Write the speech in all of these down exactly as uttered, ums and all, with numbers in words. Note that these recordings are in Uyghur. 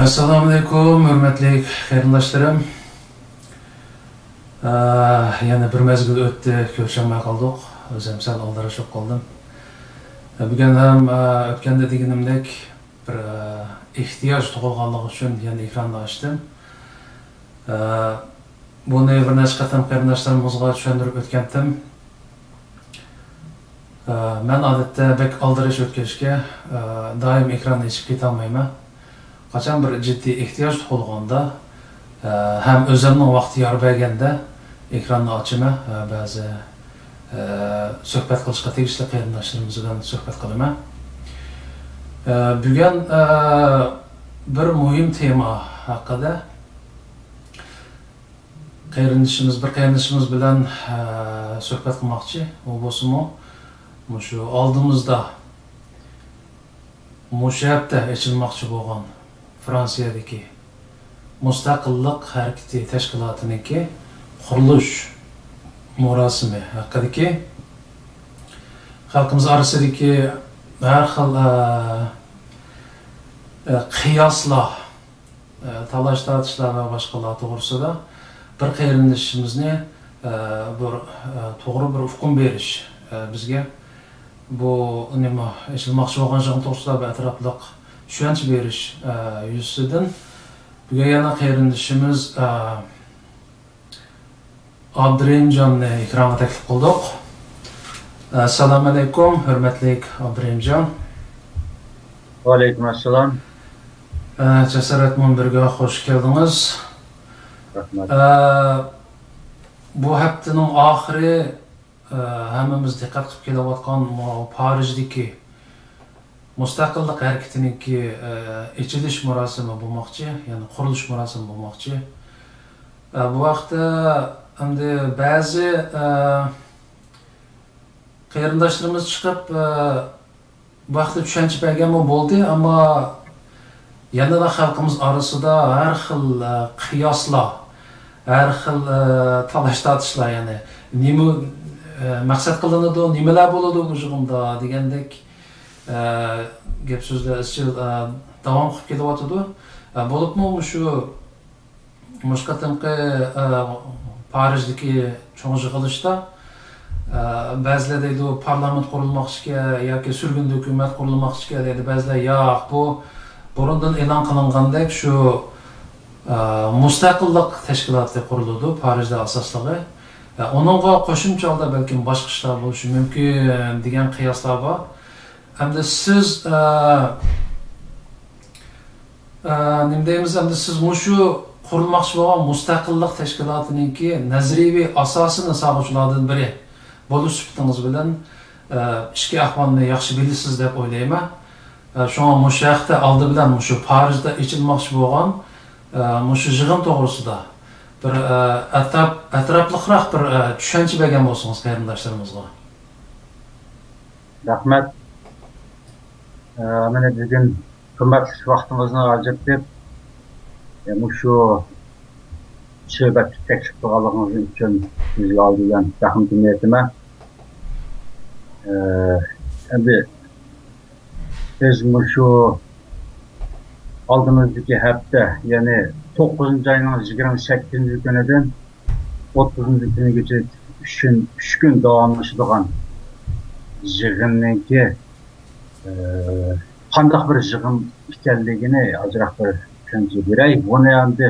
ئەسسالامۇئەلەيكۇم، ھۆرمەتلىك قېرىنداشلىرىم. ئە، يەنە بىر مەزگىل ئۆتتى، كۆرۈشەلمەي قالدۇق. ئۆزۈم سەل ئالدىراش بولۇپ قالدىم. ئە، بۈگۈن ھەم، ئە، ئۆتكەندە دېگىنىمدەك بىر، ئە، ئېھتىياج تۇغۇلغانلىقى ئۈچۈن يەنە ئېكراننى ئاچتىم. ئە، بۇنى بىر نەچچە قېتىم قېرىنداشلىرىمىزغا چۈشەندۈرۈپ ئۆتكەنتىم. ئە، مەن ئادەتتە بەك ئالدىراش ئۆتكەچكە، ئە، دائىم ئېكراننى ئېچىپ كېتەلمەيمەن. قاچان بىر جىددىي ئېھتىياج تۇغۇلغاندا، ئە، ھەم ئۆزۈمنىڭ ۋاقتى يار بەرگەندە ئېكراننى ئاچىمەن، ئە، بەزى، ئە، سۆھبەت قىلىشقا تېگىشلىك قېرىنداشلىرىمىز بىلەن سۆھبەت قىلىمەن. ئە، بۈگۈن، ئە، بىر مۇھىم تېما ھەققىدە قېرىندىشىمىز، بىر قېرىندىشىمىز بىلەن، ئە، سۆھبەت قىلماقچى. ئۇ بولسىمۇ مۇشۇ ئالدىمىزدا مۇشۇ ھەپتە ئېچىلماقچى بولغان فرانسىيەدىكى مۇستەقىللىق ھەرىكىتى تەشكىلاتىنىڭكى قۇرۇلۇش مۇراسىمى ھەققىدىكى خەلقىمىز ئارىسىدىكى ھەر خىل، ئە، ئە، قىياسلار، ئە، تالاش-تارتىشلار ۋە باشقىلار توغرىسىدا بىر قېرىندىشىمىزنى، ئە، بىر، ئە، توغرا بىر ئۇقۇم بېرىش، ئە، بىزگە بۇ نېمە، ئېچىلماقچى بولغان يىغىن توغرىسىدا بىر ئەتراپلىق چۈشەنچە بېرىش، ئە، يۈزىسىدىن بۈگۈن يەنە قېرىندىشىمىز، ئە، ئابدۇرېھىمجاننى ئېكرانغا تەكلىپ قىلدۇق. ئەسسالامۇئەلەيكۇم، ھۆرمەتلىك ئابدۇرېھىمجان. ۋەئەلەيكۇم ئەسسالام. ئە، جاسارەت مۇنبىرىگە خۇش كەلدىڭىز. رەھمەت. ئە، بۇ ھەپتىنىڭ ئاخىرى، ئە، ھەممىمىز دىققەت قىلىپ كېلىۋاتقان مۇ-، پارىژدىكى مۇستەقىللىق ھەرىكىتىنىڭكى، ئە، ئېچىلىش مۇراسىمى بولماقچى، يەنى قۇرۇلۇش مۇراسىمى بولماقچى. ئە، بۇ ھەقتە ئەمدى بەزى، ئە، قېرىنداشلىرىمىز چىقىپ، ئە، بۇ ھەقتە چۈشەنچە بەرگەنمۇ بولدى، ئەمما يەنىلا خەلقىمىز ئارىسىدا ھەر خىل، ئە، قىياسلار، ھەر خىل، ئە، تالاش-تارتىشلار، يەنى نېمە، ئە، مەقسەت قىلىنىدۇ، نېمىلەر بولىدۇ بۇ يىغىندا دېگەندەك، ئە، گەپ-سۆزلەر ئىزچىل، ئە، داۋام قىلىپ كېلىۋاتىدۇ. ئە، بولۇپمۇ مۇشۇ، مۇشۇ قېتىمقى، ئە، پارىژدىكى چوڭ يىغىلىشتا، ئە، بەزىلەر دەيدۇ، پارلامېنت قۇرۇلماقچىكەن ياكى سۈرگۈندە ھۆكۈمەت قۇرۇلماقچىكەن دەيدۇ، بەزىلەر ياق، بۇ بۇرۇندىن ئېلان قىلىنغاندەك شۇ، ئە، مۇستەقىللىق تەشكىلاتى قۇرۇلىدۇ پارىژدا ئاساسلىقى. ئە، ئۇنىڭغا قوشۇمچە ھالدا بەلكىم باشقا ئىشلار بولۇشى مۇمكىن دېگەن قىياسلار بار. ئەمدى سىز، ئە، ئە، نېمە دەيمىز، ئەمدى سىز مۇشۇ قۇرۇلماقچى بولغان مۇستەقىللىق تەشكىلاتىنىڭكى نەزەرىيەۋى ئاساسىي ناساغۇچىلاردىن بىرى بولۇش سۈپىتىڭىز بىلەن، ئە، ئىچكى ئەھۋالنى ياخشى بىلىسىز دەپ ئويلايمەن. ئە، شۇڭا مۇشۇ ھەقتە ئالدى بىلەن مۇشۇ پارىژدا ئېچىلماقچى بولغان، ئە، مۇشۇ يىغىن توغرىسىدا بىر، ئە، ئەتراپ-، ئەتراپلىقراق بىر، ئە، چۈشەنچە بەرگەن بولسىڭىز قېرىنداشلىرىمىزغا. رەھمەت. ئە، مانا بۈگۈن قىممەتلىك ۋاقتىڭىزنى ئاجرىتىپ، ئە، مۇشۇ سۆھبەتكە تەكلىپ قىلغانلىقىڭىز ئۈچۈن سىزگە ئالدى بىلەن رەھمىتىمنى ئېيتىمەن. ئە، ئەمدى بىز مۇشۇ ئالدىمىزدىكى ھەپتە، يەنى توققۇزىنچى ئاينىڭ يىگىرمە سەككىزىنچى كۈنىدىن ئوتتۇزىنچى كۈنىگىچە ئۈچ كۈن، ئۈچ كۈن داۋاملىشىدىغان يىغىننىڭكى، ئە، قانداق بىر يىغىن ئىكەنلىكىنى ئازراق بىر چۈشەنچە بېرەي. بۇنى ئەمدى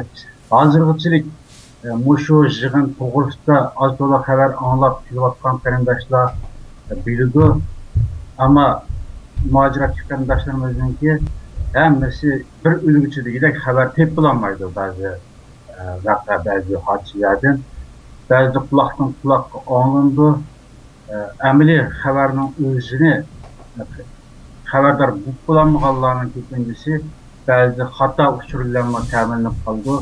ھازىرغىچىلىك، ئە، مۇشۇ يىغىن توغرىسىدا ئاز تولا خەۋەر ئاڭلاپ كېلىۋاتقان قېرىنداشلار، ئە، بىلىدۇ. ئەمما مۇھاجىرەتتىكى قېرىنداشلىرىمىزنىڭكى ھەممىسى بىر ئۆلگۈچى دېگۈدەك خەۋەر تېپىپ بولالمايدۇ. بەزى، ئە، ۋەقە، بەزى ھادىسىلەردىن، بەزىدە قۇلاقتىن قۇلاققا ئاڭلىنىدۇ. ئە، ئەمەلىي خەۋەرنىڭ ئۆزىنى، ئە، خەۋەردار بولۇپ بولالمىغانلارنىڭ كۆپىنچىسى بەزىدە خاتا ئۇچۇر بىلەنمۇ تەمىنلىنىپ قالىدۇ.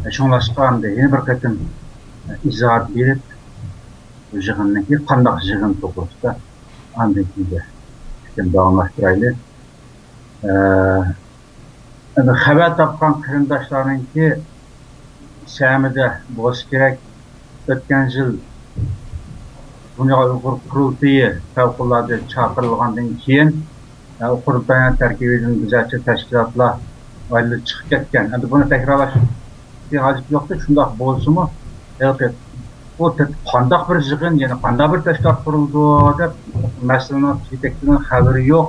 ئە، شۇڭلاشقا ئەمدى يەنە بىر قېتىم، ئە، ئىزاھات بېرىپ، بۇ يىغىننىڭكى قانداق يىغىن توغرىسىدا ئاندىن كېيىن پىكىرنى داۋاملاشتۇرايلى. ئە، ئەمدى خەۋەر تاپقان قېرىنداشلارنىڭكى سەمىدە بولسا كېرەك، ئۆتكەن يىل دۇنيا ئۇيغۇر قۇرۇلتىيى پەۋقۇلئاددە چاقىرىلغاندىن كېيىن، ئۇ قۇرۇلتاينىڭ تەركىبىدىن بىزەرچە تەشكىلاتلار ئايرىلىپ چىقىپ كەتكەن. ئەمدى بۇنى تەكرارلاش ھاجىتى يوقتۇر. شۇنداق بولسىمۇ، ھېلىقى بۇ تە-، قانداق بىر يىغىن، يەنە قانداق بىر تەشكىلات قۇرۇلىدۇ دەپ مەسىلىنىڭ يېتەكچىلىكىنىڭ خەۋىرى يوق،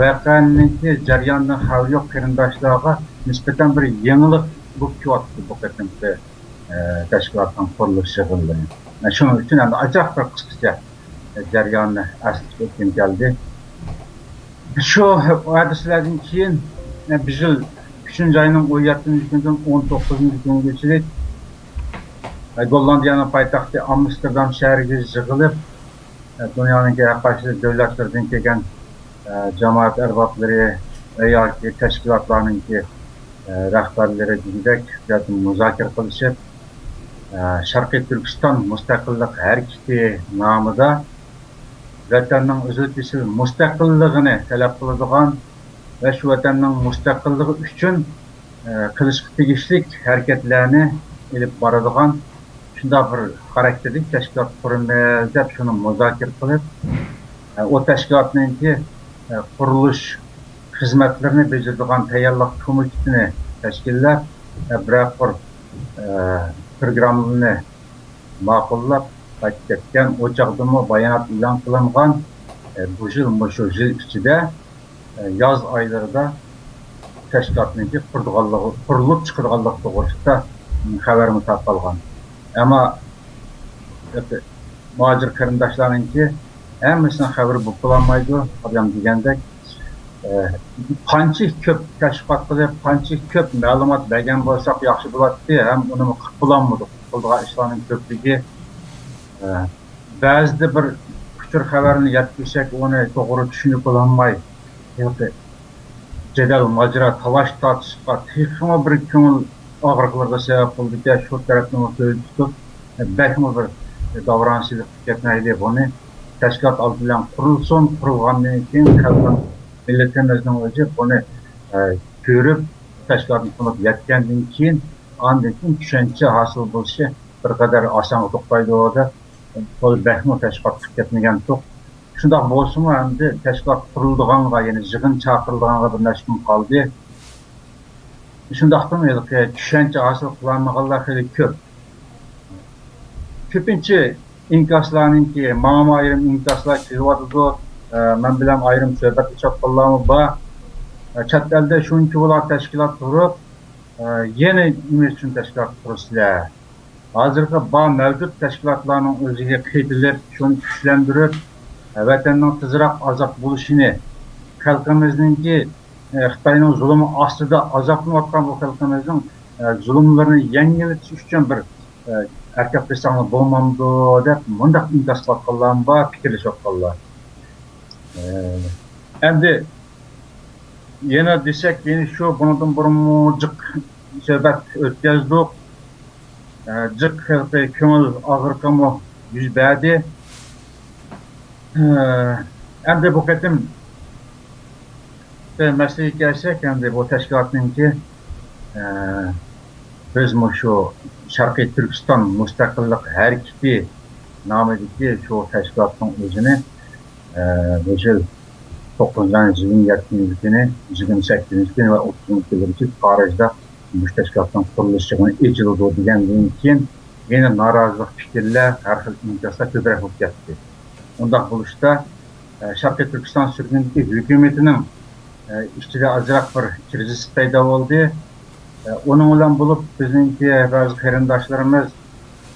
ۋەقەنىڭكى جەريانىدىن خەۋىرى يوق قېرىنداشلارغا نىسبەتەن بىر يېڭىلىق بولۇپ كېلىۋاتىدۇ بۇ قېتىمقى، ئە، تەشكىلاتنىڭ قۇرۇلۇش يىغىنلىرى. شۇنىڭ ئۈچۈن ئەمدى ئازراق بىر قىسقىچە، ئە، جەرياننى ئەسلىتىپ ئۆتكۈم كەلدى. شۇ ھادىسىلەردىن كېيىن، ئە، بىز يىل ئۈچىنچى ئاينىڭ ئون يەتتىنچى كۈنىدىن ئون توققۇزىنچى كۈنىگىچىلىك، ئە، گوللاندىيەنىڭ پايتەختى ئامستېردام شەھىرىگە يىغىلىپ، ئە، دۇنيانىڭكى ھەر قايسى دۆلەتلىرىدىن كەلگەن، ئە، جامائەت ئەربابلىرى ۋە ياكى تەشكىلاتلارنىڭكى، ئە، رەھبەرلىرى دېگۈدەك بىر يەردە مۇزاكىرە قىلىشىپ، ئە، شەرقىي تۈركىستان مۇستەقىللىق ھەرىكىتى نامىدا ۋەتەننىڭ ئۈزۈل-كېسىل مۇستەقىللىقىنى تەلەپ قىلىدىغان ۋە شۇ ۋەتەننىڭ مۇستەقىللىقى ئۈچۈن، ئە، قىلىشقا تېگىشلىك ھەرىكەتلەرنى ئېلىپ بارىدىغان شۇنداق بىر خاراكتېردىكى تەشكىلات قۇرىمىز دەپ شۇنى مۇزاكىرە قىلىپ، ئە، ئۇ تەشكىلاتنىڭكى، ئە، قۇرۇلۇش خىزمەتلىرىنى بېجىرىدىغان تەييارلىق كومىتېتىنى تەشكىللەپ، ئە، بىرەر قۇر، ئە، پروگراممىنى ماقۇللاپ قايتىپ كەتكەن. ئۇ چاغدىمۇ بايانات ئېلان قىلىنغان، ئە، بۇ يىل، مۇشۇ يىل ئىچىدە، ئە، ياز ئايلىرىدا تەشكىلاتنىڭكى قۇرىدىغانلىقى، قۇرۇلۇپ چىقىدىغانلىقى توغرىسىدا خەۋەرمۇ تارقالغان. ئەمما مۇھاجىر قېرىنداشلارنىڭكى ھەممىسىنىڭ خەۋىرى بولۇپ بولالمايدۇ. ئادەم دېگەندەك، ئە، قانچە كۆپ تەشۋىقات قىلىپ، قانچە كۆپ مەلۇمات بەرگەن بولساق ياخشى بولاتتى، ھەم ئۇنىمۇ قىلىپ بولالمىدۇق. قىلىدىغان ئىشلارنىڭ كۆپلۈكى، ئە، بەزىدە بىر ئۇچۇر خەۋەرنى يەتكۈزسەك، ئۇنى توغرا چۈشىنىپ بولالماي، ھېلىقى جېدەل، ماجىرا، تالاش-تارتىشقا تېخىمۇ بىر كۆڭۈل ئاغرىقلىرىغا سەۋەب بولىدىكەن. شۇ تەرەپنىمۇ كۆزدە تۇتۇپ، بەكمۇ بىر داۋراڭچىلىققا كەتمەيلى. بۇنى تەشكىلات ئالدى بىلەن قۇرۇلسۇن، قۇرۇلغاندىن كېيىن خەلقىم، مىللىتىمىزنىڭ ئۆزى بۇنى، ئە، كۆرۈپ، تەشكىلاتنى تونۇپ يەتكەندىن كېيىن، ئاندىن كېيىن چۈشەنچە ھاسىل بولۇشى بىر قەدەر ئاسانغا توختايدۇ دەپ، تولا بەكمۇ تەشۋىقات قىلىپ كەتمىگەنتۇق. شۇنداق بولسىمۇ، ئەمدى تەشكىلات قۇرۇلىدىغانغا، يەنى يىغىن چاقىرىلىدىغانغا بىر نەچچە كۈن قالدى. شۇنداقتىمۇ ھېلىقى چۈشەنچە ھاسىل قىلالمىغانلار خېلى كۆپ. كۆپىنچە ئىنكاسلارنىڭكى، ماڭىمۇ ئايرىم ئىنكاسلار كېلىۋاتىدۇ. ئە، مەن بىلەن ئايرىم سۆھبەتلىشىۋاتقانلارمۇ بار. ئە، چەت ئەلدە شۇنچە بولا تەشكىلات قۇرۇپ، ئە، يەنە نېمە ئۈچۈن تەشكىلات قۇرىسىلەر؟ ھازىرقى بار مەۋجۇت تەشكىلاتلارنىڭ ئۆزىگە قېتىلىپ، شۇنى كۈچلەندۈرۈپ، ۋەتەننىڭ تېزراق ئازاد بولۇشىنى، خەلقىمىزنىڭكى، ئە، خىتاينىڭ زۇلۇمى ئاستىدا ئازابلىنىۋاتقان بۇ خەلقىمىزنىڭ، ئە، زۇلۇملىرىنى يەڭگىللىتىش ئۈچۈن بىر، ئە، ھەرىكەت قىلساڭلار بولمامدۇ دەپ مۇنداق ئىنكاس قىلىۋاتقانلارمۇ بار، پىكىرلىشىۋاتقانلار. ئە، ئەمدى يەنە دېسەك، يەنە شۇ، بۇنىڭدىن بۇرۇنمۇ جىق سۆھبەت ئۆتكەزدۇق. ئە، جىق ھېلىقى كۆڭۈل ئاغرىقىمۇ يۈز بەردى. ئە، ئەمدى بۇ قېتىم مەسىلىگە كەلسەك، ئەمدى بۇ تەشكىلاتنىڭكى، ئە، بىز مۇشۇ شەرقىي تۈركىستان مۇستەقىللىق ھەرىكىتى نامىدىكى شۇ تەشكىلاتنىڭ ئۆزىنى، ئە، بۇ يىل توققۇزىنچى ئاينىڭ يىگىرمە يەتتىنچى كۈنى، يىگىرمە سەككىزىنچى كۈنى ۋە ئوتتۇزىنچى كۈنلىرىچە پارىژدا مۇشۇ تەشكىلاتنىڭ قۇرۇلۇش يىغىنى ئېچىلىدۇ دېگەندىن كېيىن، يەنە نارازىلىق پىكىرلەر، ھەر خىل ئىنكاسلار كۆپرەك بولۇپ كەتتى. ئۇنداق بولۇشتا، ئە، شەرقىي تۈركىستان سۈرگۈنىدىكى ھۆكۈمىتىنىڭ، ئە، ئىچىدە ئازراق بىر كىرىزىس پەيدا بولدى. ئە، ئۇنىڭ بىلەن بولۇپ، بىزنىڭكى بەزى قېرىنداشلىرىمىز،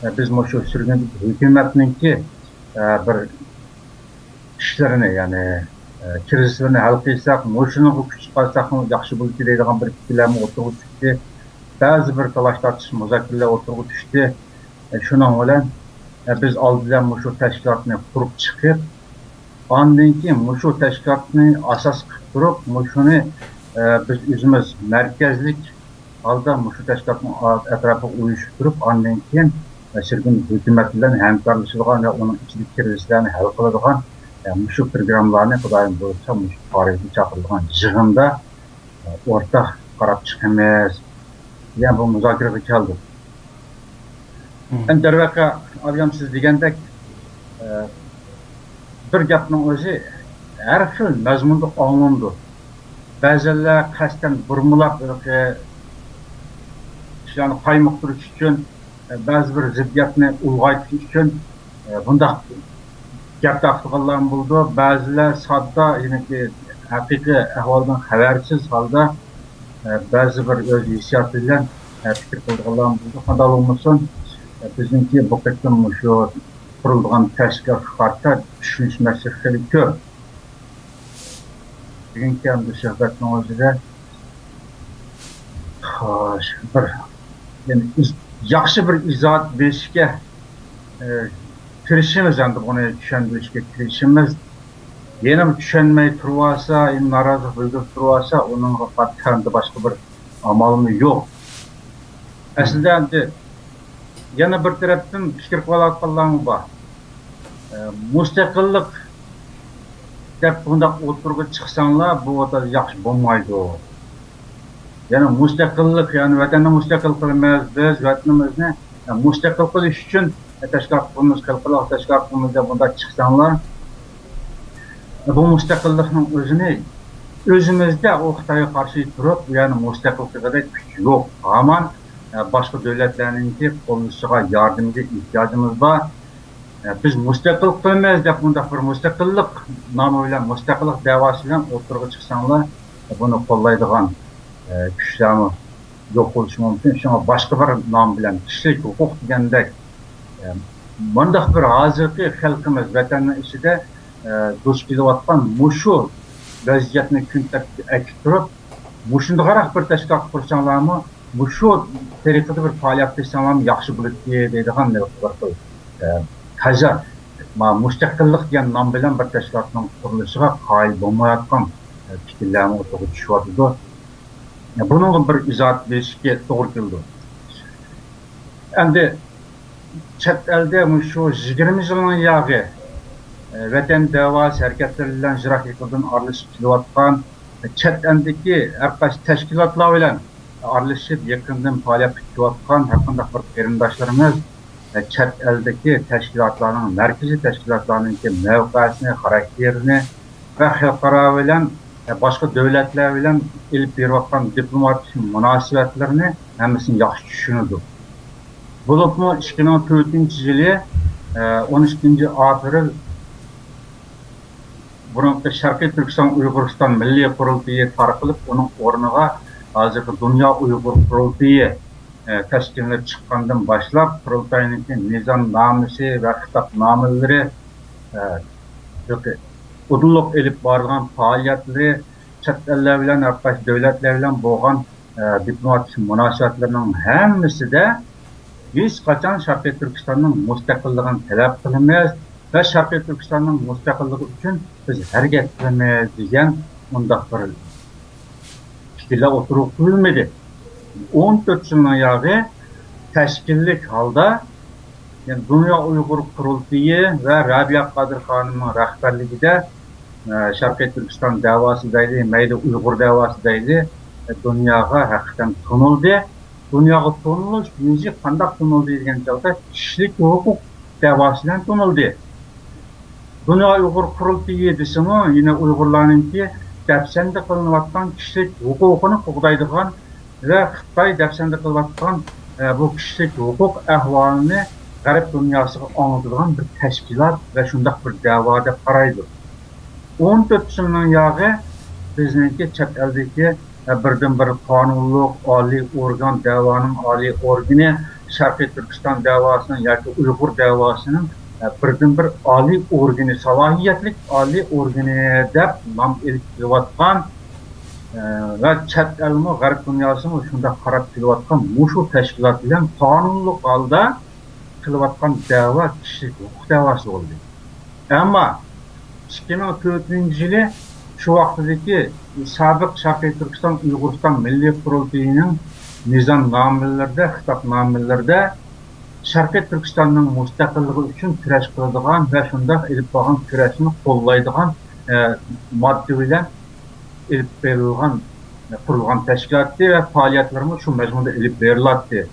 ئە، بىز مۇشۇ سۈرگۈندىكى ھۆكۈمەتنىڭكى، ئە، بىر ئىشلىرىنى، يەنى، ئە، كىرىزىسلىرىنى ھەل قىلساق، مۇشۇنىڭغا كۈچ چىقارساقمۇ ياخشى بولىدۇ دەيدىغان بىر پىكىرلەرمۇ ئوتتۇرىغا چىقتى. بەزى بىر تالاش-تارتىش، مۇزاكىرىلەر ئوتتۇرىغا چۈشتى. ئە، شۇنىڭ بىلەن، ئە، بىز ئالدى بىلەن مۇشۇ تەشكىلاتنى قۇرۇپ چىقىپ، ئاندىن كېيىن مۇشۇ تەشكىلاتنى ئاساس قىلىپ تۇرۇپ، مۇشۇنى، ئە، بىز ئۆزىمىز مەركەزلىك ھالدا مۇشۇ تەشكىلاتنىڭ ئەتراپىغا ئۇيۇشۇپ تۇرۇپ، ئاندىن كېيىن، ئە، سۈرگۈن ھۆكۈمەت بىلەن ھەمكارلىشىدىغان ۋە ئۇنىڭ ئىچىدىكى كىرىزىسلەرنى ھەل قىلىدىغان، ئە، مۇشۇ پروگراممىلارنى خۇدايىم بۇيرۇتسا مۇشۇ پارىژدا چاقىرىلغان يىغىندا ئورتاق قاراپ چىقىمىز دېگەن بۇ مۇزاكىرىگە كەلدۇق. مم. ئەمدى دەرۋەقە، ئابىيام سىز دېگەندەك، ئە، بىر گەپنىڭ ئۆزى ھەر خىل مەزمۇندا ئاڭلىنىدۇ. بەزىلەر قەستەن بۇرمىلاپ ھېلىقى ئىشلارنى قايمۇقتۇرۇش ئۈچۈن، بەزى بىر زىددىيەتنى ئۇلغايتىش ئۈچۈن بۇنداق گەپ تارقىتىدىغانلارمۇ بولىدۇ. بەزىلەر ساددا، يەنىكى ھەقىقىي ئەھۋالدىن خەۋەرسىز ھالدا بەزى بىر ئۆز ھېسسىياتى بىلەن پىكىر قىلىدىغانلارمۇ بولىدۇ. قانداق بولمىسۇن، بىزنىڭكى بۇ قېتىم مۇشۇ قۇرۇلىدىغان تەشكىلاتقا قارىتا چۈشىنىش مەسىلىسى خېلى كۆپ. بۈگۈنكى ئەمدى سۆھبەتنىڭ ئۆزىدە، خوش، بىر، يەنى ئىز-، ياخشى بىر ئىزاھات بېرىشكە، ئە، تىرىشىمىز، ئەمدى بۇنى چۈشەندۈرۈشكە تىرىشىمىز. يەنە چۈشەنمەي تۇرۇۋالسا، يەنە نارازىلىق بىلدۈرۈپ تۇرۇۋالسا، ئۇنىڭغا قارىتا ئەمدى باشقا بىر ئامالمۇ يوق. ئەسلىدە ئەمدى يەنە بىر تەرەپتىن پىكىر قىلىۋاتقانلارمۇ بار. ئە، مۇستەقىللىق دەپ بۇنداق ئوتتۇرىغا چىقساڭلار، بۇ ئوتتۇرا ياخشى بولمايدۇ. يەنى مۇستەقىللىق، يەنى ۋەتەننى مۇستەقىل قىلىمىز، بىز ۋەتىنىمىزنى، ئە، مۇستەقىل قىلىش ئۈچۈن، ئە، تەشكىلات قۇرىمىز، خەلقئارالىق تەشكىلات قۇرىمىز دەپ بۇنداق چىقساڭلار، ئە، بۇ مۇستەقىللىقنىڭ ئۆزىنى ئۆزىمىزدە ئۇ خىتايغا قارشى تۇرۇپ، يەنى مۇستەقىل قىلغۇدەك كۈچ يوق. ھامان، ئە، باشقا دۆلەتلەرنىڭكى قوللىشىغا، ياردىمىگە ئېھتىياجىمىز بار. ئە، بىز مۇستەقىل قىلىمىز دەپ مۇنداق بىر مۇستەقىللىق نامى بىلەن، مۇستەقىللىق دەۋاسى بىلەن ئوتتۇرىغا چىقساڭلار، بۇنى قوللايدىغان، ئە، كۈچلەرمۇ يوق بولۇشى مۇمكىن. شۇڭا باشقا بىر نام بىلەن، كىشىلىك ھوقۇق دېگەندەك، ئە، مۇنداق بىر ھازىرقى خەلقىمىز ۋەتەننىڭ ئىچىدە، ئە، دۇچ كېلىۋاتقان مۇشۇ ۋەزىيەتنى كۈن تەرتىپكە ئەكىپ تۇرۇپ، مۇشۇنداقراق بىر تەشكىلات قۇرساڭلارمۇ، مۇشۇ تەرىقىدە بىر پائالىيەت قىلساڭلارمۇ ياخشى بولاتتى دەيدىغان بىر خىل، ئە، تازا، ما، مۇستەقىللىق دېگەن نام بىلەن بىر تەشكىلاتنىڭ قۇرۇلۇشىغا قايىل بولمايۋاتقان، ئە، پىكىرلەرمۇ ئوتتۇرىغا چۈشۈۋاتىدۇ. ئە، بۇنىڭغا بىر ئىزاھات بېرىشكە توغرا كېلىدۇ. ئەمدى چەت ئەلدە مۇشۇ يىگىرمە يىلنىڭ ياغى، ئە، ۋەتەن دەۋاسى ھەرىكەتلىرى بىلەن يىراق يېقىندىن ئارىلىشىپ كېلىۋاتقان، ئە، چەت ئەلدىكى ھەر قايسى تەشكىلاتلار بىلەن ئارىلىشىپ، يېقىندىن پائالىيەت قىلىۋاتقان ھەر قانداق بىر قېرىنداشلىرىمىز، ئە، چەت ئەلدىكى تەشكىلاتلارنىڭ، مەركىزىي تەشكىلاتلارنىڭكى مەۋقەسىنى، خاراكتېرىنى ۋە خەلقئارا بىلەن، ئە، باشقا دۆلەتلەر بىلەن ئېلىپ بېرىۋاتقان دىپلوماتىك مۇناسىۋەتلىرىنى ھەممىسىنى ياخشى چۈشىنىدۇ. بولۇپمۇ ئىككى مىڭ تۆتىنچى يىلى، ئە، ئون ئىككىنچى ئاپرېل بۇرۇنقى شەرقىي تۈركىستان ئۇيغۇرىستان مىللىي قۇرۇلتىيى تارقىلىپ، ئۇنىڭ ئورنىغا ھازىرقى دۇنيا ئۇيغۇر قۇرۇلتىيى، ئە، تەشكىللىنىپ چىققاندىن باشلاپ، قۇرۇلتاينىڭكى نىزامنامىسى ۋە خىتابنامىلىرى، ئە، ئۇدۇللۇق ئېلىپ بارىدىغان پائالىيەتلىرى، چەت ئەللەر بىلەن، ھەر قايسى دۆلەتلەر بىلەن بولغان، ئە، دىپلوماتىك مۇناسىۋەتلىرىنىڭ ھەممىسىدە ھېچقاچان شەرقىي تۈركىستاننىڭ مۇستەقىللىقىنى تەلەپ قىلىمىز ۋە شەرقىي تۈركىستاننىڭ مۇستەقىللىقى ئۈچۈن بىز ھەرىكەت قىلىمىز دېگەن مۇنداق بىر پىكىرلەر ئوتتۇرىغا قويۇلمىدى. ئون تۆت يىلنىڭ ياغى تەشكىللىك ھالدا، يەنى دۇنيا ئۇيغۇر قۇرۇلتىيى ۋە رەبىيە قادىر خانىمنىڭ رەھبەرلىكىدە، ئە، شەرقىي تۈركىستان دەۋاسى دەيلى، مەيلى ئۇيغۇر دەۋاسى دەيلى، ئە، دۇنياغا ھەقىقەتەن تونۇلدى. دۇنياغا تونۇلۇش يۈزى قانداق تونۇلدى دېگەن چاغدا، كىشىلىك ھوقۇق دەۋاسى بىلەن تونۇلدى. دۇنيا ئۇيغۇر قۇرۇلتىيى دېسىمۇ، يەنە ئۇيغۇرلارنىڭكى دەپسەندە قىلىنىۋاتقان كىشىلىك ھوقۇقىنى قوغدايدىغان ۋە خىتاي دەپسەندە قىلىۋاتقان، ئە، بۇ كىشىلىك ھوقۇق ئەھۋالىنى غەرب دۇنياسىغا ئاڭلىتىدىغان بىر تەشكىلات ۋە شۇنداق بىر دەۋا دەپ قارايدۇ. ئون تۆت يىلنىڭ ياغى بىزنىڭكى چەت ئەلدىكى، ئە، بىردىنبىر قانۇنلۇق ئالىي ئورگان، دەۋانىڭ ئالىي ئورگىنى، شەرقىي تۈركىستان دەۋاسىنىڭ ياكى ئۇيغۇر دەۋاسىنىڭ، ئە، بىردىنبىر ئالىي ئورگىنى، سالاھىيەتلىك ئالىي ئورگىنى دەپ نام ئېلىپ كېلىۋاتقان، ئە، ۋە چەت ئەلمۇ، غەرب دۇنياسىمۇ شۇنداق قاراپ كېلىۋاتقان مۇشۇ تەشكىلات بىلەن قانۇنلۇق ھالدا قىلىۋاتقان دەۋا كىشىلىك ھوقۇق دەۋاسى بولدى. ئەمما ئىككى مىڭ تۆتىنچى يىلى شۇ ۋاقتىدىكى سابىق شەرقىي تۈركىستان ئۇيغۇرىستان مىللىي قۇرۇلتىيىنىڭ نىزامنامىلىرىدە، خىتابنامىلىرىدە شەرقىي تۈركىستاننىڭ مۇستەقىللىقى ئۈچۈن كۈرەش قىلىدىغان ۋە شۇنداق ئېلىپ بارغان كۈرەشنى قوللايدىغان، ئە، ماددا بىلەن ئېلىپ بېرىلغان، قۇرۇلغان تەشكىلاتى ۋە پائالىيەتلىرىمۇ شۇ مەزمۇندا ئېلىپ بېرىلاتتى.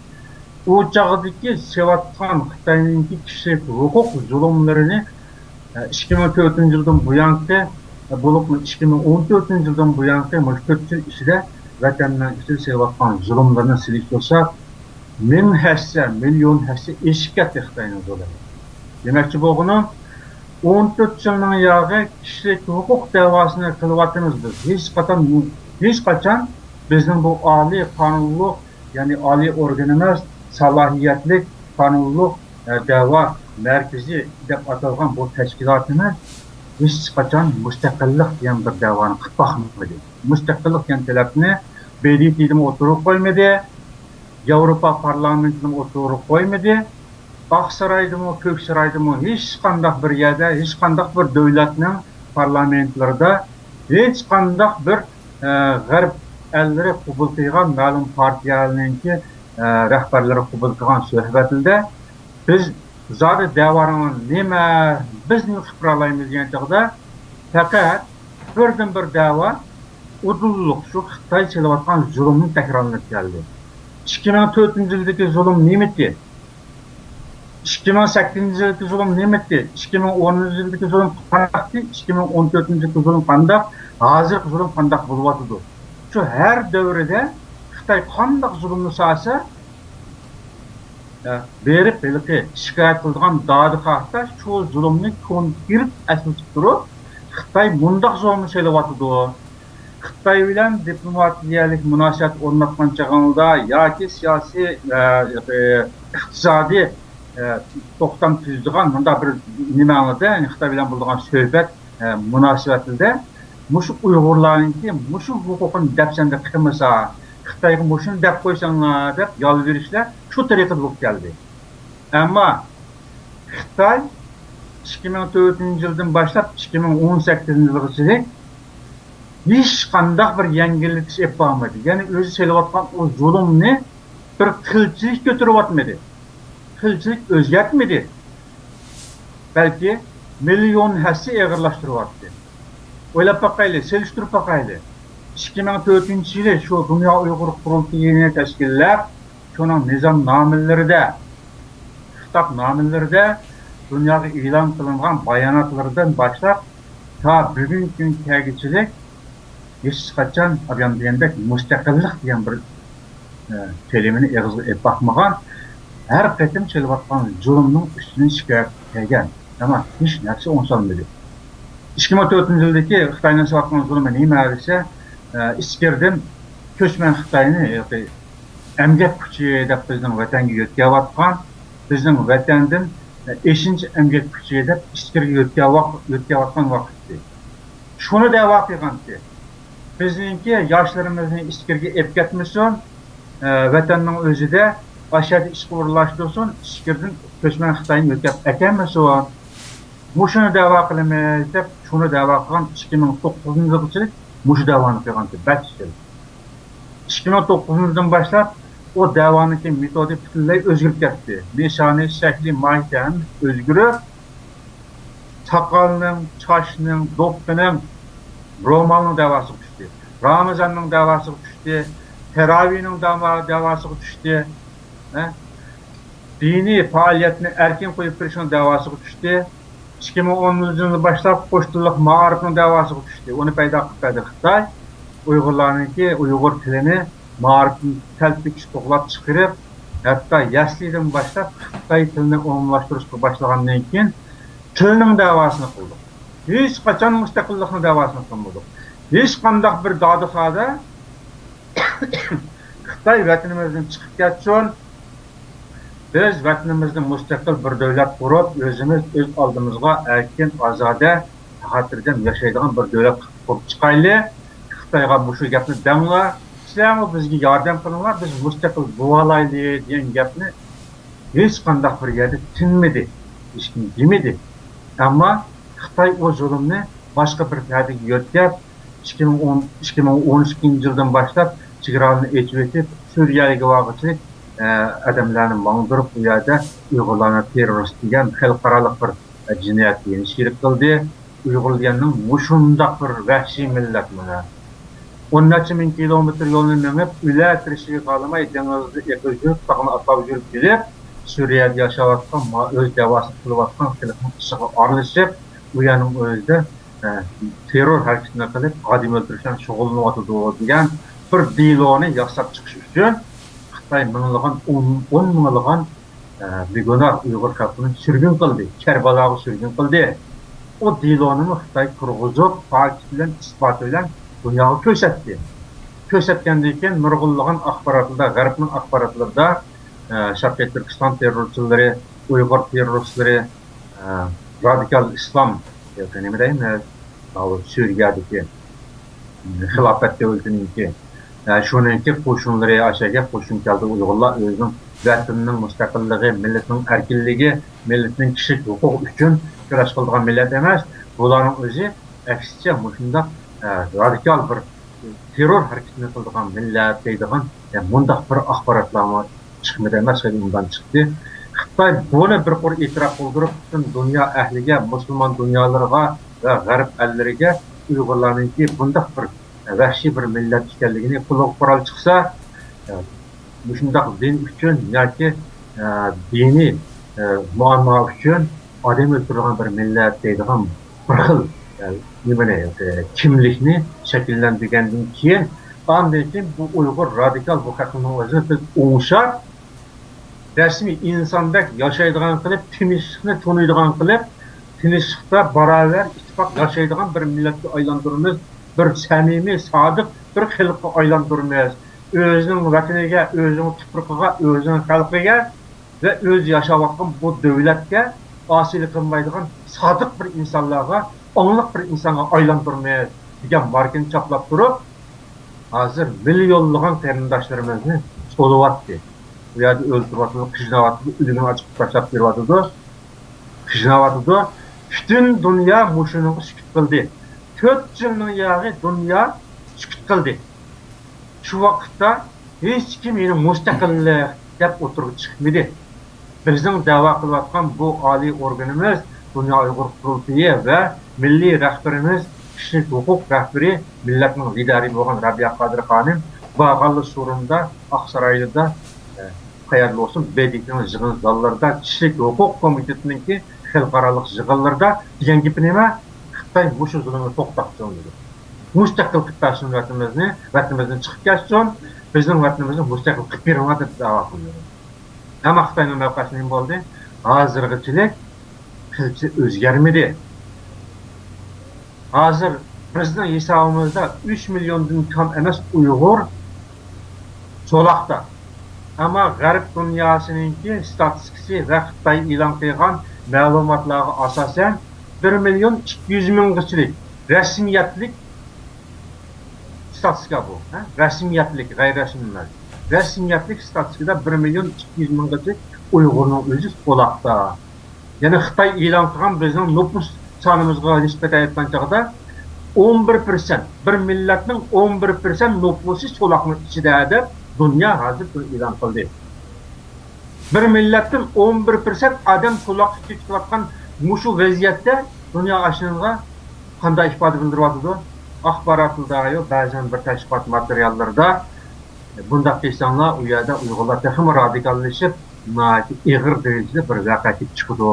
ئۇ چاغدىكى سېلىۋاتقان خىتاينىڭكى كىشىلىك ھوقۇق زۇلۇملىرىنى، ئىككى مىڭ تۆتىنچى يىلدىن بۇيانقى بولۇپمۇ ئىككى مىڭ ئون تۆتىنچى يىلدىن بۇيانقى مۇشۇ تۆت يىل ئىچىدە ۋەتەننىڭ ئىچىدە سېلىۋاتقان زۇلۇملىرىنى سېلىشتۇرساق، مىڭ ھەسسە، مىليون ھەسسە ئېشىپ كەتتى خىتاينىڭ زۇلۇمى. دېمەكچى بولغىنىم، ئون تۆت يىلنىڭ ياغى كىشىلىك ھوقۇق دەۋاسىنى قىلىۋاتىمىز بىز. ھېچقاچان، ھېچقاچان بىزنىڭ بۇ ئالىي قانۇنلۇق، يەنى ئالىي ئورگىنىمىز، سالاھىيەتلىك قانۇنلۇق، ئە، دەۋا مەركىزى دەپ ئاتالغان بۇ تەشكىلاتىمىز ھېچقاچان مۇستەقىللىق دېگەن بىر دەۋانى قىلىپ باقمىدى. مۇستەقىللىق دېگەن تەلەپنى ب د ت دىمۇ ئوتتۇرىغا قويمىدى، ياۋروپا پارلامېنتىدىمۇ ئوتتۇرىغا قويمىدى، ئاق سارايدىمۇ، كۆك سارايدىمۇ، ھېچقانداق بىر يەردە، ھېچقانداق بىر دۆلەتنىڭ پارلامېنتلىرىدا، ھېچقانداق بىر، ئە، غەرب ئەللىرى قوبۇل قىلغان مەلۇم پارتىيەلەرنىڭكى، ئە، رەھبەرلىرى قوبۇل قىلغان سۆھبەتلىرىدە بىز زادى دەۋانىڭ نېمە، بىز نېمە قىلىپ بېرەلايمىز دېگەن چاغدا، پەقەت بىردىنبىر دەۋا ئۇدۇللۇق شۇ خىتاي سېلىۋاتقان زۇلۇمنى تەكرارلىنىپ كەلدى. ئىككى مىڭ تۆتىنچى يىلدىكى زۇلۇم نېمىتى؟ ئىككى مىڭ سەككىزىنچى يىلدىكى زۇلۇم نېمىتى؟ ئىككى مىڭ ئونىنچى يىلدىكى زۇلۇم قانداقتى؟ ئىككى مىڭ ئون تۆتىنچى يىلدىكى زۇلۇم قانداق؟ ھازىرقى زۇلۇم قانداق بولۇۋاتىدۇ؟ شۇ ھەر دەۋردە خىتاي قانداق زۇلۇمنى سالسا، ئە، بېرىپ ھېلىقى شىكايەت قىلىدىغان دادىخاھتا شۇ زۇلۇمنى كونكرېت ئەسلىتىپ تۇرۇپ، خىتاي مۇنداق زۇلۇمنى سېلىۋاتىدۇ. خىتاي بىلەن دىپلوماتىيەلىك مۇناسىۋەت ئورناتقان چېغىڭلاردا ياكى سىياسىي، ئە، ئە، ئىقتىسادىي، ئە، توختام تۈزىدىغان مۇنداق بىر نېمەڭلاردا، يەنى خىتاي بىلەن بولىدىغان سۆھبەت، ئە، مۇناسىۋەتلىرىدە مۇشۇ ئۇيغۇرلارنىڭكى مۇشۇ ھوقۇقىنى دەپسەندە قىلمىسا، خىتايغا مۇشۇنى دەپ قويساڭلار دەپ يالۋۇرۇشلار شۇ تەرىقىدە بولۇپ كەلدى. ئەمما خىتاي ئىككى مىڭ تۆتىنچى يىلدىن باشلاپ ئىككى مىڭ ئون سەككىزىنچى يىلغىچىلىك ھېچقانداق بىر يەڭگىللىتىش ئېلىپ بارمىدى. يەنى ئۆزى سېلىۋاتقان ئۇ زۇلۇمنى بىر قىلچىلىك كۆتۈرۈۋاتمىدى. قىلچىلىك ئۆزگەرتمىدى. بەلكى مىليون ھەسسە ئېغىرلاشتۇرۇۋاتتى. ئويلاپ باقايلى، سېلىشتۇرۇپ باقايلى. ئىككى مىڭ تۆتىنچى يىلى شۇ دۇنيا ئۇيغۇر قۇرۇلتىيىنى تەشكىللەپ، شۇنىڭ نىزامنامىلىرىدە، خىتابنامىلىرىدە، دۇنياغا ئېلان قىلىنغان باياناتلىرىدىن باشلاپ، تا بۈگۈنكى كۈنگە كەلگۈچىلىك ھېچقاچان ئابيان دېگەندەك مۇستەقىللىق دېگەن بىر، ئە، كەلىمىنى ئېغىزغا ئېلىپ باقمىغان، ھەر قېتىم سېلىۋاتقان زۇلۇمنىڭ ئۈستىدىن شىكايەت كەلگەن. ئەمما ھېچ نەرسە ئوڭشالمىدى. ئىككى مىڭ تۆتىنچى يىلدىكى خىتاينىڭ سېلىۋاتقان زۇلۇمى نېمە دېسە، ئە، ئىچكىرىدىن كۆچمەن خىتاينى، ياكى ئەمگەك كۈچى دەپ بىزنىڭ ۋەتەنگە يۆتكەۋاتقان، بىزنىڭ ۋەتەندىن، ئە، ئېشىنچا ئەمگەك كۈچى دەپ ئىچكىرىگە يۆتكەۋاق-، يۆتكەۋاتقان ۋاقتى. شۇنى دەۋا قىلغانتى. بىزنىڭكى ياشلىرىمىزنى ئىچكىرىگە ئېلىپ كەتمىسۇن، ئە، ۋەتەننىڭ ئۆزىدە ئاشۇ يەردە ئىشقا ئورۇنلاشتۇرسۇن، ئىچكىرىدىن كۆچمەن خىتاينى يۆتكەپ ئەكەلمىسۇن. مۇشۇنى دەۋا قىلىمىز دەپ، شۇنى دەۋا قىلغان ئىككى مىڭ توققۇزىنچى يىلغىچىلىك مۇشۇ دەۋانى قىلغانتى، بەش يىل. ئىككى مىڭ توققۇزىنچى يىلدىن باشلاپ ئۇ دەۋانىڭكى مېتودى پۈتۈنلەي ئۆزگىرىپ كەتتى. نىشانى، شەكلى، ماھىيىتى ھەممىسى ئۆزگىرىپ، ساقالنىڭ، چاچنىڭ، دوپپىنىڭ، رومالنىڭ دەۋاسىغا چۈشتى. رامىزاننىڭ دەۋاسىغا چۈشتى. تەراۋىنىڭ داما-، دەۋاسىغا چۈشتى. ھە؟ دىنىي پائالىيەتنى ئەركىن قويۇپ بېرىشنىڭ دەۋاسىغا چۈشتى. ئىككى مىڭ ئونىنچى يىلدىن باشلاپ قوش تىللىق مائارىپنىڭ دەۋاسىغا چۈشتى. ئۇنى پەيدا قىلىپ بەردى خىتاي. ئۇيغۇرلارنىڭكى ئۇيغۇر تىلىنى مائارىپتىن تەلپىكىچە قوغلاپ چىقىرىپ، ھەتتا يەسلىدىن باشلاپ خىتاي تىلىنى ئومۇملاشتۇرۇشقا باشلىغاندىن كېيىن، تىلنىڭ دەۋاسىنى قىلدۇق. ھېچقاچان مۇستەقىللىقنىڭ دەۋاسىنى قىلمىدۇق. ھېچقانداق بىر دادىخادا خىتاي ۋەتىنىمىزدىن چىقىپ كەتسۇن، بىز ۋەتىنىمىزدە مۇستەقىل بىر دۆلەت قۇرۇپ، ئۆزىمىز ئۆز ئالدىمىزغا ئەركىن، ئازادە، خاتىرجەم ياشايدىغان بىر دۆلەت قۇرۇپ چىقايلى. خىتايغا مۇشۇ گەپنى دەڭلار، سىلەرمۇ بىزگە ياردەم قىلىڭلار، بىز مۇستەقىل بولالايلى دېگەن گەپنى ھېچقانداق بىر يەردە تىنمىدى، ھېچكىم دېمىدى. ئەمما خىتاي ئۇ زۇلۇمنى باشقا بىر پەدىگە يۆتكەپ، ئىككى مىڭ ئون، ئىككى مىڭ ئون ئىككىنچى يىلدىن باشلاپ چېگرالارنى ئېچىۋېتىپ، سۈرىيەگە بارغۇچىلىك، ئە، ئادەملەرنى ماڭدۇرۇپ، ئۇ يەردە ئۇيغۇرلارنى تېررورىست دېگەن خەلقئارالىق بىر، ئە، جىنايەتكە يەنە شېرىك قىلدى. ئۇيغۇر دېگەننىڭ مۇشۇنداق بىر ۋەھشىي مىللەت مانا. ئون نەچچە مىڭ كىلومېتىر يولنى مېڭىپ، ئۆلە تىرىشىگە قالماي، دېڭىزدا ئېقىپ يۈرۈپ، تاغنى ئاتلاپ يۈرۈپ كېلىپ، سۈرىيەدە ياشاۋاتقان، ما-، ئۆز دەۋاسىنى قىلىۋاتقان خەلقنىڭ ئىشىغا ئارىلىشىپ، ئۇ يەرنىڭ ئۆزىدە ئە، تېررور ھەرىكىتىنى قىلىپ، ئادەم ئۆلتۈرۈش بىلەن شۇغۇللىنىۋاتىدۇ دېگەن بىر دېلونى ياساپ چىقىش ئۈچۈن خىتاي مىڭلىغان، ئون، ئون مىڭلىغان، ئە، بىگۇناھ ئۇيغۇر خەلقىنى سۈرگۈن قىلدى، كەربالاغا سۈرگۈن قىلدى. ئۇ دېلونىمۇ خىتاي تۇرغۇزۇپ، پاكىت بىلەن، ئىسپات بىلەن دۇنياغا كۆرسەتتى. كۆرسەتكەندىن كېيىن نۇرغۇنلىغان ئاخباراتلاردا، غەربنىڭ ئاخباراتلىرىدا، ئە، شەرقىي تۈركىستان تېررورچىلىرى، ئۇيغۇر تېررورچىلىرى، ئە، رادىكال ئىسلام ياكى نېمە دەيمىز، ئاۋۇ سۈرىيەدىكى، ئىم، خىلاپەت دۆلىتىنىڭكى، ئە، شۇنىڭكى قوشۇنلىرى، ئاشۇ يەرگە قوشۇن كەلدى. ئۇيغۇرلار ئۆزىنىڭ ۋەتىنىنىڭ مۇستەقىللىقى، مىللىتىنىڭ ئەركىنلىكى، مىللىتىنىڭ كىشىلىك ھوقۇقى ئۈچۈن كۈرەش قىلىدىغان مىللەت ئەمەس. بۇلارنىڭ ئۆزى ئەكسىچە مۇشۇنداق، ئە، رادىكال بىر تېررور ھەرىكىتىنى قىلىدىغان مىللەت دەيدىغان، ئە، مۇنداق بىر ئاخباراتلارمۇ چىقمىدى ئەمەس، خېلى ئۇندان چىقتى. خىتاي بۇنى بىر قۇر ئېتىراپ قىلدۇرۇپ، پۈتۈن دۇنيا ئەھلىگە، مۇسۇلمان دۇنيالىرىغا ۋە غەرب ئەللىرىگە ئۇيغۇرلارنىڭكى بۇنداق بىر ۋەھشىي بىر مىللەت ئىكەنلىكىنى، قولىغا قورال چىقسا، ئە، مۇشۇنداق دىن ئۈچۈن ياكى، ئە، دىنىي، ئە، مۇئامما ئۈچۈن ئادەم ئۆلتۈرىدىغان بىر مىللەت دەيدىغان بىر خىل، ئە، نېمىنى، ئە، كىملىكنى شەكىللەندۈرگەندىن كېيىن، ئاندىن كېيىن بۇ ئۇيغۇر رادىكال بۇ خەقنىڭ ئۆزىنى بىز ئوڭشاپ، رەسمىي ئىنساندەك ياشايدىغان قىلىپ، تىنچلىقنى تونۇيدىغان قىلىپ، تىنچلىقتا باراۋەر ئىتتىپاق ياشايدىغان بىر مىللەتكە ئايلاندۇرىمىز، بىر سەمىمىي، سادىق بىر خەلققە ئايلاندۇرىمىز. ئۆزىنىڭ ۋەتىنىگە، ئۆزىنىڭ تۇپرىقىغا، ئۆزىنىڭ خەلقىگە ۋە ئۆزى ياشاۋاتقان بۇ دۆلەتكە ئاسىيلىق قىلمايدىغان سادىق بىر ئىنسانلارغا، ئاڭلىق بىر ئىنسانغا ئايلاندۇرىمىز دېگەن ماركىنى چاپلاپ تۇرۇپ، ھازىر مىليونلىغان قېرىنداشلىرىمىزنى سولىۋەتتى. بۇ يەردە ئۆلتۈرۈۋاتىدۇ، قىيناۋاتىدۇ، ئۆلۈمىنى ئاچىقىپ تاشلاپ بېرىۋاتىدۇ، قىيناۋاتىدۇ. پۈتۈن دۇنيا مۇشۇنىڭغا سۈكۈت قىلدى. تۆت يىلنىڭ ياغى دۇنيا سۈكۈت قىلدى. شۇ ۋاقىتتا ھېچكىم يەنە مۇستەقىللىق دەپ ئوتتۇرىغا چىقمىدى. بىزنىڭ دەۋا قىلىۋاتقان بۇ ئالىي ئورگىنىمىز دۇنيا ئۇيغۇر قۇرۇلتىيى ۋە مىللىي رەھبىرىمىز، كىشىلىك ھوقۇق رەھبىرى، مىللەتنىڭ لىدەرى بولغان رەبىيە قادىر خانىم بارغانلا سورۇندا، ئاقسارايدا، ئە، قەيەردە بولسۇن، بېدىكنىڭ يىغىن زاللىرىدا، كىشىلىك ھوقۇق كومىتېتىنىڭكى خەلقئارالىق يىغىنلىرىدا دېگەن گېپى نېمە؟ خىتاي مۇشۇ زۇلۇمنى توختاتسۇن دېدى. مۇستەقىل قىلىپ بەرسۇن ۋەتىنىمىزنى، ۋەتىنىمىزدىن چىقىپ كەتسۇن، بىزنىڭ ۋەتىنىمىزنى مۇستەقىل قىلىپ بېرىڭلار دەپ دەۋا قىلدى. ئەمما خىتاينىڭ مەۋقەسى نېمە بولدى؟ ھازىرغىچىلىك قىلچە ئۆزگەرمىدى. ھازىر بىزنىڭ ھېسابىمىزدا ئۈچ مىليوندىن كام ئەمەس ئۇيغۇر سولاقتا. ئەمما غەرب دۇنياسىنىڭكى ستاتىستىكىسى ۋە خىتاي ئېلان قىلغان مەلۇماتلارغا ئاساسەن، بىر مىليون ئىككى يۈز مىڭغىچىلىك رەسمىيەتلىك ستاتىستىكا بۇ، ھە؟ رەسمىيەتلىك، غەيرىي رەسمىي ئەمەس. رەسمىيەتلىك ستاتىستىكىدا بىر مىليون ئىككى يۈز مىڭغىچە ئۇيغۇرنىڭ ئۆزى سولاقتا. يەنى خىتاي ئېلان قىلغان بىزنىڭ نوپۇس سانىمىزغا نىسبەتەن ئېيتقان چاغدا، ئون بىر پىرسەنت، بىر مىللەتنىڭ ئون بىر پىرسەنت نوپۇسى سولاقنىڭ ئىچىدە دەپ دۇنيا ھازىر بۇنى ئېلان قىلدى. بىر مىللەتتىن ئون بىر پىرسەنت ئادەم سولاققا كېتىۋاتقان مۇشۇ ۋەزىيەتتە دۇنيا ئاشۇنىڭغا قانداق ئىپادە بىلدۈرۈۋاتىدۇ؟ ئاخباراتلاردا، بەزەن بىر تەشۋىقات ماتېرىياللىرىدا، بۇنداق قىلساڭلار، ئۇ يەردە ئۇيغۇرلار تېخىمۇ رادىكاللىشىپ، ناھايىتى ئېغىر دەرىجىدە بىر ۋەقە كېلىپ چىقىدۇ.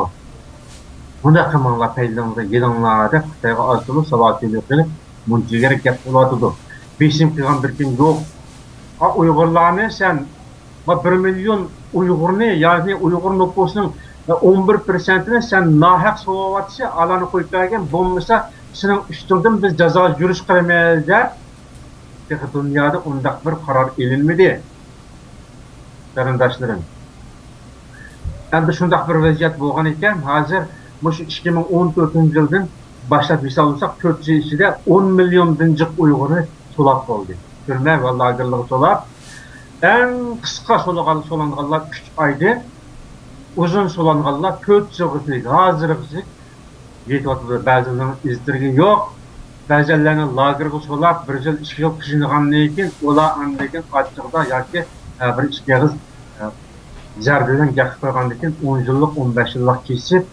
بۇنداق قىلماڭلار، پەيلىڭلار، يېلىڭلار دەپ خىتايغا ئاز تولا ساۋال سېلىپ قېلىپ، مۇنچە دېگەنلىك گەپ قىلىۋاتىدۇ. بېسىم قىلغان بىر كۈن يوق. ئا، ئۇيغۇرلارنى سەن، ما، بىر مىليون ئۇيغۇرنى، يەنى ئۇيغۇر نوپۇسىنىڭ ئون بىر پىرسەنتىنى سەن ناھەق سوۋاۋاتىسەن، ئالارنى قويۇپ بەرگىن، بولمىسا سېنىڭ ئۈستۈڭدىن بىز جازا يۈرۈش قىلىمىز دەپ، تېخى دۇنيادا ئۇنداق بىر قارار ئېلىنمىدى، قېرىنداشلىرىم. ئەمدى شۇنداق بىر ۋەزىيەت بولغان ئىكەن، ھازىر مۇشۇ ئىككى مىڭ ئون تۆتىنچى يىلدىن باشلاپ ھېسابلىساق، تۆت يىل ئىچىدە ئون مىليوندىن جىق ئۇيغۇرنى سولاپ بولدى. تۈرمە ۋە لاگېرلارغا سولاپ، ئەڭ قىسقا سولىغان، سولانغانلار ئۈچ ئايدىن، ئۇزۇن سولانغانلار تۆت يىلغىچە، ھازىرغىچە يېتىۋاتىدۇ. بەزىلىرىنىڭ ئىز-دېرىكى يوق. بەزەنلەرنى لاگېرغا سولاپ، بىر يىل، ئىككى يىل قىينىغاندىن كېيىن، ئۇلار ئاندىن كېيىن ئاچچىقىدا ياكى، ئە، بىر ئىككى ئېغىز، ئە، زەردىدىن گەپ قىلغاندىن كېيىن، ئون يىللىق، ئون بەش يىللىق كېسىپ،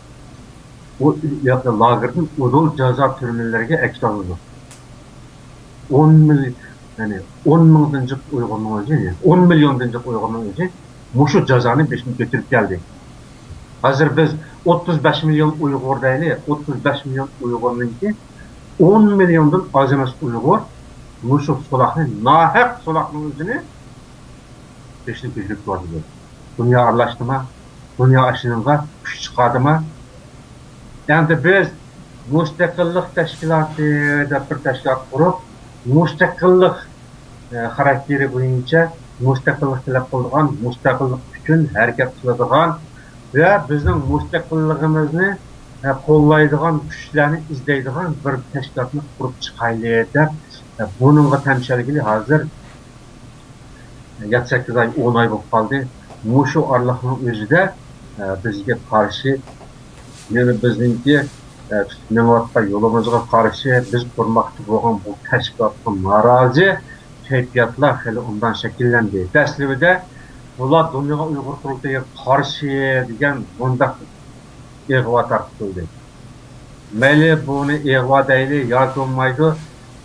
ئۇ ياكى لاگېردىن ئۇدۇل جازا تۈرمىلىرىگە ئەكېتىۋالىدۇ. ئون مىل-، يەنى ئون مىڭدىن جىق ئۇيغۇرنىڭ ئۆزى، ئون مىليوندىن جىق ئۇيغۇرنىڭ ئۆزى مۇشۇ جازانى بېشىدىن كۆتۈرۈپ كەلدى. ھازىر بىز ئوتتۇز بەش مىليون ئۇيغۇر دەيلى، ئوتتۇز بەش مىليون ئۇيغۇرنىڭكى ئون مىليوندىن ئاز ئەمەس ئۇيغۇر مۇشۇ سولاقنى، ناھەق سولاقنىڭ ئۆزىنى بېشىنى كۆتۈرۈپ تۇرۇۋاتىدۇ. دۇنيا ئارىلاشتىما؟ دۇنيا ئاشۇنىڭغا كۈچ چىقاردىما؟ ئەمدى بىز مۇستەقىللىق تەشكىلاتى دەپ بىر تەشكىلات قۇرۇپ، مۇستەقىللىق، ئە، خاراكتېرى بويىچە مۇستەقىللىق تەلەپ قىلىدىغان، مۇستەقىللىق ئۈچۈن ھەرىكەت قىلىدىغان ۋە بىزنىڭ مۇستەقىللىقىمىزنى، ئە، قوللايدىغان كۈچلەرنى ئىزدەيدىغان بىر تەشكىلاتنى قۇرۇپ چىقايلى دەپ، ئە، بۇنىڭغا تەمشەلگىلى ھازىر يەتتە سەككىز ئاي، ئون ئاي بولۇپ قالدى. مۇشۇ ئارىلىقنىڭ ئۆزىدە، ئە، بىزگە قارشى، يەنە بىزنىڭكى، ئە، تۇتۇپ مېڭىۋاتقان يولىمىزغا قارشى بىز قۇرماقچى بولغان بۇ تەشكىلاتقا نارازى كەيپىياتلار خېلى ئوبدان شەكىللەندى. دەسلىپىدە بۇلار دۇنيا ئۇيغۇر قۇرۇلتىيىغا قارشى دېگەن مۇنداق ئىغۋا تارقىتىلدى. مەيلى، بۇنى ئىغۋا دەيلى ياكى بولمايدۇ،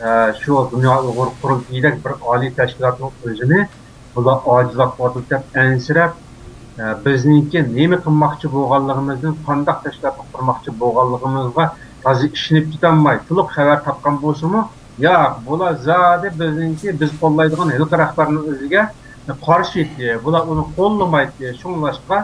ئە، شۇ دۇنيا ئۇيغۇر قۇرۇلتىيىدەك بىر ئالىي تەشكىلاتنىڭ ئۆزىنى بۇلار ئاجىزلاپ قالدۇق دەپ ئەنسىرەپ، ئە، بىزنىڭكى نېمە قىلماقچى بولغانلىقىمىزدىن، قانداق تەشكىلاتنى قۇرماقچى بولغانلىقىمىزغا تازا ئىشىنىپ كېتەلمەي، تولۇق خەۋەر تاپقان بولسىمۇ، ياق، بۇلار زادى بىزنىڭكى، بىز قوللايدىغان ھېلىقى رەھبەرنىڭ ئۆزىگە قارشى ئىدى، بۇلار ئۇنى قوللىمايتتى. شۇڭلاشقا،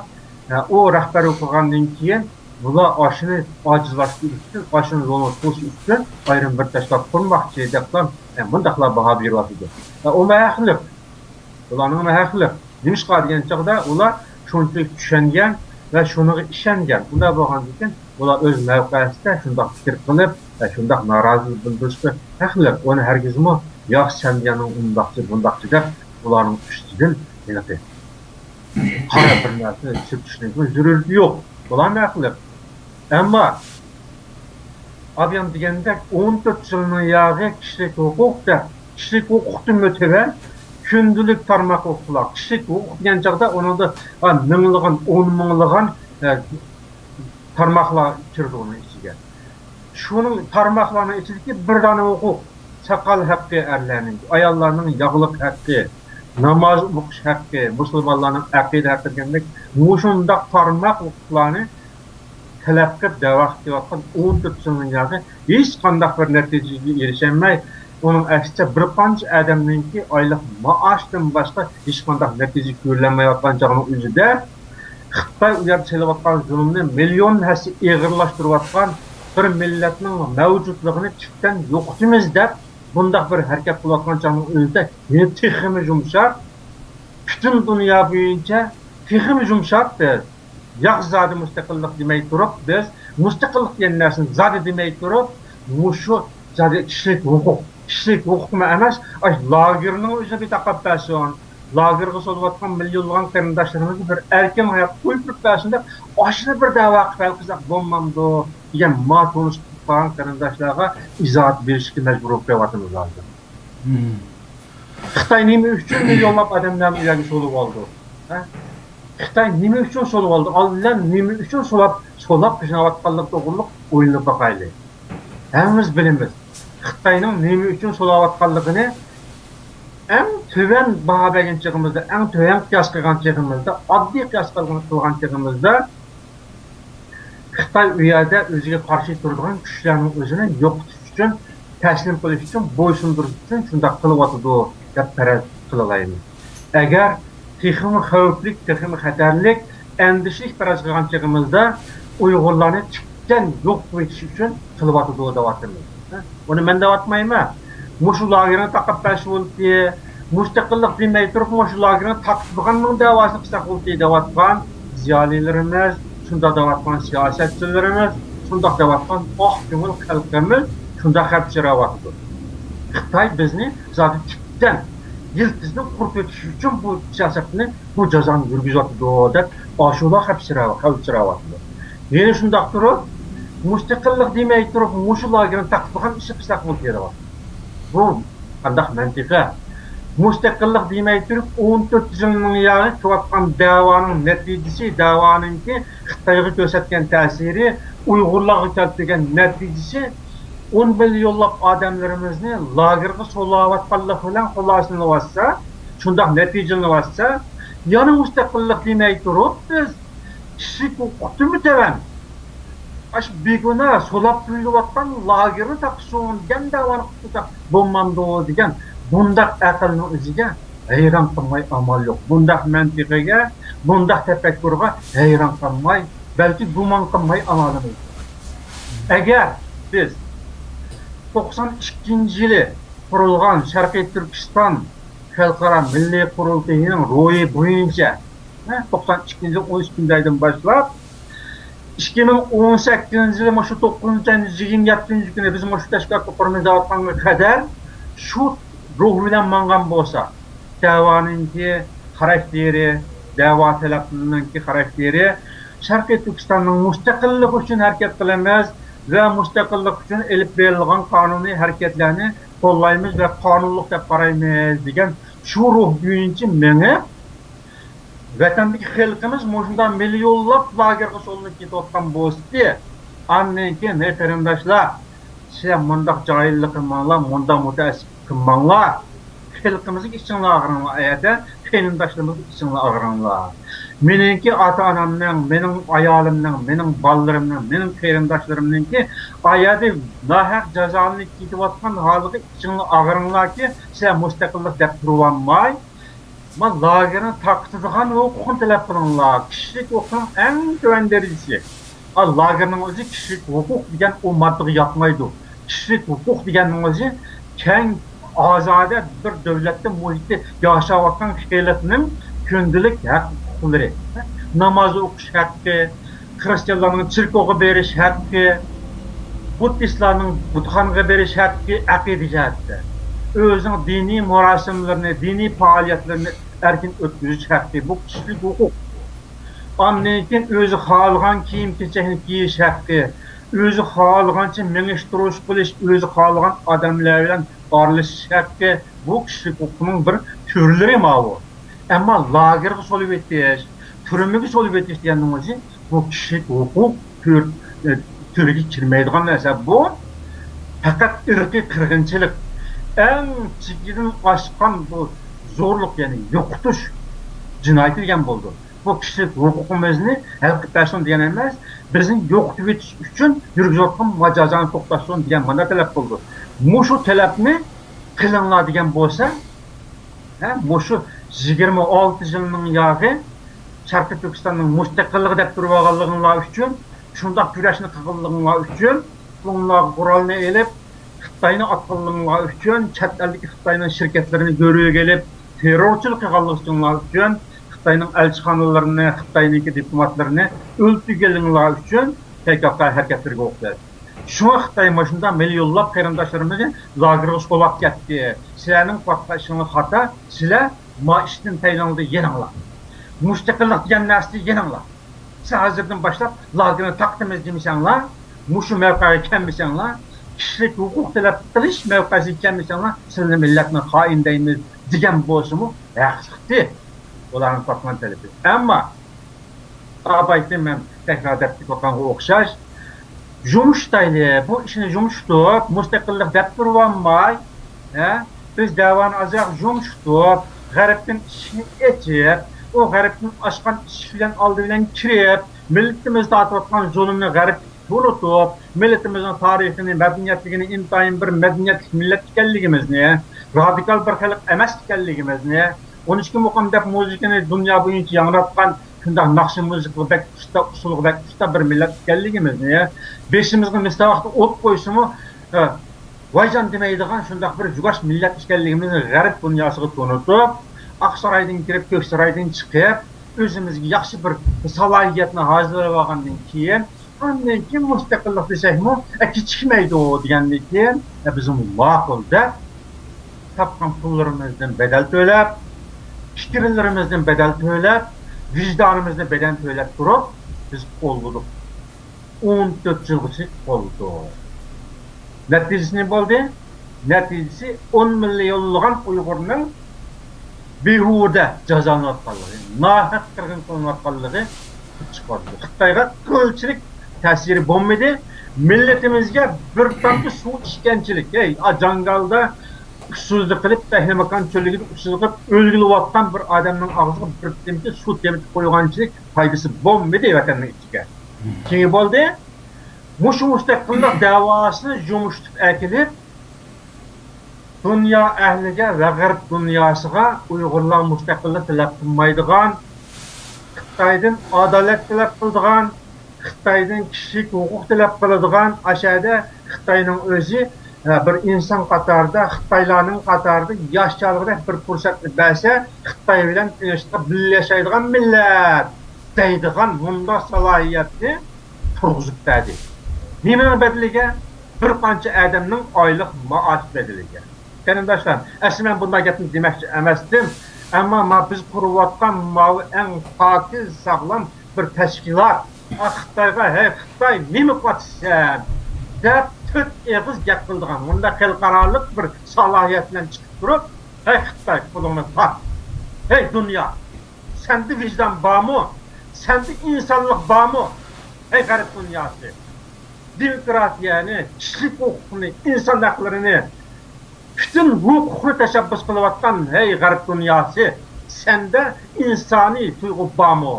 ئە، ئۇ رەھبەرلىك قىلغاندىن كېيىن بۇلار ئاشۇنى ئاجىزلاشتۇرۇش ئۈچۈن، ئاشۇنى زۇلۇم قىلىش ئۈچۈن ئايرىم بىر تەشكىلات قۇرماقچى دەپلا، ئە، مۇنداقلا باھا بېرىۋاتىدۇ. ئە، ئۇمۇ ھەقلىق. ئۇلارنىڭمۇ ھەقلىق. نېمىشقا دېگەن چاغدا ئۇلار شۇنچىلىك چۈشەنگەن ۋە شۇنىڭغا ئىشەنگەن. ئۇنداق بولغاندىكىن ئۇلار ئۆز مەۋقەسىدە شۇنداق پىكىر قىلىپ ۋە شۇنداق نارازىلىق بىلدۈرۈشكە ھەقلىق. ئۇنى ھەرگىزمۇ ياخشى سەندىيەنىڭ ئۇنداقچى، بۇنداقچى دەپ ئۇلارنىڭ ئۈستىدىن ھېلىقى قارا بىر نەرسىنى سۈرتۈشنىڭ زۆرۈرىيىتى يوق. بۇلارمۇ ھەقلىق. ئەمما ئابىيام دېگەندەك، ئون تۆت يىلنىڭ ياغى كىشىلىك ھوقۇق دەپ، كىشىلىك ھوقۇقتىنمۇ تۆۋەن، كۈندىلىك تارماق ھوقۇقلار. كىشىلىك ھوقۇق دېگەن چاغدا ئۇنىڭدا، ھە، مىڭلىغان، ئون مىڭلىغان، ھە، تارماقلار كىرىدۇ ئۇنىڭ ئىچىگە. شۇنىڭ تارماقلارنىڭ ئىچىدىكى بىر دانە ھوقۇق، ساقال ھەققى ئەرلەرنىڭ، ئاياللارنىڭ ياغلىق ھەققى، ناماز ئوقۇش ھەققى، مۇسۇلمانلارنىڭ ئەقىدە ھەققى دېگەندەك مۇشۇنداق تارماق ھوقۇقلارنى تەلەپ قىلىپ دەۋا قىلىۋاتقان ئون تۆت يىلنىڭ ياغى ھېچقانداق بىر نەتىجىگە ئېرىشەلمەي، ئۇنىڭ ئەكسىچە بىر قانچە ئادەمنىڭكى ئايلىق مائاشتىن باشقا ھېچقانداق نەتىجە كۆرۈلەلمەيۋاتقان چاغنىڭ ئۆزىدە، خىتاي ئۇ يەردە سېلىۋاتقان زۇلۇمنى مىليون ھەسسە ئېغىرلاشتۇرۇۋاتقان بىر مىللەتنىڭ مەۋجۇتلۇقىنى تۈپتىن يوقىتىمىز دەپ، بۇنداق بىر ھەرىكەت قىلىۋاتقان چاغنىڭ ئۆزىدە يەنە تېخىمۇ يۇمشاپ، پۈتۈن دۇنيا بويىچە تېخىمۇ يۇمشاپ، بىز ياق زادى مۇستەقىللىق دېمەي تۇرۇپ، بىز مۇستەقىللىق دېگەن نەرسىنى زادى دېمەي تۇرۇپ، مۇشۇ زادى كىشىلىك ھوقۇق، كىشىلىك ھوقۇقمۇ ئەمەس، ئاشۇ لاگېرنىڭ ئۆزىنى بىر تاقاپ بەرسۇن، لاگېرغا سولىۋاتقان مىليونلىغان قېرىنداشلىرىمىزنى بىر ئەركىن ھاياتقا قويۇپ بەرسۇن دەپ، ئاشۇنى بىر دەۋا قىلىپ ھەل قىلساق بولمامدۇ دېگەن ما تونۇش قىلغان قېرىنداشلارغا ئىزاھات بېرىشكە مەجبۇر بولۇپ قېلىۋاتىمىز ھازىر. خىتاي نېمە ئۈچۈن مىليونلاپ ئادەملەرنى ئۇ يەرگە سولىۋالدى؟ ھە؟ خىتاي نېمە ئۈچۈن سولىۋالدى؟ ئاللام نېمە ئۈچۈن سولاپ، سولاپ قېچىنىۋاتقانلىقى توغرۇلۇق ئويلىنىپ باقايلى. ھەممىمىز بىلىمىز. خىتاينىڭ نېمە ئۈچۈن سولاۋاتقانلىقىنى ئەڭ تۆۋەن باھا بەرگەن چېغىمىزدا، ئەڭ تۆۋەن قىياس قىلغان چېغىمىزدا، ئاددىي قىياس قىلغان، قىلغان چېغىمىزدا، خىتاي ئۇ يەردە ئۆزىگە قارشى تۇرىدىغان كۈچلەرنىڭ ئۆزىنى يوقىتىش ئۈچۈن، تەسلىم قىلىش ئۈچۈن، بويسۇندۇرۇش ئۈچۈن شۇنداق قىلىۋاتىدۇ، دەپ پەرەز قىلالايمىز. ئەگەر تېخىمۇ خەۋپلىك، تېخىمۇ خەتەرلىك، ئەندىشىلىك پەرەز قىلغان چېغىمىزدا، ئۇيغۇرلارنى تۈپتىن يوق قىلىۋېتىش ئۈچۈن قىلىۋاتىدۇ، دەۋاتىمىز. ئۇنى مەن دەۋاتمايمەن. مۇشۇ لاگېرنى تاقاپ بەرسە بولدى، مۇستەقىللىق دېمەي تۇرۇپ، مۇشۇ لاگېرنى تاقىتىدىغاننىڭ دەۋاسىنى قىلساق بولدى دەۋاتقان زىيالىيلىرىمىز، شۇنداق دەۋاتقان سىياسەتچىلىرىمىز، شۇنداق دەۋاتقان ئاق كۆڭۈل خەلقىمىز شۇنداق خەپ چىراۋاتىدۇ. خىتاي بىزنى زادى تۈپتىن يىلتىزدىن قۇرۇتۇۋېتىش ئۈچۈن بۇ سىياسەتنى، بۇ جازانى يۈرگۈزۈۋاتىدۇ، دەپ ئاشۇلار خەپ چىراۋ-، خەۋپ چىراۋاتىدۇ. يەنە شۇنداق تۇرۇپ، مۇستەقىللىق دېمەي تۇرۇپ، مۇشۇ لاگېرنى تاقىتىدىغان ئىشنى قىلساق بولدى دەۋاتىدۇ. بۇ قانداق مەنتىقە؟ مۇستەقىللىق دېمەي تۇرۇپ، ئون تۆت يىلنىڭ ياغى قىلىۋاتقان دەۋانىڭ نەتىجىسى، دەۋانىڭكى خىتايغا كۆرسەتكەن تەسىرى، ئۇيغۇرلارغا كەلتۈرگەن نەتىجىسى، ئون مىليونلاپ ئادەملىرىمىزنى لاگېرغا سولاۋاتقانلىقى بىلەن خۇلاسىلىنىۋاتسا، شۇنداق نەتىجىلىنىۋاتسا، يەنە مۇستەقىللىق دېمەي تۇرۇپ، بىز كىشىلىك ھوقۇقتىنمۇ تۆۋەن، ئاشۇ بىگۇناھ سولاپ قويۇلۇۋاتقان لاگېرنى تاقىسۇن دېگەن دەۋانى قىلسا بولمامدۇ دېگەن بۇنداق ئەقىلنىڭ ئۆزىگە ھەيران قالماي ئامال يوق. بۇنداق مەنتىقىگە، بۇنداق تەپەككۇرغا ھەيران قالماي، بەلكى گۇمان قىلماي ئامالىمىز يوق. ئەگەر بىز توقسان ئىككىنچى يىلى قۇرۇلغان شەرقىي تۈركىستان خەلقئارا مىللىي قۇرۇلتىيىنىڭ روھى بويىچە، ھە، توقسان ئىككىنچى يىل ئون ئىككىنچى ئايدىن باشلاپ، ئىككى مىڭ ئون سەككىزىنچى يىلى مۇشۇ توققۇزىنچى ئاينىڭ يىگىرمە يەتتىنچى كۈنى بىز مۇشۇ تەشكىلاتنى قۇرىمىز دەۋاتقانغا قەدەر شۇ روھ بىلەن ماڭغان بولسا، دەۋانىڭكى خاراكتېرى، دەۋا تەلەپلىرىنىڭكى خاراكتېرى، شەرقىي تۈركىستاننىڭ مۇستەقىللىقى ئۈچۈن ھەرىكەت قىلىمىز ۋە مۇستەقىللىق ئۈچۈن ئېلىپ بېرىلغان قانۇنىي ھەرىكەتلەرنى قوللايمىز ۋە قانۇنلۇق دەپ قارايمىز دېگەن شۇ روھ بويىچە مېڭىپ، ۋەتەندىكى خەلقىمىز مۇشۇنداق مىليونلاپ لاگېرغا سولىنىپ كېتىۋاتقان بولسىدى، ئاندىن كېيىن، ھەي قېرىنداشلار، سىلەر مۇنداق جاھىللىق قىلماڭلار، مۇنداق مۇتەئەسسىپ قىلماڭلار. خەلقىمىزگە ئىچىڭلار ئاغرىڭلار، ئەتە قېرىنداشلىرىمىزغا ئىچىڭلار ئاغرىڭلار. مېنىڭكى ئاتا-ئانامنىڭ، مېنىڭ ئايالىمنىڭ، مېنىڭ بالىلىرىمنىڭ، مېنىڭ قېرىنداشلىرىمنىڭكى ئايەردە ناھەق جازالىنىپ كېتىۋاتقان ھالىغا ئىچىڭلار ئاغرىڭلاركى، سىلەر مۇستەقىللىق دەپ تۇرۇۋالماي، ما لاگېرنى تارقىتىدىغان ھوقۇقنى تەلەپ قىلىڭلار. كىشىلىك ھوقۇقنىڭ ئەڭ تۆۋەن دەرىجىسى. ئا، لاگېرنىڭ ئۆزى كىشىلىك ھوقۇق دېگەن ئۇ ماددىغا ياتمايدۇ. كىشىلىك ھوقۇق دېگەننىڭ ئۆزى كەڭ، ئازادە بىر دۆلەتتە، مۇھىتتە ياشاۋاتقان خەلقنىڭ كۈندىلىك ھەق ھوقۇقلىرى. ناماز ئوقۇش ھەققى، خرىستىيانلارنىڭ چېركوۋغا بېرىش ھەققى، بۇددىستلارنىڭ بۇتخانىغا بېرىش ھەققى، ئەقىدە جەھەتتە ئۆزىنىڭ دىنىي مۇراسىملىرىنى، دىنىي پائالىيەتلىرىنى ئەركىن ئۆتكۈزۈش ھەققى، بۇ كىشىلىك ھوقۇق. ئاندىن كېيىن ئۆزى خالىغان كىيىم-كېچەكنى كىيىش ھەققى، ئۆزى خالىغانچە مېڭىش، تۇرۇش، قىلىش، ئۆزى خالىغان ئادەملەر بىلەن ئارىلىشىش ھەققى، بۇ كىشىلىك ھوقۇقنىڭ بىر تۈرلىرى ماۋۇ. ئەمما لاگېرغا سولىۋېتىش، تۈرمىگە سولىۋېتىش دېگەننىڭ ئۆزى بۇ كىشىلىك ھوقۇق تۈر-، ئە، تۈرىگە كىرمەيدىغان نەرسە. بۇ پەقەت ئىرقىي قىرغىنچىلىق، ئەڭ چېكىدىن ئاشقان بۇ زورلۇق، يەنى يوقىتىش جىنايىتى دېگەن بولىدۇ. بۇ كىشىلىك ھوقۇقىمىزنى ھەل قىلىپ بەرسۇن دېگەن ئەمەس، بىزنى يوقىتىۋېتىش ئۈچۈن يۈرگۈزۈۋاتقان ماجازانى توختاتسۇن دېگەن مانا تەلەپ قىلىدۇ. مۇشۇ تەلەپنى قىلىڭلار دېگەن بولسا، ھە، مۇشۇ يىگىرمە ئالتە يىلنىڭ ياغى شەرقىي تۈركىستاننىڭ مۇستەقىللىقى دەپ تۇرۇۋالغانلىقىڭلار ئۈچۈن، شۇنداق كۈرەشنى قىلغانلىقىڭلار ئۈچۈن، قولۇڭلارغا قورالنى ئېلىپ، خىتاينى ئاتقانلىقىڭلار ئۈچۈن، چەت ئەلدىكى خىتاينىڭ شىركەتلىرىنى گۆرۈگە ئېلىپ، تېررورچىلىق قىلغانلىقىڭلار ئۈچۈن، خىتاينىڭ ئەلچىخانىلىرىنى، خىتاينىڭكى دىپلوماتلىرىنى ئۆلتۈرگەنلىكىڭلار ئۈچۈن پكك ھەرىكەتلىرىگە ئوخشاش. شۇڭا خىتاي مۇشۇنداق مىليونلاپ قېرىنداشلىرىمىزنى لاگېرغا سولاپ كەتتى. سىلەرنىڭ قىلىۋاتقان ئىشىڭلار خاتا، سىلەر ما ئىشتىن تەيلىڭلار، يېنىڭلار. مۇستەقىللىق دېگەن نەرسىدىن يېنىڭلار. سىلەر ھازىردىن باشلاپ لاگېرنى تاقىتىمىز دېمىسەڭلار، مۇشۇ مەۋقەگە كەلمىسەڭلار، كىشىلىك ھوقۇق تەلەپ قىلىش مەۋقەسىگە كەلمىسەڭلار، سىلەرنى مىللەتنىڭ خائىنى دەيمىز دېگەن بولسىمۇ ھەقلىقتى. ئۇلارنىڭ تارتقان تەلىپى. ئەمما ئاپايتىم، مەن تەكرار دەپ كېتىۋاتقانغا ئوخشاش، يۇمشىتايلى، بۇ ئىشنى يۇمشىتىپ، مۇستەقىللىق دەپ تۇرۇۋالماي، ھە، بىز دەۋانى ئازراق يۇمشىتىپ، غەربتىن ئىشىكنى ئېچىپ، ئۇ غەربتىن ئاچقان ئىشىك بىلەن ئالدى بىلەن كىرىپ، مىللىتىمىز تارتىۋاتقان زۇلۇمنى غەربكە تونۇتۇپ، مىللىتىمىزنىڭ تارىخىنى، مەدەنىيەتلىكىنى، ئىنتايىن بىر مەدەنىيەتلىك مىللەت ئىكەنلىكىمىزنى، رادىكال بىر خەلق ئەمەس ئىكەنلىكىمىزنى، ئون ئىككى مۇقام دەپ مۇزىكىنى دۇنيا بويىچە ياڭراتقان شۇنداق ناخشا مۇزىكىغا بەك ئۇستا، ئۇسسۇلغا بەك ئۇستا بىر مىللەت ئىكەنلىكىمىزنى، بېشىمىزغا مىس تاۋاقتا ئوت قويسىمۇ، ھە، ۋايجان دېمەيدىغان شۇنداق بىر يۇۋاش مىللەت ئىكەنلىكىمىزنى غەرب دۇنياسىغا تونۇتۇپ، ئاقسارايدىن كىرىپ، كۆكسارايدىن چىقىپ، ئۆزىمىزگە ياخشى بىر سالاھىيەتنى ھازىرلاپ ئالغاندىن كېيىن، ئاندىن كېيىن مۇستەقىللىق دېسەكمۇ، ئە، كېچىكمەيدۇ دېگەندىن كېيىن، ئە، بىزمۇ ماقۇل دەپ، تاپقان پۇللىرىمىزدىن بەدەل تۆلەپ، پىكىرلىرىمىزدىن بەدەل تۆلەپ، ۋىجدانىمىزدىن بەدەل تۆلەپ تۇرۇپ، بىز قوللىدۇق. ئون تۆت يىلغىچە قوللىدۇق. نەتىجىسى نېمە بولدى؟ نەتىجىسى ئون مىليونلىغان ئۇيغۇرنىڭ بىھۇدە جازالىنىۋاتقانلىقى، ناھەق قىرغىن قىلىنىۋاتقانلىقى چىقىۋاتىدۇ. خىتايغا قىلچىلىك تەسىرى بولمىدى. مىللىتىمىزگە بىر تامچە سۇ ئىچكەنچىلىك، ھەي، ئا، جاڭگالدا ئۇسسۇزلۇق قىلىپ، تەھلىماكان چۆللۈكىدە ئۇسسۇزلۇق قىلىپ ئۆلگىلىۋاتقان بىر ئادەمنىڭ ئاغزىغا بىر تامچە سۇ تېمىتىپ قويغانچىلىك پايدىسى بولمىدى ۋەتەننىڭ ئىچىگە. كېيىن بولدى. مۇشۇ مۇستەقىللىق دەۋاسىنى يۇمشىتىپ ئەكېلىپ، دۇنيا ئەھلىگە ۋە غەرب دۇنياسىغا ئۇيغۇرلار مۇستەقىللىق تەلەپ قىلمايدىغان، خىتايدىن ئادالەت تەلەپ قىلىدىغان، خىتايدىن كىشىلىك ھوقۇق تەلەپ قىلىدىغان، ئاشەدە خىتاينىڭ ئۆزى، ئە، بىر ئىنسان قاتارىدا، خىتايلارنىڭ قاتارىدا ياشىيالىغۇدەك بىر پۇرسەتنى بەرسە، خىتاي بىلەن تىنچلىقتا بىللە ياشايدىغان مىللەت دەيدىغان مۇنداق سالاھىيەتنى تۇرغۇزۇپ بەردى. نېمىنىڭ بەدىلىگە؟ بىر قانچە ئادەمنىڭ ئايلىق مائاش بەدىلىگە. قېرىنداشلار، ئەسلى مەن بۇنداق گەپنى دېمەكچى ئەمەستىم. ئەمما ما بىز قۇرۇۋاتقان ماۋۇ ئەڭ پاكىز، ساغلام بىر تەشكىلات، «ئا، خىتايغا، ھەي خىتاي، نېمە قىلىۋاتىسەن؟» دەپ تۆت ئېغىز گەپ قىلىدىغان، مۇنداق خەلقئارالىق بىر سالاھىيەت بىلەن چىقىپ تۇرۇپ، «ھەي خىتاي، قولۇڭنى تارت! ھەي دۇنيا، سەندە ۋىجدان بارمۇ؟ سەندە ئىنسانلىق بارمۇ؟ ھەي غەرب دۇنياسى! دېموكراتىيەنى، كىشىلىك ھوقۇقنى، ئىنسان ھەقلىرىنى، پۈتۈن ھوقۇقنى تەشەببۇس قىلىۋاتقان، ھەي غەرب دۇنياسى! سەندە ئىنسانىي تۇيغۇ بارمۇ؟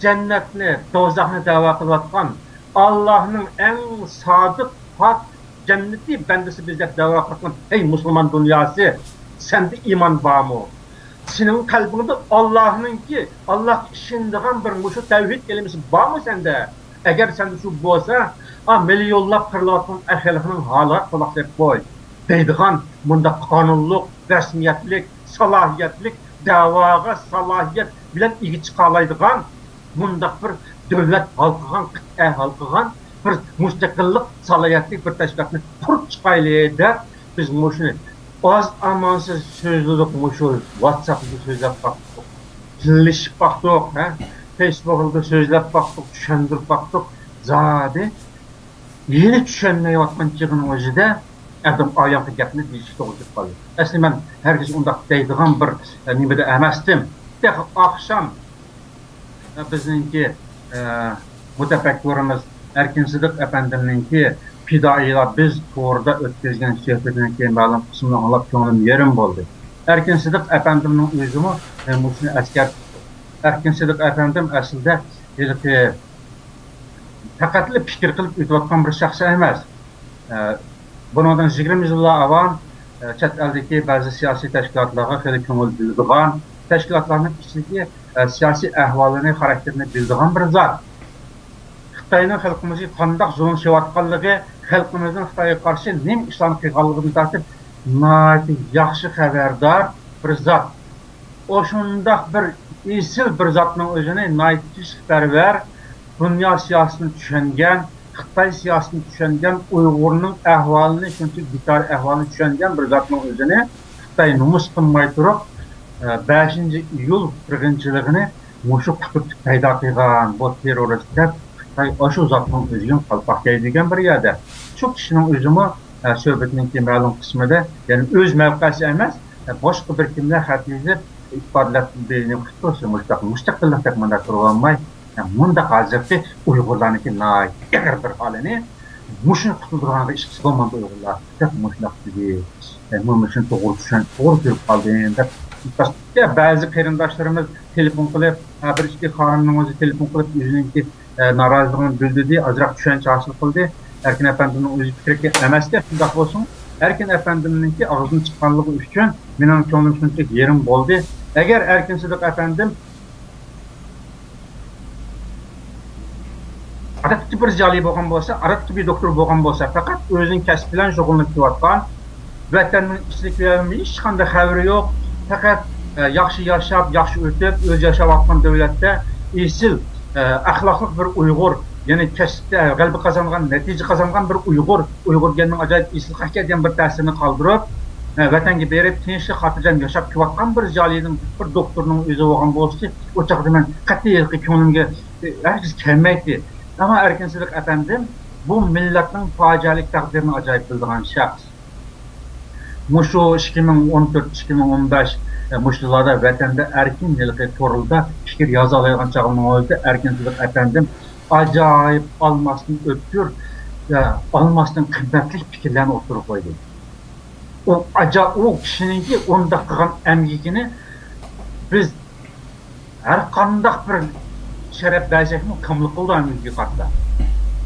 جەننەتنى، دوزاخنى دەۋا قىلىۋاتقان، ئاللاھنىڭ ئەڭ سادىق، پاك، جەننىتى بەندىسى بىز دەپ دەۋا قىلىۋاتقان، ھەي مۇسۇلمان دۇنياسى! سەندە ئىمان بارمۇ؟ سېنىڭ قەلبىڭدە ئاللاھنىڭكى، ئاللاھقا ئىشىنىدىغان بىر مۇشۇ تەۋھىد كەلىمىسى بارمۇ سەندە؟ ئەگەر سەندە شۇ بولسا، ئا، مىليونلاپ قىرىلىۋاتقان ئەر خەلقنىڭ ھالىغا قۇلاق سېلىپ قوي، دەيدىغان مۇنداق قانۇنلۇق، رەسمىيەتلىك، سالاھىيەتلىك، دەۋاغا سالاھىيەت بىلەن ئىگە چىقالايدىغان مۇنداق بىر دۆلەت ھالقىغان، قىتئە ھالقىغان بىر مۇستەقىللىق سالاھىيەتلىك بىر تەشكىلاتنى قۇرۇپ چىقايلى دەپ، بىز مۇشۇنى ئاز ئامالسىز سۆزلىدۇق، مۇشۇ ۋاتساپتا سۆزلەپ باقتۇق، تىللىشىپ باقتۇق، ھە؟ فېيسبۇكتا سۆزلەپ باقتۇق، چۈشەندۈرۈپ باقتۇق. زادى ھېلى چۈشەنمەيۋاتقان چېغىنىڭ ئۆزىدە ئادەم ئاياغقا گەپنى دېيىشكە توغرا كېلىپ قالدى. ئەسلى مەن ھەرگىز ئۇنداق دەيدىغان بىر، ئە، نېمىدە ئەمەستىم. تېخى ئاخشام، ئە، بىزنىڭكى، ئە، مۇتەپەككۇرىمىز ئەركىن سىدىق ئەپەندىمنىڭكى پىدائىيلار بىز تورىدا ئۆتكۈزگەن سۆھبىتىنىڭكى مەلۇم قىسمىنى ئاڭلاپ كۆڭلۈم يېرىم بولدى. ئەركىن سىدىق ئەپەندىمنىڭ ئۆزىمۇ، ئە، مۇشۇنى ئەسكەرتىپتۇ. ئەركىن سىدىق ئەپەندىم ئەسلىدە ھېلىقى پەقەتلا پىكىر قىلىپ ئۆتۈۋاتقان بىر شەخس ئەمەس. ئە، بۇنىڭدىن يىگىرمە يىللار ئاۋۋال، ئە، چەت ئەلدىكى بەزى سىياسىي تەشكىلاتلارغا خېلى كۆڭۈل بۆلىدىغان، تەشكىلاتلارنىڭ ئىچىدىكى، ئە، سىياسىي ئەھۋالىنى، خاراكتېرىنى بىلىدىغان بىر زات. خىتاينىڭ خەلقىمىزگە قانداق زۇلۇم سېلىۋاتقانلىقى، خەلقىمىزنىڭ خىتايغا قارشى نېمە ئىشلارنى قىلغانلىقىدىن تارتىپ ناھايىتى ياخشى خەۋەردار بىر زات. ئۇ شۇنداق بىر ئېسىل بىر زاتنىڭ ئۆزىنى ناھايىتى كىشىلىكپەرۋەر، دۇنيا سىياسىتىنى چۈشەنگەن، خىتاي سىياسىتىنى چۈشەنگەن، ئۇيغۇرنىڭ ئەھۋالىنى، شۇنچىلىك بىچارە ئەھۋالىنى چۈشەنگەن بىر زاتنىڭ ئۆزىنى خىتاي نومۇس قىلماي تۇرۇپ، ئە، بەشىنچى ئىيۇل قىرغىنچىلىقىنى مۇشۇ قۇتۇرتۇپ پەيدا قىلغان بۇ تېررورىست دەپ خىتاي ئاشۇ زاتنىڭ ئۆزىگە قالپاق كىيدۈرگەن بىر يەردە. شۇ كىشىنىڭ ئۆزىمۇ، ئە، سۆھبىتىنىڭكى مەلۇم قىسمىدا، يەنى ئۆز مەۋقەسى ئەمەس، باشقا بىر كىملەر خەت يېزىپ ئىپادىلەپ بېرىپ، مۇشتەق مۇستەقىللىق دەپ مۇنداق تۇرۇۋالماي، مۇنداق ھازىرقى ئۇيغۇرلارنىڭكى ناھايىتى ئېغىر بىر ھالىنى، مۇشۇنى قۇتۇلدۇرغانغا ئىش قىلمامدۇ ئۇيغۇرلار دەپ مۇشۇنداق دېدى. مۇشۇنى توغرا چۈشەن، توغرا كۆرۈپ قالدىم دەپ. بەزى قېرىنداشلىرىمىز تېلېفون قىلىپ، ھە، بىر ئىككى خانىمنىڭ ئۆزى تېلېفون قىلىپ ئۆزىنىڭكى ئە، نارازىلىقىنى بىلدۈردى، ئازراق چۈشەنچە ھاسىل قىلدى. ئەركىن ئەپەندىمنىڭ ئۆزى پىكرى ئەمەسكەن، شۇنداق بولسىمۇ، ئەركىن ئەپەندىمنىڭكى ئاغزىدىن چىققانلىقى ئۈچۈن مېنىڭ كۆڭلۈم شۇنچىلىك يېرىم بولدى. ئەگەر ئەركىن سىدىق ئەپەندىم ئادەتتىكى بىر زىيالىي بولغان بولسا، ئادەتتىكى بىر دوكتور بولغان بولسا، پەقەت ئۆزىنىڭ كەسپى بىلەن شۇغۇللىنىپ كېلىۋاتقان، ۋەتەننىڭ ئىچىدىكىلەردىن ھېچقانداق خەۋىرى يوق، پەقەت، ئە، ياخشى ياشاپ، ياخشى ئۆتۈپ، ئۆزى ياشاۋاتقان دۆلەتتە ئېسىل، ئە، ئەخلاقلىق بىر ئۇيغۇر، يەنى كەسىپتە غەلىبە قازانغان، نەتىجە قازانغان بىر ئۇيغۇر، ئۇيغۇر دېگەننىڭ ئاجايىپ ئېسىللىققا كەلگەن بىر تەسىرنى قالدۇرۇپ، ئە، ۋەتەنگە بېرىپ، تىنچلىق، خاتىرجەم ياشاپ كېلىۋاتقان بىر زىيالىينىڭ، بىر دوكتورنىڭ ئۆزى بولغان بولسا، ئۇ چاغدا مەن قەتئىي ھېلىقى كۆڭلۈمگە، ئە، ھەرگىز كەلمەيتتى. ئەمما ئەركىن سىدىق ئەپەندىم بۇ مىللەتنىڭ پاجىئەلىك تەقدىرىنى ئاجايىپ بىلىدىغان شەخس. مۇشۇ ئىككى مىڭ ئون تۆت، ئىككى مىڭ ئون بەش، ئە، مۇشۇ يىللاردا ۋەتەندە ئەركىن ھېلىقى توردا پىكىر يازالايدىغان چاغنىڭ ئۆزىدە ئەركىن سىدىق ئەپەندىم ئاجايىپ ئالماستىن ئۆتكۈر، ئە، ئالماستىن قىممەتلىك پىكىرلەرنى ئوتتۇرىغا قويدى. ئۇ ئاجا-، ئۇ كىشىنىڭكى ئۇنداق قىلغان ئەمگىكىنى بىز ھەر قانداق بىر شەرەپ بەرسەكمۇ كامىل قىلىدۇ ئەمگىكى قاتتا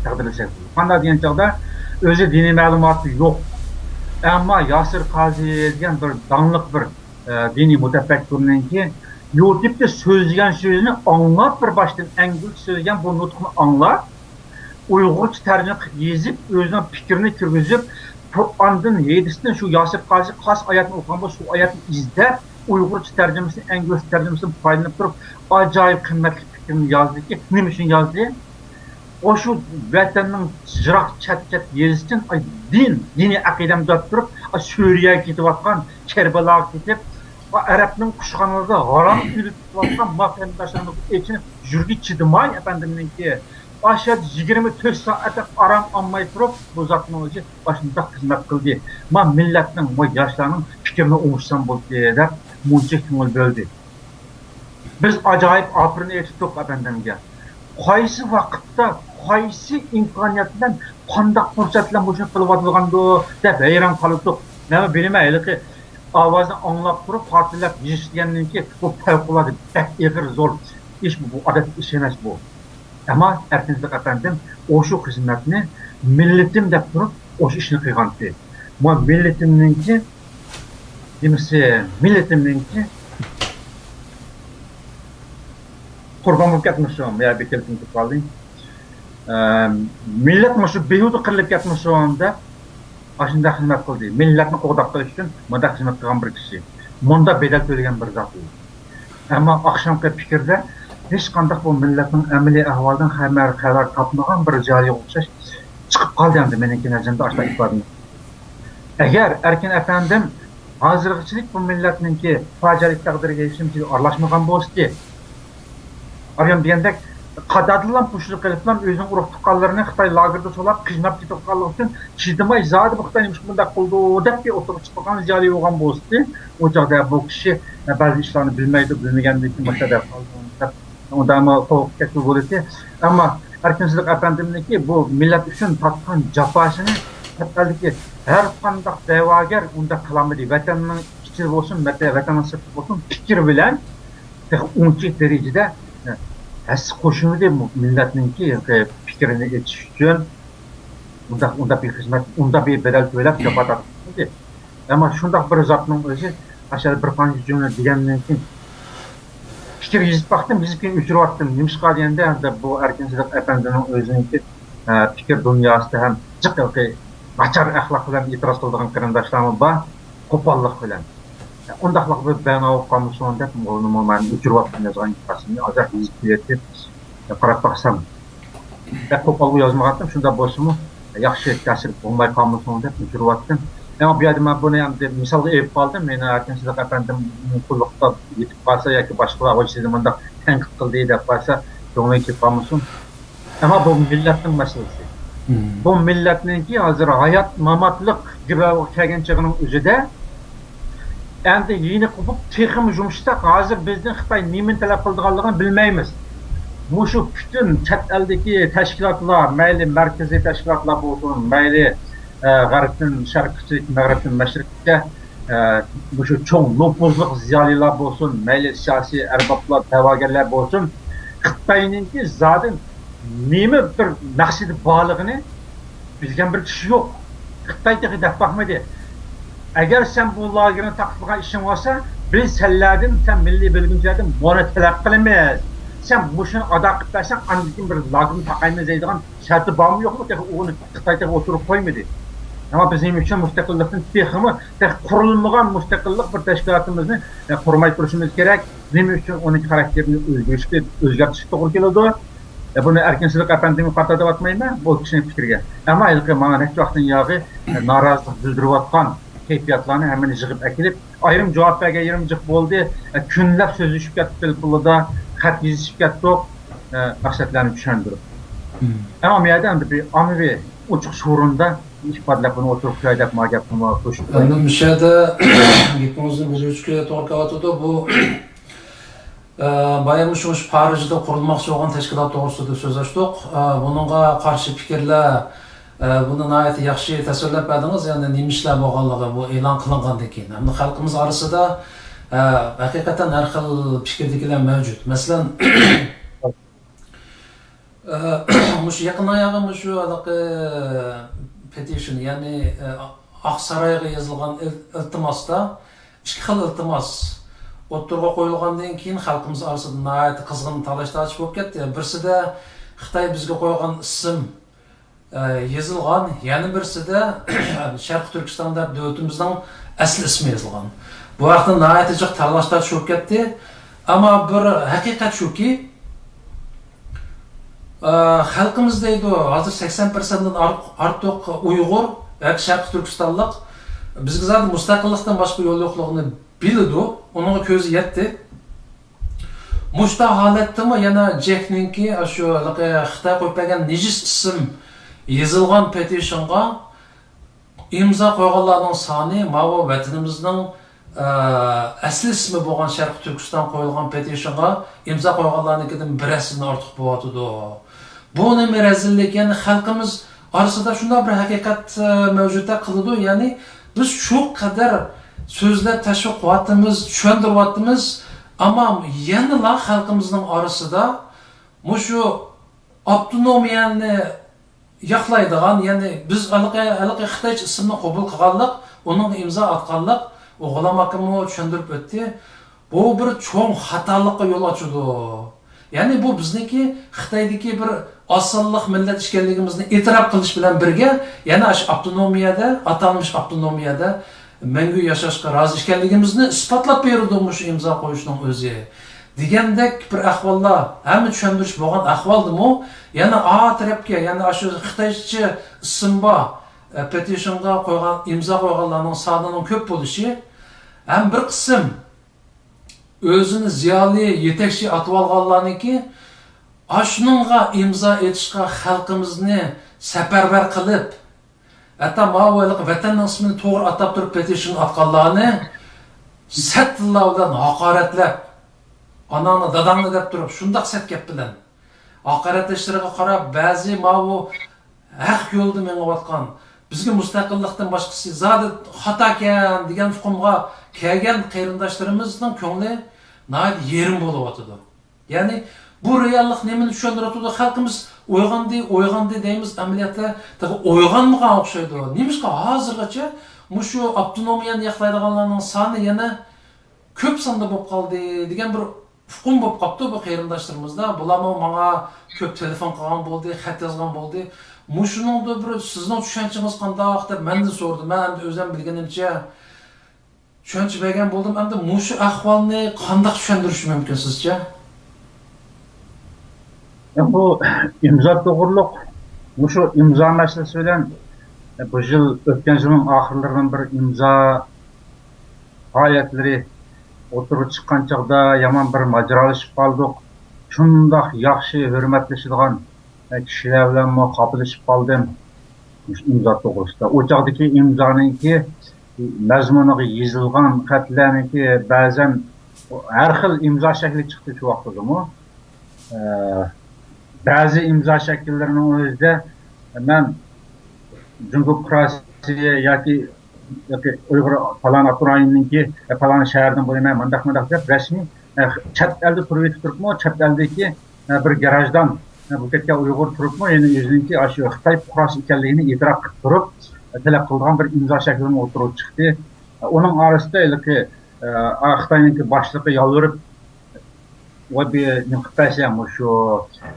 تەقدىرلىسەك. قانداق دېگەن چاغدا ئۆزى دىنىي مەلۇماتى يوق، ئەمما ياسىر قازى دېگەن بىر داڭلىق بىر ئە، دىنىي مۇتەپەككۇرنىڭكى يۇتۇبتا سۆزلىگەن سۆزىنى ئاڭلاپ، بىر باشتىن ئەنگلىزچە سۆزلىگەن بۇ نۇتۇقنى ئاڭلاپ، ئۇيغۇرچە تەرجىمە قىلىپ يېزىپ، ئۆزىنىڭ پىكرىنى كىرگۈزۈپ، قۇرئاندىن، ھەدىستىن شۇ ياسىر قازى قايسى ئايەتنى ئوقۇغان بولسا، شۇ ئايەتنى ئىزدەپ، ئۇيغۇرچە تەرجىمىسىنى، ئەنگلىزچە تەرجىمىسىدىن پايدىلىنىپ تۇرۇپ، ئاجايىپ قىممەتلىك پىكىرنى يازدىكى، نېمە ئۈچۈن يازدى؟ ئاشۇ ۋەتەننىڭ يىراق چەت-چەت يېزىسىدىن، ئاي، دىن، دىنىي ئەقىدەمنى دەپ تۇرۇپ، ئاي، سۈرىيەگە كېتىۋاتقان، كەربەلاغا كېتىپ، ئا، ئەرەبنىڭ قۇشخانىلىرىدا ھارام ئۆلۈپ كېتىۋاتقان ما قېرىنداشلارنىڭ ئېچىنىپ يۈرىكى چىدىماي، ئەپەندىمنىڭكى ئاشۇ يەردە يىگىرمە تۆت سائەت ئارام ئالماي تۇرۇپ، بۇ زاتنىڭ ئۆزى ئاشۇنداق خىزمەت قىلدى. ما مىللەتنىڭ، ما ياشلارنىڭ پىكرىنى ئوڭشىسام بولدى دەپ، مۇنچە كۆڭۈل بۆلدى. بىز ئاجايىپ ئاپىرىن ئېيتتۇق ئەپەندىمگە. قايسى ۋاقىتتا، قايسى ئىمكانىيەت بىلەن، قانداق پۇرسەت بىلەن مۇشۇنى قىلىۋاتىدىغاندۇ دەپ ھەيران قالدۇق. مەنمۇ بىلىمەن، ھېلىقى ئاۋازنى ئاڭلاپ تۇرۇپ، خاتىرىلەپ يېزىش دېگەننىڭكى بۇ پەۋقۇلئاددە بەك ئېغىر، زور ئىش بۇ، بۇ ئادەتتىكى ئىش ئەمەس بۇ. ئەمما ئەركىن سىدىق ئەپەندىم ئاشۇ خىزمەتنى مىللىتىم دەپ تۇرۇپ، ئاشۇ ئىشنى قىلغانتى. مانا مىللىتىمنىڭكى نېمىسى، مىللىتىمنىڭكى قۇربان بولۇپ كەتمىسۇن، يا بىكىلتىن كېتىپ قالدى. ئە، مىللەت مۇشۇ بىھۇدە قىرىلىپ كەتمىسۇن دەپ، ئاشۇنداق خىزمەت قىلدى. مىللەتنى قوغداپ قېلىش ئۈچۈن مۇنداق خىزمەت قىلغان بىر كىشى. مۇنداق بەدەل تۆلىگەن بىر زات ئۇ. ئەمما ئاخشامقى پىكىردە ھېچقانداق بۇ مىللەتنىڭ ئەمەلىي ئەھۋالىدىن خەۋەر، خەۋەر تاپمىغان بىر زىيالىيغا ئوخشاش چىقىپ قالدى ئەمدى مېنىڭكى نەزىرىمدە ئاشۇنداق ئىپادىنى. ئەگەر ئەركىن ئەپەندىم ھازىرغىچىلىك بۇ مىللەتنىڭكى پاجىئەلىك تەقدىرىگە ھېچنېمە ئارىلاشمىغان بولسىتى، ئارىيان دېگەندەك، قاتاردىنلا پۇشۇلۇق قىلىپلا ئۆزىنىڭ ئۇرۇق تۇغقانلىرىنى خىتاي لاگېردا سولاپ قىيناپ كېتىۋاتقانلىقى ئۈچۈن چىدىماي، زادى بۇ خىتاي نېمىشقا بۇنداق قىلىدۇ دەپ بىر ئوتتۇرىغا چىقىپ قالغان زىيالىي بولغان بولسىتى، ئۇ چاغدا بۇ كىشى بەزى ئىشلارنى بىلمەيدۇ، بىلمىگەندىن كېيىن مۇشۇنداق قالدى دەپ ئۇنداقمۇ قوۋۇپ كەتكىلى بولاتتى. ئەمما ئەركىن سىدىق ئەپەندىمنىڭكى بۇ مىللەت ئۈچۈن تارتقان جاپاسىنى چەت ئەلدىكى ھەر قانداق دەۋاگەر ئۇنداق قىلالمىدى. ۋەتەننىڭ ئىچىدە بولسۇن، ۋەتە-، ۋەتەننىڭ سىرتىدا بولسۇن، پىكىر بىلەن تېخى ئۇنچىلىك دەرىجىدە، ئە، ھەسسە قوشمىدى مۇ-، مىللەتنىڭكى پىكرىنى ئېيتىش ئۈچۈن. ئۇنداق، ئۇنداق بىر خىزمەت، ئۇنداق بىر بەدەل تۆلەپ جاپا تارتمىدى. ئەمما شۇنداق بىر زاتنىڭ ئۆزى، ئاشۇ بىر قانچە جۈملە دېگەندىن كېيىن، پىكىر يېزىپ باقتىم، يېزىپ كېيىن ئۆچۈرۈۋەتتىم. نېمىشقا دېگەندە، ئەمدى بۇ ئەركىن سىدىق ئەپەندىنىڭ ئۆزىنىڭكى، ئە، پىكىر دۇنياسىدا ھەم جىق ھېلىقى ناچار ئەخلاق بىلەن ئېتىراز قىلىدىغان قېرىنداشلارمۇ بار، قوپاللىق بىلەن. ئۇنداقلىق بىر بەنا بولۇپ قالمىسۇن دەپ، ئۇنىمۇ مەن ئۆچۈرۈۋەتتىم، يازغان ئىنكاسىمنى ئازراق يېزىپ كېلىۋېتىپ، قاراپ باقسام، بەك قوپالغۇ يازمىغانتىم، شۇنداق بولسىمۇ ياخشى تەسىر بولماي قالمىسۇن دەپ ئۆچۈرۈۋەتتىم. ئەمما بۇ يەردە مەن بۇنى ئەمدى مىسالغا ئېلىپ قالدىم. مېنى ئەركىن سىدىق ئەپەندىم قۇللۇقتا يېتىپ قالسا ياكى باشقىلار ھوجىسىدە مۇنداق تەنقىد قىلدى دەپ قالسا، كۆڭلىگە كېلىپ قالمىسۇن. ئەمما بۇ مىللەتنىڭ مەسىلىسى. بۇ مىللەتنىڭكى ھازىر ھايات-ماماتلىق گىرۋاكقا كەلگەن چېغىنىڭ ئۆزىدە، ئەمدى يېنىك قوپۇپ تېخىمۇ يۇمشىساق، ھازىر بىزدىن خىتاي نېمىنى تەلەپ قىلىدىغانلىقىنى بىلمەيمىز. مۇشۇ پۈتۈن چەت ئەلدىكى تەشكىلاتلار، مەيلى مەركىزىي تەشكىلاتلار بولسۇن، مەيلى، ئە، غەربتىن شەرققىچە، مەغرىبتىن مەشرىققىچە، ئە، مۇشۇ چوڭ نوپۇزلۇق زىيالىيلار بولسۇن، مەيلى سىياسىي ئەربابلار، دەۋاگەرلەر بولسۇن، خىتاينىڭكى زادى نېمە بىر مەقسىتى بارلىقىنى بىلگەن بىر كىشى يوق. خىتاي تېخى دەپ باقمىدى. ئەگەر سەن بۇ لاگېرنى تارقىتىدىغان ئىشىڭ بولسا، بىز سەنلەردىن، سەن مىللىي بۆلگۈنچىلەردىن مۇنى تەلەپ قىلىمىز. سەن مۇشۇنى ئادا قىلىپ بەرسەڭ، ئاندىن كېيىن بىر لاگېرنى تاقايمىز دەيدىغان شەرتى بارمۇ يوقمۇ؟ تېخى ئۇنى خىتاي تېخى ئوتتۇرىغا قويمىدى. ئەمما بىز نېمە ئۈچۈن مۇستەقىللىقتىن تېخىمۇ، تېخى قۇرۇلمىغان مۇستەقىللىق بىر تەشكىلاتىمىزنى، ئە، قۇرماي تۇرۇشىمىز كېرەك؟ نېمە ئۈچۈن ئۇنىڭ خاراكتېرىنى ئۆزگەرتىشكە، ئۆزگەرتىشكە توغرا كېلىدۇ؟ ئە، بۇنى ئەركىن سىدىق ئەپەندىمگە قارىتا دەۋاتمايمەن، بۇ كىشىنىڭ پىكرىگە. ئەمما ھېلىقى ماڭا نەچچە ۋاقىتتىن ياغى، ئە، نارازىلىق بىلدۈرۈۋاتقان كەيپىياتلارنى ھەممىنى يىغىپ ئەكېلىپ، ئايرىم جاۋاب بەرگەن يېرىم جىق بولدى. ئە، كۈنلەپ سۆزلىشىپ كەتتۇق تېلېفوندا، خەت يېزىشىپ كەتتۇق. ئە، مەقسەتلەرنى چۈشەندۈرۈپ. ئەمما بۇ يەردە ئەمدى بىر ئاممىۋى ئوچۇق سورۇندا ئىپادىلەپ بۇنى ئوتتۇرىغا قوياي دەپ ما گەپنى قوشۇپ قويدۇم. ئەمدى مۇشۇ يەردە گېپىڭىزنى بۆلۈۋېتىشكە توغرا كېلىۋاتىدۇ. بۇ، ئە، بايام شۇ، شۇ پارىژدا قۇرۇلماقچى بولغان تەشكىلات توغرىسىدا سۆز ئاچتۇق. ئە، بۇنىڭغا قارشى پىكىرلەر، ئە، بۇنى ناھايىتى ياخشى تەسۋىرلەپ بەردىڭىز، يەنى نېمە ئىشلار بولغانلىقى بۇ ئېلان قىلىنغاندىن كېيىن. ھەمدە خەلقىمىز ئارىسىدا، ئە، ھەقىقەتەن ھەر خىل پىكىردىكىلەر مەۋجۇت. مەسىلەن، ئە، مۇشۇ يېقىن ئاياغى مۇشۇ ھېلىقى پېتىشن، يەنى، ئە، ئاقسارايغا يېزىلغان ئىل-، ئىلتىماستا ئىككى خىل ئىلتىماس ئوتتۇرىغا قويۇلغاندىن كېيىن، خەلقىمىز ئارىسىدا ناھايىتى قىزغىن تالاش-تارتىش بولۇپ كەتتى. بىرسىدە خىتاي بىزگە قويغان ئىسىم، ئە، يېزىلغان، يەنە بىرسىدە شەرقىي تۈركىستان دەپ دۆلىتىمىزنىڭ ئەسلى ئىسمى يېزىلغان. بۇ ھەقتە ناھايىتى جىق تالاش-تارتىش بولۇپ كەتتى. ئەمما بىر ھەقىقەت شۇكى، ئە، خەلقىمىز دەيدۇ، ھازىر سەكسەن پىرسەنتتىن ئار-، ئارتۇق ئۇيغۇر ياكى شەرقىي تۈركىستانلىق بىزگە زادى مۇستەقىللىقتىن باشقا يول يوقلۇقىنى بىلىدۇ، ئۇنىڭغا كۆزى يەتتى. مۇشۇنداق ھالەتتىمۇ يەنە جېكنىڭكى ئاشۇ ھېلىقى خىتاي قويۇپ بەرگەن نىجىس ئىسىم يېزىلغان پېتىشنغا ئىمزا قويغانلارنىڭ سانى ماۋۇ ۋەتىنىمىزنىڭ، ئە، ئەسلى ئىسمى بولغان شەرقىي تۈركىستان قويۇلغان پېتىشنغا ئىمزا قويغانلارنىڭكىدىن بىر ھەسسىدىن ئارتۇق بولۇۋاتىدۇ. بۇ نېمە رەزىللىك؟ يەنى خەلقىمىز ئارىسىدا شۇنداق بىر ھەقىقەت، ئە، مەۋجۇتتا قىلىدۇ. يەنى بىز شۇ قەدەر سۆزلەپ تەشۋىق قىلىۋاتىمىز، چۈشەندۈرۈۋاتىمىز، ئەمما يەنىلا خەلقىمىزنىڭ ئارىسىدا مۇشۇ ئاپتونومىيەنى ياقلايدىغان، يەنى بىز ھېلىقى، ھېلىقى خىتايچە ئىسىمنى قوبۇل قىلغانلىق، ئۇنىڭغا ئىمزا ئاتقانلىق، ئۇ غۇلام ئاكىمۇ چۈشەندۈرۈپ ئۆتتى. بۇ بىر چوڭ خاتالىققا يول ئاچىدۇ. يەنى بۇ بىزنىڭكى خىتايدىكى بىر ئاز سانلىق مىللەت ئىكەنلىكىمىزنى ئېتىراپ قىلىش بىلەن بىرگە، يەنە ئاشۇ ئاپتونومىيەدە، ئاتالمىش ئاپتونومىيەدە مەڭگۈ ياشاشقا رازى ئىكەنلىكىمىزنى ئىسپاتلاپ بېرىدۇ مۇشۇ ئىمزا قويۇشنىڭ ئۆزى. دېگەندەك بىر ئەھۋاللار، ھەممە چۈشەندۈرۈش بولغان ئەھۋالدىمۇ، يەنە ئا تەرەپكە، يەنە ئاشۇ خىتايچە ئىسىم بار، ئە، پېتىشنغا قويغان، ئىمزا قويغانلارنىڭ سانىنىڭ كۆپ بولۇشى، ھەم بىر قىسىم ئۆزىنى زىيالىي يېتەكچى ئاتىۋالغانلارنىڭكى ئاشۇنىڭغا ئىمزا ئېتىشقا خەلقىمىزنى سەپەرۋەر قىلىپ، ھەتتا ماۋۇ ھېلىقى ۋەتەننىڭ ئىسمىنى توغرا ئاتاپ تۇرۇپ پېتىشن ئاتقانلارنى سەت تىللار بىلەن ھاقارەتلەپ، ئاناڭنى، داداڭنى دەپ تۇرۇپ، شۇنداق سەت گەپ بىلەن ھاقارەتلەشلىرىگە قاراپ، بەزى ماۋۇ ھەق يولدا مېڭىۋاتقان، بىزگە مۇستەقىللىقتىن باشقىسى زادى خاتاكەن دېگەن ئۇقۇمغا كەلگەن قېرىنداشلىرىمىزنىڭ كۆڭلى ناھايىتى يېرىم بولۇۋاتىدۇ. يەنى بۇ رېئاللىق نېمىنى چۈشەندۈرۈۋاتىدۇ؟ خەلقىمىز ئويغاندى، ئويغاندى دەيمىز، ئەمەلىيەتتە تېخى ئويغانمىغان ئوخشايدۇ. نېمىشقا ھازىرغىچە مۇشۇ ئاپتونومىيەنى ياقلايدىغانلارنىڭ سانى يەنە كۆپ ساندا بولۇپ قالدى دېگەن بىر ئۇقۇم بولۇپ قاپتۇ بۇ قېرىنداشلىرىمىزدا. بۇلارمۇ ماڭا كۆپ تېلېفون قىلغان بولدى، خەت يازغان بولدى. مۇشۇنىڭدا بىر سىزنىڭ چۈشەنچىڭىز قانداق دەپ مەندىن سورىدى. مەن ئەمدى ئۆزۈم بىلگىنىمچە چۈشەنچە بەرگەن بولدۇم. ئەمدى مۇشۇ ئەھۋالنى قانداق چۈشەندۈرۈش مۇمكىن سىزچە؟ بۇ ئىمزا توغرۇلۇق، مۇشۇ ئىمزا مەسىلىسى بىلەن بۇ يىل، ئۆتكەن يىلنىڭ ئاخىرلىرىدىن بىر ئىمزا پائالىيەتلىرى ئوتتۇرىغا چىققان چاغدا يامان بىر ماجىرالىشىپ قالدۇق. شۇنداق ياخشى ھۆرمەتلىشىدىغان كىشىلەر بىلەنمۇ خاپىلىشىپ قالدىم مۇشۇ ئىمزا توغرىسىدا. ئۇ چاغدىكى ئىمزانىڭكى مەزمۇنىغا يېزىلغان خەتلەرنىڭكى بەزەن ھەر خىل ئىمزا شەكلى چىقتى شۇ ۋاقتىدىمۇ. ئە، بەزى ئىمزا شەكىللىرىنىڭ ئۆزىدە مەن جۇڭگو پۇقراسى ياكى، ياكى ئۇيغۇر پالان ئاپتونوم رايونىنىڭكى، پالان شەھەردىن بولىمەن، مانداق، مانداق دەپ رەسمىي، ئە، چەت ئەلدە تۇرۇۋېتىپ تۇرۇپمۇ، چەت ئەلدىكى، ئە، بىر گراژدان، ئە، بولۇپ كەتكەن ئۇيغۇر تۇرۇپمۇ، يەنە ئۆزىنىڭكى ئاشۇ خىتاي پۇقراسى ئىكەنلىكىنى ئېتىراپ قىلىپ تۇرۇپ، ئە، تەلەپ قىلىدىغان بىر ئىمزا شەكلىمۇ ئوتتۇرىغا چىقتى. ئە، ئۇنىڭ ئارىسىدا ھېلىقى، ئە، خىتاينىڭكى باشلىقى يالۋۇرۇپ، ۋە بىر نېمە قىلىپ بەرسە، مۇشۇ،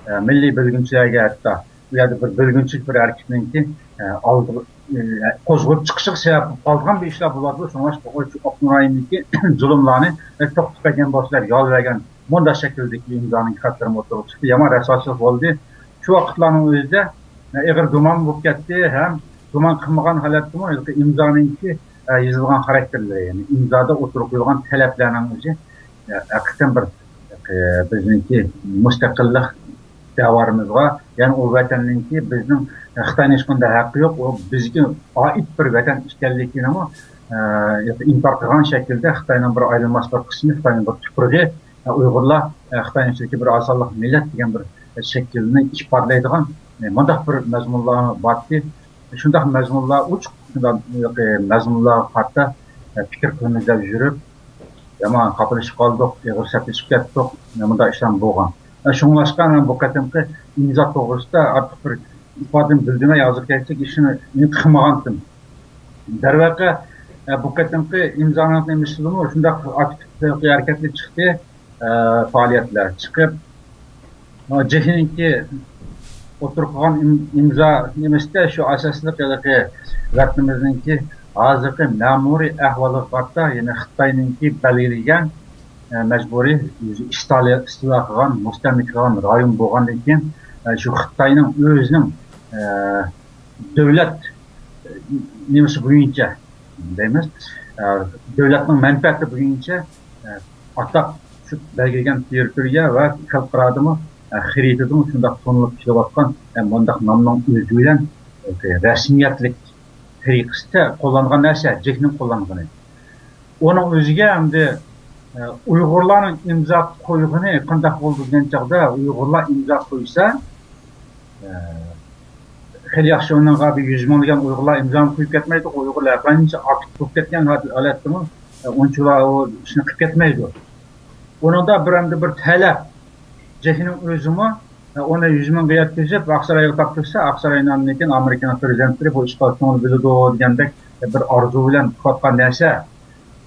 ئە، مىللىي بۆلگۈنچىلەرگە ھەتتا ئۇ يەردە بىر بۆلگۈنچىلىك بىر ھەرىكىتىنىڭكى، ئە، ئالدىغا، ئە، قوزغىلىپ چىقىشىغا سەۋەب بولۇپ قالىدىغان بىر ئىشلار بولۇۋاتىدۇ. شۇڭلاشقا ئۇ ئاپتونوم رايوندىكى زۇلۇملارنى، ئە، توختىتىپ بەرگەن بولسىلەر، يول بەرگەن مۇنداق شەكىلدىكى ئىمزانىڭ خەتلىرىمۇ ئوتتۇرىغا چىقتى. يامان رەسۋاچىلىق بولدى. شۇ ۋاقىتلارنىڭ ئۆزىدە، ئە، ئېغىر گۇمان بولۇپ كەتتى ھەم گۇمان قىلمىغان ھالەتتىمۇ ھېلىقى ئىمزانىڭكى، ئە، يېزىلغان خاراكتېرلىرى، يەنى ئىمزادا ئوتتۇرىغا قويۇلغان تەلەپلەرنىڭ ئۆزى، ھەقىقەتەن بىر، بىزنىڭكى مۇستەقىللىق دەۋرىمىزغا، يەنى ئۇ ۋەتەننىڭكى بىزنىڭ، خىتاينىڭ ھېچقانداق ھەققى يوق، ئۇ بىزگە ئائىت بىر ۋەتەن ئىكەنلىكىنىمۇ، ئىنكار قىلغان شەكىلدە خىتاينىڭ بىر ئايرىلماس بىر قىسمى، خىتاينىڭ بىر تۇپرىقى، ئۇيغۇرلار، خىتاينىڭ ئىچىدىكى بىر ئاز سانلىق مىللەت دېگەن بىر شەكىلنى ئىپادىلەيدىغان، مۇنداق بىر مەزمۇنلار باركى، شۇنداق مەزمۇنلار ئوچۇق، شۇنداق مەزمۇنلارغا قارىتا پىكىر قىلىمىز دەپ يۈرۈپ، يامان خاپىلىشىپ قالدۇق، ئېغىر سەتلىشىپ كەتتۇق، مۇنداق ئىشلار بولغان. شۇڭلاشقا مەن بۇ قېتىمقى ئىمزا توغرىسىدا ئارتۇق بىر ئىپادىنى بىلدۈرمەي، ھازىرغىچە ئىشنى قىلمىغانتىم. دەرۋەقە، بۇ قېتىمقى ئىمزانىڭ نېمىسىدىمۇ شۇنداق ئاكتىپ ھەرىكەتلىك چىقتى، پائالىيەتلەر چىقىپ، جېخنىڭكى ئوتتۇرىغا قويغان ئىم-، ئىمزا نېمىسىدە شۇ ئاساسلىق ھېلىقى ۋەتىنىمىزنىڭكى ھازىرقى مەمۇرىي ئەھۋالىغا قارىتا، يەنى خىتاينىڭكى بەلگىلىگەن، ئە، مەجبۇرىي ئۆزى ئىستالى-، ئىستىلا قىلغان، مۇستەملىكە قىلغان رايون بولغاندىن كېيىن، ئە، شۇ خىتاينىڭ ئۆزىنىڭ، ئە، دۆلەت، ئە، نېمىسى بويىچە دەيمىز، ئە، دۆلەتنىڭ مەنپەئەتى بويىچە، ئە، ئاتاپ شۇ بەلگىلىگەن تېررىتورىيە ۋە خەلقئارادىمۇ، ئە، خەرىتىدىمۇ شۇنداق تونۇلۇپ كېلىۋاتقان، ئە، مۇنداق نامنىڭ ئۆزى بىلەن، ئە، رەسمىيەتلىك تەرىقىسىدە قوللانغان نەرسە، جېخنىڭ قوللانغىنى. ئۇنىڭ ئۆزىگە ئەمدى، ئە، ئۇيغۇرلارنىڭ ئىمزا قويغىنى قانداق بولدى دېگەن چاغدا، ئۇيغۇرلار ئىمزا قويسا، ئە، خېلى ياخشى، ئۇنىڭغا بىر يۈز مىڭ دېگەن ئۇيغۇرلار ئىمزانى قويۇپ كەتمەيدۇ. ئۇيغۇرلار قانچە ئاكتىپ بولۇپ كەتكەن ھالەتتىمۇ، ئە، ئۇنچىۋالا ئۇ ئىشنى قىلىپ كەتمەيدۇ. ئۇنىڭدا بىر ئەمدى بىر تەلەپ، جېخنىڭ ئۆزىمۇ، ئە، ئۇنى يۈز مىڭغا يەتكۈزۈپ، ئاقسارايغا تاپشۇرسا، ئاقساراي ئاندىن كېيىن ئامېرىكىنىڭ پىرېزىدېنتلىرى بۇ ئىشقا كۆڭۈل بۆلىدۇ دېگەندەك بىر ئارزۇ بىلەن قىلىۋاتقان نەرسە.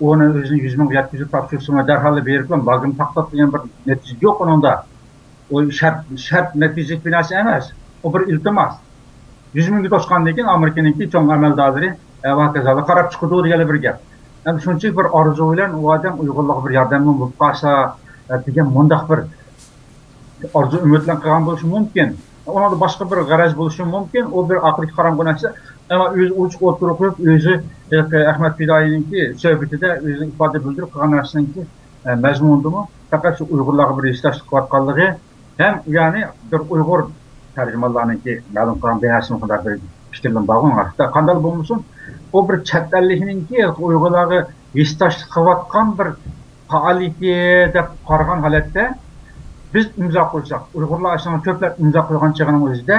ئۇنى ئۆزىنى يۈز مىڭغا يەتكۈزۈپ تاپشۇرسىمۇ، دەرھاللا بېرىپلا لاگېرنى تاقتات دېگەن بىر نەتىجە يوق ئۇنىڭدا. ئۇ شەرت، شەرت نەتىجىلىك بىر نەرسە ئەمەس. ئۇ بىر ئىلتىماس. يۈز مىڭگە توشقاندىن كېيىن ئامېرىكىنىڭكى چوڭ ئەمەلدارلىرى، ئە، ۋە ھاكازالا قاراپ چىقىدۇ دېگەنلا بىر گەپ. ئەمدى شۇنچىلىك بىر ئارزۇ بىلەن ئۇ ئادەم ئۇيغۇرلارغا بىر ياردەممۇ بولۇپ قالسا، ئە، دېگەن مۇنداق بىر ئارزۇ ئۈمىد بىلەن قىلغان بولۇشى مۇمكىن. ئۇنىڭدا باشقا بىر غەرەز بولۇشى مۇمكىن. ئۇ بىر ئاقىدىكى قاراڭغۇ نەرسە. ئەمما ئۆزى ئوچۇق ئوتتۇرىغا قويۇپ، ئۆزى، ئە، ئەخمەت پىدائىينىڭكى سۆھبىتىدە ئۆزىنىڭ ئىپادە بىلدۈرۈپ قىلغان نەرسىنىڭكى، ئە، مەزمۇنىدىمۇ پەقەت شۇ ئۇيغۇرلارغا بىر ھېسداشلىق قىلىۋاتقانلىقى ھەم، يەنى بىر ئۇيغۇر تەرجىمانلارنىڭكى مەلۇم قىلغان بەھەسىمۇ شۇنداق بىر پىكىرلىرىم بارغۇ. ھەتتا قانداق بولمىسۇن، ئۇ بىر چەت ئەللىكنىڭكى ئۇيغۇرلارغا ھېسداشلىق قىلىۋاتقان بىر پائالىيىتى دەپ قارىغان ھالەتتە بىز ئىمزا قويساق، ئۇيغۇرلار ئاشۇنىڭ كۆپلەپ ئىمزا قويغان چېغىنىڭ ئۆزىدە،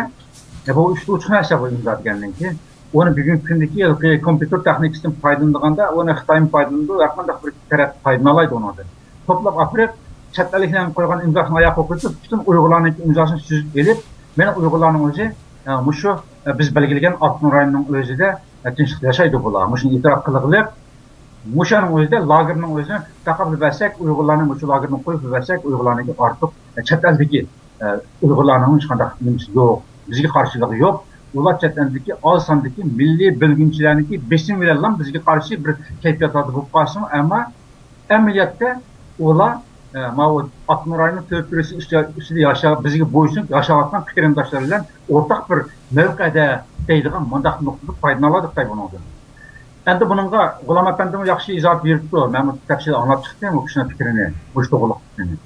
يا، بۇ ئۈستى ئوچۇق نەرسە بۇ ئىمزا دېگەننىڭكى. ئۇنى بۈگۈنكى كۈندىكى ھېلىقى كومپيۇتېر تېخنىكىسىدىن پايدىلىنىدىغاندا، ئۇنى خىتايمۇ پايدىلىنىدۇ، ھەر قانداق بىر تەرەپ پايدىلىنالايدۇ ئۇنىڭدىن. توپلاپ ئاپىرىپ، چەت ئەللىكلەرنىڭ قويغان ئىمزاسىنى ئاياغقا كۆتۈرۈپ، پۈتۈن ئۇيغۇرلارنىڭ ئىمزاسىنى سۈزۈپ ئېلىپ، مەن ئۇيغۇرلارنىڭ ئۆزى، ئە، مۇشۇ، ئە، بىز بەلگىلىگەن ئاپتونوم رايوننىڭ ئۆزىدە، ئە، تىنچلىقتا ياشايدۇ بۇلار. مۇشۇنى ئېتىراپ قىلغىلى، مۇشۇنىڭ ئۆزىدە لاگېرنىڭ ئۆزىنى تاقاپ بەرسەك، ئۇيغۇرلارنى مۇشۇ لاگېرنى قويۇپ بەرسەك، ئۇيغۇرلارنىڭكى ئارتۇق، ئە، چەت ئەلدىكى، ئە، ئۇيغۇرلارنىڭ ھېچقانداق نېمىسى يوق. بىزگە قارشىلىقى يوق. ئۇلار چەت ئەلدىكى ئاز ساندىكى مىللىي بۆلگۈنچىلەرنىڭكى بېسىمى بىلەنلا بىزگە قارشى بىر كەيپىياتلاردا بولۇپ قالسىمۇ، ئەمما ئەمەلىيەتتە ئۇلار، ئە، ماۋۇ ئاپتونوم رايوننىڭ تۆت تۈرىسى ئىچىدە ياشاپ، بىزگە بويسۇنۇپ ياشاۋاتقان قېرىنداشلار بىلەن ئورتاق بىر مەۋقەدە دەيدىغان مۇنداق نۇقتىدىن پايدىلىنالايدۇ خىتاي بۇنىڭدىن. ئەمدى بۇنىڭغا غۇلام ئەپەندىمۇ ياخشى ئىزاھات بېرىپتۇ. مەنمۇ تەپسىلىي ئاڭلاپ چىقتىم ئۇ كىشىنىڭ پىكرىنى، مۇشۇ توغرىلىق پىكرىنى.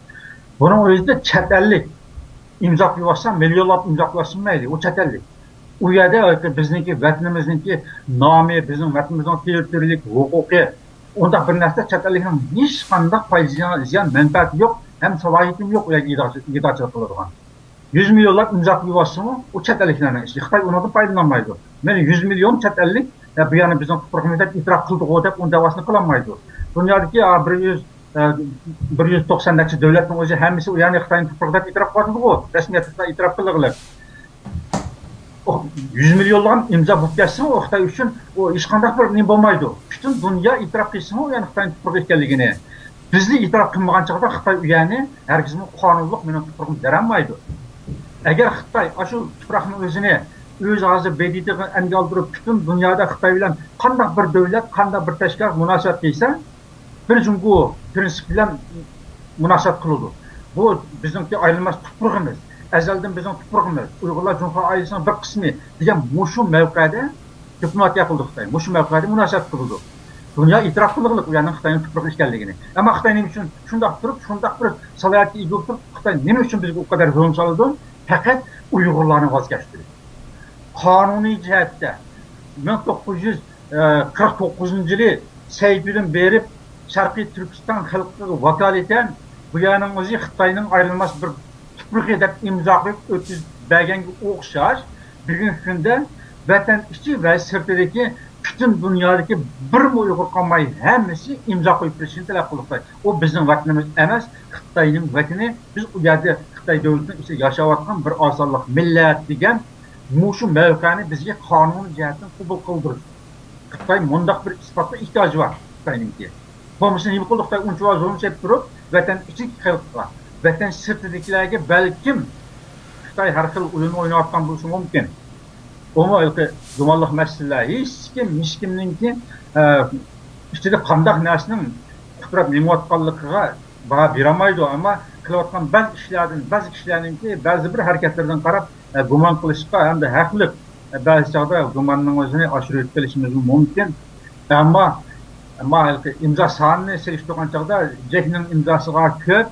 بۇنىڭ ئۆزىدە چەت ئەللىك ئىمزا قويۇۋاتسا، مىليونلاپ ئىمزا قويۇۋاتسا مەيلى، ئۇ چەت ئەللىك. ئۇ يەردە بىزنىڭكى ۋەتىنىمىزنىڭكى نامى، بىزنىڭ ۋەتىنىمىزنىڭ تېررىتورىيەلىك ھوقۇقى، ئۇنداق بىر نەرسە چەت ئەللىكنىڭ ھېچقانداق پايدا، زىيان، زىيان مەنپەئەتى يوق، ھەم سالاھىيىتىمۇ يوق ئۇ يەرگە ئىگىدارچىلىق قىلىدىغان. يۈز مىليونلاپ ئىمزا قويۇۋاتسىمۇ، ئۇ چەت ئەللىكلەرنىڭ ئىشى. خىتاي ئۇنىڭدىن پايدىلانمايدۇ. مەيلى يۈز مىليون چەت ئەللىك، يا، بۇ يەرنى بىزنىڭ تۇپرىقىمىز دەپ ئېتىراپ قىلدىغۇ دەپ ئۇنىڭ دەۋاسىنى قىلالمايدۇ. دۇنيادىكى، ئا، بىر يۈز، ئە، بىر يۈز توقسان نەچچە دۆلەتنىڭ ئۆزى ھەممىسى ئۇ يەرنى خىتاينىڭ تۇپرىقى دەپ ئېتىراپ قىلىۋاتىدىغۇ. رەسمىيەتتە خىتاي ئېتىراپ قىلغىلى. ئۇ يۈز مىليونلىغان ئىمزا بولۇپ كەتسىمۇ، ئۇ خىتاي ئۈچۈن ئۇ ھېچقانداق بىر نېمە بولمايدۇ. پۈتۈن دۇنيا ئېتىراپ قىلسىمۇ، يەنى خىتاينىڭ تۇپرىقى ئىكەنلىكىنى. بىزلا ئېتىراپ قىلمىغان چاغدا خىتاي ئۇ يەرنى ھەرگىزمۇ قانۇنلۇق مېنىڭ تۇپرىقىم دەرەلمەيدۇ. ئەگەر خىتاي ئاشۇ تۇپراقنىڭ ئۆزىنى ئۆزى ھازىر ب د ت غا ئەنگە ئالدۇرۇپ، پۈتۈن دۇنيادا خىتاي بىلەن قانداق بىر دۆلەت، قانداق بىر تەشكىلات مۇناسىۋەت قىلسا، بىر جۇڭگو پىرىنسىپ بىلەن مۇناسىۋەت قىلىدۇ. بۇ بىزنىڭكى ئايرىلماس تۇپرىقىمىز، ئەزەلدىن بىزنىڭ تۇپرىقىمىز، ئۇيغۇرلار جۇڭخۇا ئائىلىسىنىڭ بىر قىسمى دېگەن مۇشۇ مەۋقەدە دىپلوماتىيە قىلىدۇ خىتاي، مۇشۇ مەۋقەدە مۇناسىۋەت قىلىدۇ. دۇنيا ئېتىراپ قىلغىلىق ئۇ يەرنىڭ خىتاينىڭ تۇپرىقى ئىكەنلىكىنى. ئەمما خىتاي نېمە ئۈچۈن شۇنداق تۇرۇپ، شۇنداق بىر سالاھىيەتكە ئىگە بولۇپ تۇرۇپ، خىتاي نېمە ئۈچۈن بىزگە ئۇ قەدەر زۇلۇم سالىدۇ؟ پەقەت ئۇيغۇرلارنى ۋاز كەچتۈرۈپ. قانۇنىي جەھەتتە مىڭ توققۇز يۈز قىرىق توققۇزىنچى يىلى سەيپىدىن بېرىپ شەرقىي تۈركىستان خەلقىگە ۋاكالىتەن بۇ يەرنىڭ ئۆزى خىتاينىڭ ئايرىلماس بىر تۇپرىقى دەپ ئىمزا قويۇپ ئۆتكۈزۈپ بەرگەنگە ئوخشاش، بۈگۈنكى كۈندە ۋەتەن ئىچى ۋە سىرتىدىكى پۈتۈن دۇنيادىكى بىرمۇ ئۇيغۇر قالماي ھەممىسى ئىمزا قويۇپ بېرىشىنى تەلەپ قىلدۇق. ئۇ بىزنىڭ ۋەتىنىمىز ئەمەس، خىتاينىڭ ۋەتىنى. بىز ئۇ يەردە خىتاي دۆلىتىنىڭ ئىچىدە ياشاۋاتقان بىر ئاز سانلىق مىللەت دېگەن مۇشۇ مەۋقەنى بىزگە قانۇنىي جەھەتتىن قوبۇل قىلدۇرۇش. خىتاي مۇنداق بىر ئىسپاتقا ئېھتىياجى بار خىتاينىڭكى. بولمىسا نېمە قىلدى خىتاي ئۇنچىۋالا زۇلۇم چېكىپ تۇرۇپ، ۋەتەن ئىچىدىكى خەلققە، ۋەتەن سىرتىدىكىلەرگە بەلكىم خىتاي ھەر خىل ئويۇن ئويناۋاتقان بولۇشى مۇمكىن. ئۇمۇ ھېلىقى گۇمانلىق مەسىلىلەر، ھېچكىم، ھېچكىمنىڭكى، ئە، ئىچىدە قانداق نەرسىنىڭ قۇتراپ مېڭىۋاتقانلىقىغا باھا بېرەلمەيدۇ، ئەمما قىلىۋاتقان بەزى ئىشلاردىن، بەزى كىشىلەرنىڭكى بەزى بىر ھەرىكەتلىرىدىن قاراپ، ئە، گۇمان قىلىشقا ھەمدە ھەقلىق، ئە، بەزى چاغدا گۇماننىڭ ئۆزىنى ئاشۇرۇۋېتىپ قېلىشىمىزمۇ مۇمكىن. ئەمما، ئەمما ھېلىقى ئىمزا سانىنى سېلىشتۇرغان چاغدا جېكنىڭ ئىمزاسىغا كۆپ،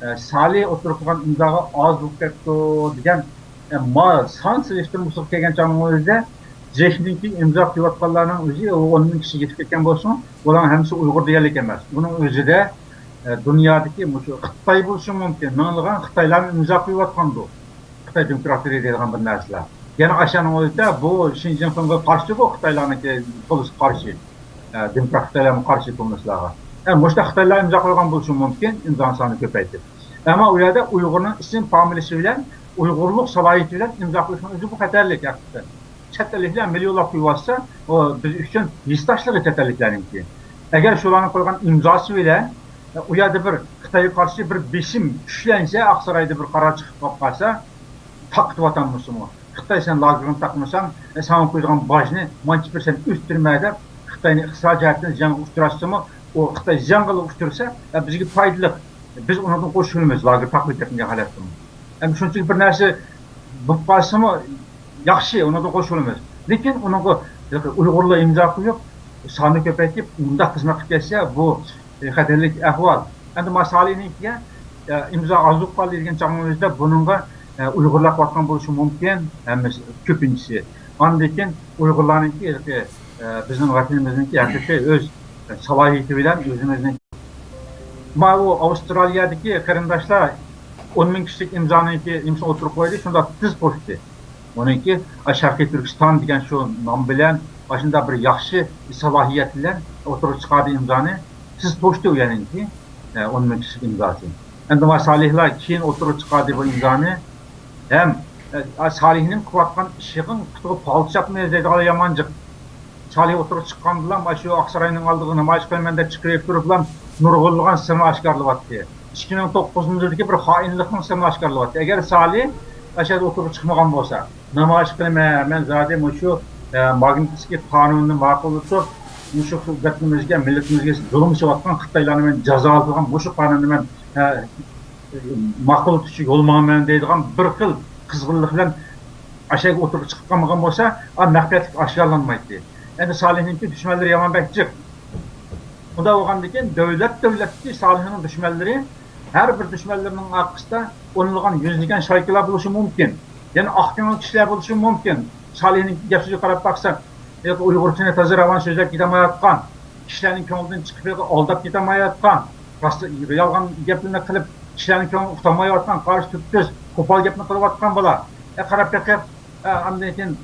ئە، سالى ئوتتۇرىغا قويغان ئىمزاغا ئاز بولۇپ كەپتۇ دېگەن، ئە، ما-، سان سېلىشتۇرمىسىغا كەلگەن چاغنىڭ ئۆزىدە جېكنىڭكى ئىمزا قويۇۋاتقانلارنىڭ ئۆزى ئۇ ئون مىڭ كىشىگە يېتىپ كەتكەن بولسىمۇ، ئۇلارنىڭ ھەممىسى ئۇيغۇر دېگەنلىك ئەمەس. ئۇنىڭ ئۆزىدە، ئە، دۇنيادىكى مۇشۇ خىتاي بولۇشى مۇمكىن، مىڭلىغان خىتايلارمۇ ئىمزا قويۇۋاتقاندۇ. خىتاي دېموكراتلىرى دەيدىغان بىر نەرسىلەر. يەنە ئاشۇنىڭ ئۆزىدە بۇ شىنجىڭفېڭغا قارشى، بۇ خىتايلارنىڭكى تولىسى قارشى. ئە، دېموكرات خىتايلارمۇ قارشى قىلمىشلارغا. ئە، مۇشۇنداق خىتايلار ئىمزا قويغان بولۇشى مۇمكىن، ئىمزانىڭ سانىنى كۆپەيتىپ. ئەمما ئۇ يەردە ئۇيغۇرنىڭ ئىسىم فامىلىسى بىلەن ئۇيغۇرلۇق سالاھىيىتى بىلەن ئىمزا قويۇشنىڭ ئۆزى بۇ خەتەرلىك ھەقىقەتەن. چەت ئەللىكلەر مىليونلاپ قويۇۋاتسا، ئۇ بىز ئۈچۈن ھېسداشلىقى چەت ئەللىكلەرنىڭكى. ئەگەر شۇلارنىڭ قويغان ئىمزاسى بىلەن ئۇ يەردە بىر خىتايغا قارشى بىر بېسىم كۈچلەنسە، ئاقسارايدا بىر قارار چىقىپ قالسا، تارقىتىۋاتاممۇسىمۇ؟ خىتاي سەن لاگېرنى تاقىمىساڭ، ساڭا قويىدىغان باجنى مانچە پىرسەنت ئۆستۈرمە دەپ، خىتاينى ئىقتىسادىي جەھەتتىن زىيانغا ئۇچراتسىمۇ، ئۇ خىتاي زىيانغىلا ئۇچرىسا، بىزگە پايدىلىق. بىز ئۇنىڭدىن قوشۇلىمىز، لاگېر تاقىۋېتىپ كەتمىگەن ھالەتتىمۇ. ئەمدى شۇنچىلىك بىر نەرسە بولۇپ قالسىمۇ ياخشى، ئۇنىڭدىن قوشۇلىمىز. لېكىن ئۇنىڭغا ئۇيغۇرلار ئىمزا قويۇپ، ساننى كۆپەيتىپ، مۇنداق خىزمەت قىلىپ كەتسە، بۇ خەتەرلىك ئەھۋال. ئەمدى ما سالىھنىڭكىگە، ئە، ئىمزا ئاز بولۇپ قالدى دېگەن چاغنىڭ ئۆزىدە بۇنىڭغا، ئە، ئۇيغۇرلار قىلىۋاتقان بولۇشى مۇمكىن، ھەممىسى، كۆپىنچىسى. ئاندىن كېيىن ئۇيغۇرلارنىڭكى، ئە، بىزنىڭ ۋەتىنىمىزنىڭكى ھەقىقىي ئۆز سالاھىيىتى بىلەن ئۆزىمىزنىڭ، ماۋۇ ئاۋسترالىيەدىكى قېرىنداشلار ئون مىڭ كىشىلىك ئىمزانىڭكى ئىمزا ئوتتۇرىغا قويدى، شۇنداق تېز توشتى. ئۇنىڭكى شەرقىي تۈركىستان دېگەن شۇ نام بىلەن، ئاشۇنداق بىر ياخشى سالاھىيەت بىلەن ئوتتۇرىغا چىقاردى ئىمزانى. تېز توشتى ئۇ يەنىڭكى، ئە، ئون مىڭ كىشىلىك ئىمزاسى. ئەمدى ما سالىھلار كېيىن ئوتتۇرىغا چىقاردى بۇ ئىمزانى. ھەم، ئە، سالىھنىڭ قىلىۋاتقان ئىشىغا پۇتىغا پالتا چاپمىدى دەيدىغان يامان جىق. سالىھ ئوتتۇرىغا چىققاندىلا، مانا شۇ ئاقساراينىڭ ئالدىغا نامايىش قىلىمەن دەپ چىقىۋېرىپ تۇرۇپلا، نۇرغۇنلىغان سىرنى ئاشكارىلىۋاتتى. ئىككى مىڭ توققۇزىنچى يىلدىكى بىر خائىنلىقنىڭ سىرىنى ئاشكارىلىۋاتتى. ئەگەر سالىھ ئاشۇ يەردە ئوتتۇرىغا چىقمىغان بولسا، نامايىش قىلىمەن، مەن زادى مۇشۇ، ئە، ماگنىتسكىي قانۇنىنى ماقۇللىتىپ، مۇشۇ ۋەتىنىمىزگە، مىللىتىمىزگە زۇلۇم قىلىۋاتقان خىتايلارنى مەن جازالىدىغان مۇشۇ قانۇننى مەن، ئە، ماقۇللىتىش يول ماڭىمەن دەيدىغان بىر خىل قىزغىنلىق بىلەن ئاشۇ يەرگە ئوتتۇرىغا چىقىپ قالمىغان بولسا، ئا، مەخپىيەتلىك ئاشكارىلانمايتتى. ئەمدى سالىھنىڭكى دۈشمەنلىرى يامان بەك جىق. ئۇنداق بولغاندىكىن دۆلەت دۆلەتتىكى سالىھنىڭ دۈشمەنلىرى، ھەر بىر دۈشمەنلىرىنىڭ ئارقىسىدا ئونلىغان، يۈزلىگەن شايكىلار بولۇشى مۇمكىن. يەنە ئاق كۆڭۈل كىشىلەر بولۇشى مۇمكىن. سالىھنىڭ گەپ سۆزىگە قاراپ باقسا، ياكى ئۇيغۇرچىنى تازا راۋان سۆزلەپ كېتەلمەيۋاتقان، كىشىلەرنىڭ كۆڭلىدىن چىقىپ يالغان، ئالداپ كېتەلمەيۋاتقان، راست، يالغان گەپلەرنى قىلىپ، كىشىلەرنىڭ كۆڭلىنى ئۇتالمايۋاتقان قارا تۈپتۈز، قوپال گەپنى قىلىۋاتقان بالا. ئە، قاراپ بېقىپ، ئە، ئاندىن كېيىن،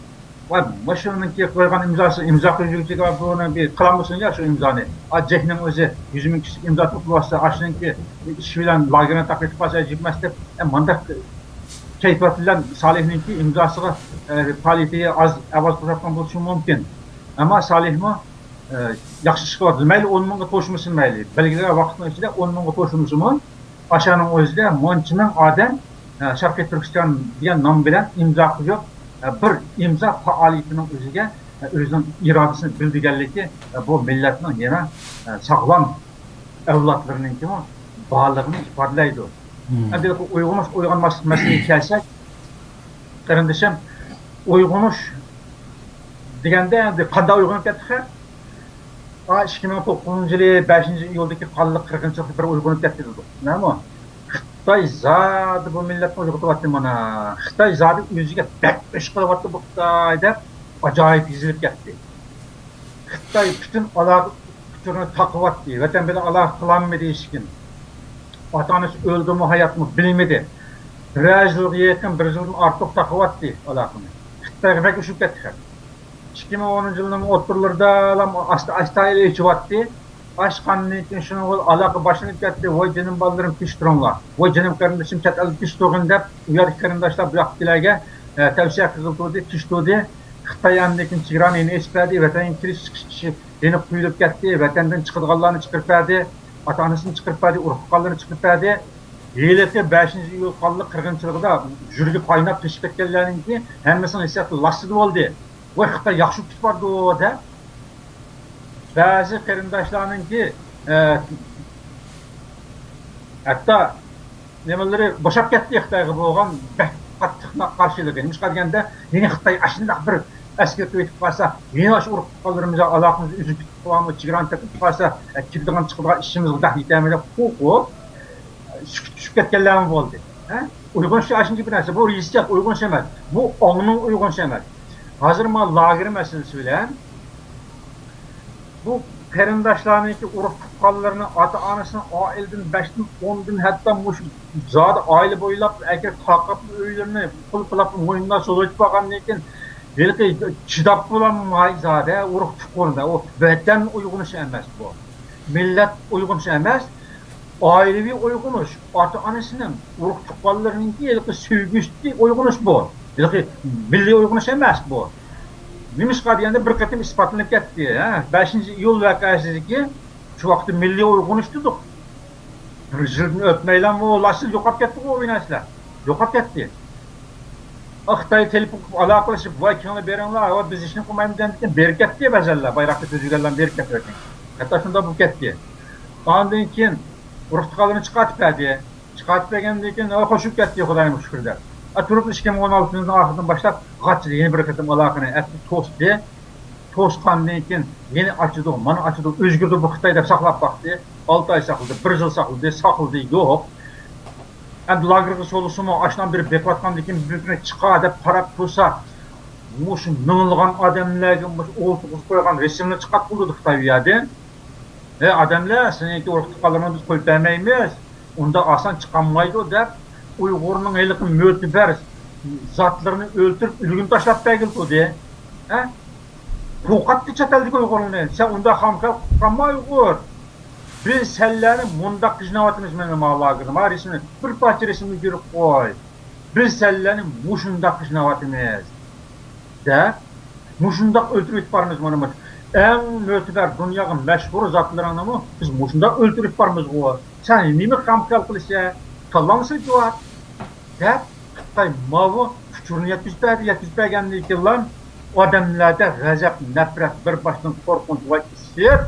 ۋاي، مۇشۇنىڭكى قويغان ئىمزاسى، ئىمزا قويغۇچىغا بۇنى بىر قىلالمىسۇن يا شۇ ئىمزانى. ئا، جېكنىڭ ئۆزى يۈز مىڭ كىشىلىك ئىمزا توپلىۋاتسا، ئاشۇنىڭكى ئىش بىلەن لاگېرنى تاقىۋېتىپ قالسا ئەجىب ئەمەس دەپ، ئە، مۇنداق كەيپىيات بىلەن سالىھنىڭكى ئىمزاسىغا، ئە، پائالىيىتىگە ئاز ئاۋاز قوشۇۋاتقان بولۇشى مۇمكىن. ئەمما سالىھمۇ، ئە، ياخشى ئىش قىلىۋاتىدۇ. مەيلى ئون مىڭغا توشمىسۇن مەيلى. بەلگىلىگەن ۋاقىتنىڭ ئىچىدە ئون مىڭغا توشمىسىمۇ، ئاشۇنىڭ ئۆزىدە مۇنچە مىڭ ئادەم، ئە، شەرقىي تۈركىستان دېگەن نام بىلەن ئىمزا قويۇپ، ئە، بىر ئىمزا پائالىيىتىنىڭ ئۆزىگە، ئە، ئۆزىنىڭ ئىرادىسىنى بىلدۈرگەنلىكى، ئە، بۇ مىللەتنىڭ يەنە، ئە، ساغلام ئەۋلادلىرىنىڭكىمۇ بارلىقىنى ئىپادىلەيدۇ. مم. ئەمدى بۇ ئويغىنىش، ئويغانماسلىق مەسىلىگە كەلسەك، قېرىندىشىم، ئويغىنىش دېگەندە، ئەمدى قانداق ئويغىنىپ كەتتى خەق؟ ئا، ئىككى مىڭ توققۇزىنچى يىلى بەشىنچى ئىيۇلدىكى قانلىق قىرغىنچىلىقتا بىر ئويغىنىپ كەتتى دېدۇق. نەمۇ؟ خىتاي زادى بۇ مىللەتنى ئويغىتىۋاتتى مانا. خىتاي زادى ئۆزىگە بەك ئۆچ قىلىۋاتتى بۇ خىتاي دەپ ئاجايىپ يېزىلىپ كەتتى. خىتاي پۈتۈن ئالاقە ئۇچۇرىنى تاقىۋەتتى. ۋەتەن بىلەن ئالاقە قىلالمىدى ھېچكىم. ئاتا-ئانىسى ئۆلدىمۇ، ھاياتمۇ بىلمىدى. بىرەر يىلغا يېقىن، بىر يىلدىن ئارتۇق تاقىۋەتتى ئالاقىنى. خىتايغا بەك ئۆچۈپ كەتتى خەق. ئىككى مىڭ ئونىنچى يىلنىڭ ئوتتۇرىلىرىدا ئاستا-ئاستا ئېچىۋاتتى. ئاشقاندىن كېيىن شۇنىڭغا ئالاقە باشلىنىپ كەتتى. ۋاي جېنىم بالىلىرىم، تىنچ تۇرۇڭلار. ۋاي جېنىم قېرىندىشىم، چەت ئەلدە تىنچ تۇرغىن دەپ، ئۇ يەردىكى قېرىنداشلار بۇ ياقتىكىلەرگە، ئە، تەۋسىيە قىلغىلى تۇردى، تىنچ تۇردى. خىتاي ئاندىن كېيىن چېگرانى يەنە ئېچىپ بەردى. ۋەتەنگە كىرىش چىقىش ئىشى يەنە قويۇلۇپ كەتتى. ۋەتەندىن چىقىدىغانلارنى چىقىرىپ بەردى. ئاتا-ئانىسىنى چىقىرىپ بەردى، ئۇرۇق-تۇغقانلىرىنى چىقىرىپ بەردى. ھېلىقى بەشىنچى ئىيۇل قانلىق قىرغىنچىلىقىدا يۈرىكى قايناپ تېشىپ كەتكەنلەرنىڭكى ھەممىسىنىڭ ھېسسىياتى لاسسىدە بولدى. ۋاي، خىتاي ياخشى ئۇتۇپ بارىدۇ دەپ. بەزى قېرىنداشلارنىڭكى، ئە، ھەتتا نېمىلىرى بوشاپ كەتتى خىتايغا بولغان بەك قاتتىق قارشىلىقى. نېمىشقا دېگەندە، يەنى خىتاي ئاشۇنداق بىر ئەسكەر قويۇپ قالسا، يەنە ئاشۇ ئۇرۇق-تۇغقانلىرىمىز بىلەن ئالاقىمىزنى ئۈزۈپ كېتىپ قالامدۇ، چېگرانى تېپىپ قالسا، ئە، كىرىدىغان چىقىدىغان ئىشىمىزغا دەخلى يېتەلمەيدۇ، قۇرۇق سۈكۈتكە چۈشۈپ كەتكەنلەرمۇ بولدى. ھە؟ ئۇيغۇنچە ئاشۇنچە بىر نەرسە. بۇ ھېسسىيات ئۇيغۇنچە ئەمەس. بۇ ئاڭنىڭ ئۇيغۇنچە ئەمەس. ھازىر مانا لاگېر مەسىلىسى بىلەن بۇ قېرىنداشلارنىڭكى ئۇرۇق-تۇغقانلىرىنى، ئاتا-ئانىسىنى ئائىلىدىن بەشتىن، ئوندىن، ھەتتا مۇشۇ زادى ئائىلە بويلاپ ئەكىرىپ تارقاپ ئۆيلىرىنى قۇلۇپلاپ موينىدا سوزۇۋېتىپ بارغاندىن كېيىن، ھېلىقى چىداپ بولالماي زادى ئۇرۇق-تۇغقاندا، ئۇ ۋەتەن ئويغىنىشى ئەمەس بۇ. مىللەت ئويغىنىشى ئەمەس، ئائىلىۋى ئويغىنىش، ئاتا-ئانىسىنىڭ، ئۇرۇق-تۇغقانلىرىنىڭكى ھېلىقى سۆيگۈسىدىكى ئويغىنىش بۇ. ھېلىقى مىللىي ئويغىنىش ئەمەس بۇ. نېمىشقا دېگەندە، بىر قېتىم ئىسپاتلىنىپ كەتتى، ھە؟ بەشىنچى ئىيۇل ۋەقەسىدىكى شۇ ۋاقىتتا مىللىي ئويغىنىش دېدۇق. بىر يىلدىن ئۆتمەيلا، ئۇ لاشىل يوقاپ كەتتىغۇ، ئۇ نەرسىلەر. يوقاپ كەتتى. خىتاي تېلېفون قىلىپ ئالاقىلىشىپ، ۋاي، كۆڭۈل بېرىڭلار، ۋاي، بىز ھېچنېمە قىلمايمىز دېگەندىن كېيىن بېرىپ كەتتى بەزەنلەر، بايراقنى كۆتۈرگەنلەر بېرىپ كەتتى. ھەتتا شۇنداق بولۇپ كەتتى. ئاندىن كېيىن ئۇرۇق-تۇغقانلىرىنى چىقارتىپ بەردى. چىقارتىپ بەرگەندىن كېيىن، ۋاي، خوشلۇقۇپ كەتتى، خۇدايىمغا شۈكۈر دەپ. ئا، تۇرۇپ ئىككى مىڭ ئون ئالتىنچى يىلنىڭ ئاخىرىدىن باشلاپ غاچچىدى، يەنە بىر قېتىم ئالاقىنى ئەتتى، توستى. توسقاندىن كېيىن يەنە ئاچىدۇ، مانا ئاچىدۇ، ئۆزگىرىدۇ بۇ خىتاي دەپ ساقلاپ باقتى. ئالتە ئاي ساقلىدى، بىر يىل ساقلىدى، ساقلىدى، يوق. ئەمدى لاگېرغا سولىسىمۇ، ئاشۇنداق بىر بېقىۋاتقاندىن كېيىن بىر كۈنى چىقار دەپ قاراپ تۇرسا، مۇشۇ مىڭلىغان ئادەملەرگە مۇشۇ ئولتۇرغۇزۇپ قويغان رەسىمنى چىقارتقىلى خىتاي بۇ يەردىن. ھەي ئادەملەر، سېنىڭكى ئۇرۇق-تۇغقانلىرىڭنى بىز قويۇپ بەرمەيمىز، ئۇنداق ئاسان چىقالمايدۇ دەپ، ئۇيغۇرنىڭ ھېلىقى مۆتىبەر زاتلىرىنى ئۆلتۈرۈپ، ئۆلۈكىنى تاشلاپ بەرگىلى تۇردى. ھە؟ قورقاتتى چەت ئەلدىكى ئۇيغۇرلارنى. سەن ئۇنداق خامخىيال قىلما ئۇيغۇر. بىز سەنلەرنى مۇنداق قىيناۋاتىمىز، مانا ما لاگېردا، ما رەسىمنى، بىر پارچە رەسىمنى كۆرۈپ قوي. بىز سەنلەرنى مۇشۇنداق قىيناۋاتىمىز دەپ، مۇشۇنداق ئۆلتۈرۈۋېتىپ بارىمىز مانا مۇشۇ. ئەڭ مۆتىبەر، دۇنياغا مەشھۇر زاتلىرىڭنىمۇ بىز مۇشۇنداق ئۆلتۈرۈپ بارىمىزغۇ. سەن نېمە خامخىيال قىلىشە؟ كاللاڭنى سىلكىۋات. دەپ، خىتاي ماۋۇ ئۇچۇرنى يەتكۈزۈپ بەردى. يەتكۈزۈپ بەرگەندىن كېيىنلا ئادەملەردە غەزەپ، نەپرەت، بىر باشتىن قورقۇنچ ۋە ئىسسىپ،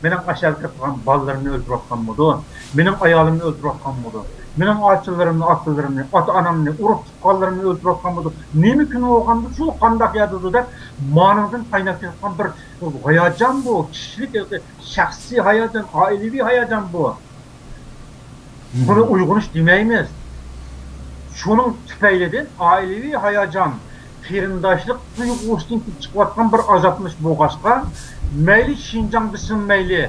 مېنىڭ ئاشۇ يەردە تۇرغان بالىلىرىمنى ئۆلتۈرۈۋاتقانمىدۇ؟ مېنىڭ ئايالىمنى ئۆلتۈرۈۋاتقانمىدۇ؟ مېنىڭ ئاچىلىرىمنى، ئاكىلىرىمنى، ئاتا-ئانامنى، ئۇرۇق-تۇغقانلىرىمنى ئۆلتۈرۈۋاتقانمىدۇ؟ نېمە كۈنى بولغاندۇ شۇ، قانداق يەردىدۇ دەپ، مانىڭدىن قايناپ كېلىۋاتقان بىر ھاياجان بۇ، كىشىلىك شەخسىي ھاياجان، ئائىلىۋى ھاياجان بۇ. بۇنى ئويغىنىش دېمەيمىز. شۇنىڭ تۈپەيلىدىن ئائىلىۋى ھاياجان، قېرىنداشلىق تۇيغۇسىدىن كېلىپ چىقىۋاتقان بىر ئازابلىنىش بولغاچقا، مەيلى شىنجاڭ دېسۇن مەيلى،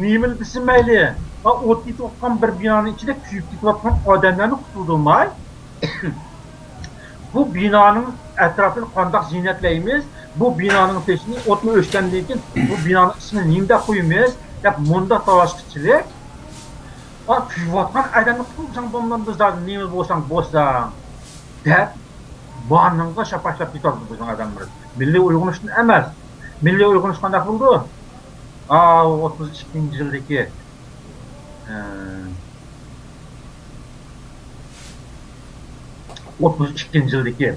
نېمىلا دېسۇن مەيلى، ئا، ئوت كېتىۋاتقان بىر بىنانىڭ ئىچىدە كۆيۈپ كېتىۋاتقان ئادەملەرنى قۇتۇلدۇرماي، بۇ بىنانىڭ ئەتراپىنى قانداق زىينەتلەيمىز؟ بۇ بىنانىڭ تېشىنى ئوتنى ئۆچكەندىن كېيىن، بۇ بىنانىڭ ئىچىنى نېمە دەپ قويىمىز؟ دەپ مۇنداق تالاشقىچىلىك، ئا، كۆيۈۋاتقان ئادەمنى قۇتۇلدۇرساڭ بولمامدۇ زادى، نېمە بولساڭ بولساڭ، دەپ، بارنىڭغا شاپاشلاپ كېتىۋاتىدۇ بىزنىڭ ئادەملىرىمىز. مىللىي ئويغىنىشتىن ئەمەس. مىللىي ئويغىنىش قانداق بولىدۇ؟ ئاۋۇ ئوتتۇز ئىككىنچى يىلدىكى، ئە، ئوتتۇز ئىككىنچى يىلدىكى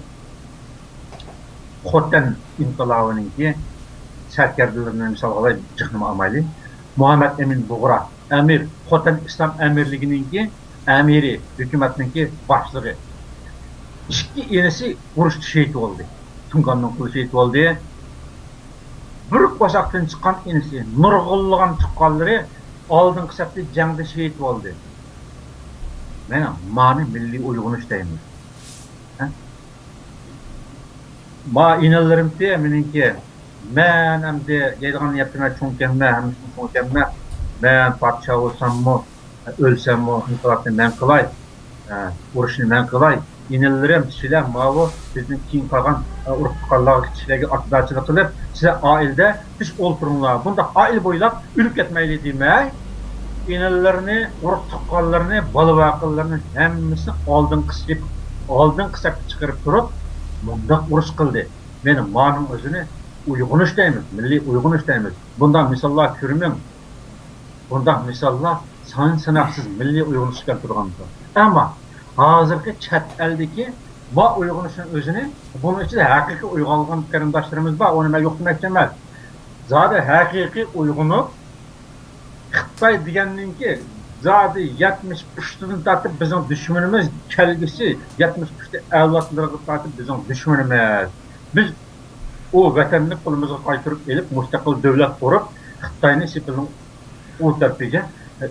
خوتەن ئىنقىلابىنىڭكى سەركەردىلىرىنى مىسالغا ئالاي، جىقنىمۇ ئالمايلى. مۇھەممەد ئەمىن بۇغرا ئەمىر، خوتەن ئىسلام ئەمىرلىكىنىڭكى ئەمىرى، ھۆكۈمەتنىڭكى باشلىقى. ئىككى ئىنىسى ئۇرۇشتا شېھىت بولدى. تۇڭگاننىڭ قولىدا شېھىت بولدى. بىر قورساقتىن چىققان ئىنىسى، نۇرغۇنلىغان تۇغقانلىرى ئالدىنقى سەپتە جەڭدە شېھىت بولدى. مانا مانى مىللىي ئويغىنىش دەيمىز. ھە؟ ما ئىنىلىرىمكى مېنىڭكى، مەن ئەمدى يەيدىغاننى يەپتىمەن، چوڭكەنمەن، ھەممىسىدىن چوڭكەنمەن. مەن پادىشاھ بولساممۇ، ئۆلسەممۇ، ئىنقىلابنى مەن قىلاي، ئۇرۇشنى مەن قىلاي. ئىنىلىرىم، سىلەر ماۋۇ بىزدىن كېيىن قالغان، ئە، ئۇرۇق تۇغقانلارغا، كىشىلەرگە ئاتىدارچىلىق قىلىپ، سىلەر ئائىلىدە تىنچ ئولتۇرۇڭلار، بۇنداق ئائىلە بويلاپ ئۆلۈپ كەتمەيلى دېمەي، ئىنىلىرىنى، ئۇرۇق تۇغقانلىرىنى، بالا ۋەقىلىرىنى ھەممىسىنى ئالدىنقى سېپ، ئالدىنقى سەپكە چىقىرىپ تۇرۇپ، مۇنداق ئۇرۇش قىلدى. مېنىڭ مانىڭ ئۆزىنى ئويغىنىش دەيمىز، مىللىي ئويغىنىش دەيمىز. بۇنداق مىساللار كۆرمەڭ. بۇنداق مىساللار سان-ساناقسىز مىللىي ئويغىنىشقا كەلتۈرگەن. ئەمما ھازىرقى چەت ئەلدىكى بار ئويغىنىشنىڭ ئۆزىنى، بۇنىڭ ئىچىدە ھەقىقىي ئويغانغان قېرىنداشلىرىمىز بار، ئۇنى مەن يوق دېمەكچى ئەمەس. زادى ھەقىقىي ئويغىنىپ، خىتاي دېگەننىڭكى زادى يەتمىش ئۈچتىن تارتىپ بىزنىڭ دۈشمىنىمىز، كەلگۈسى يەتمىش ئۈچتە ئەۋلادلىرىغا تارتىپ بىزنىڭ دۈشمىنىمىز. بىز ئۇ ۋەتەننى قولىمىزغا قايتۇرۇپ ئېلىپ، مۇستەقىل دۆلەت قۇرۇپ، خىتاينى سېپىلنىڭ ئۇ تەرىپىگە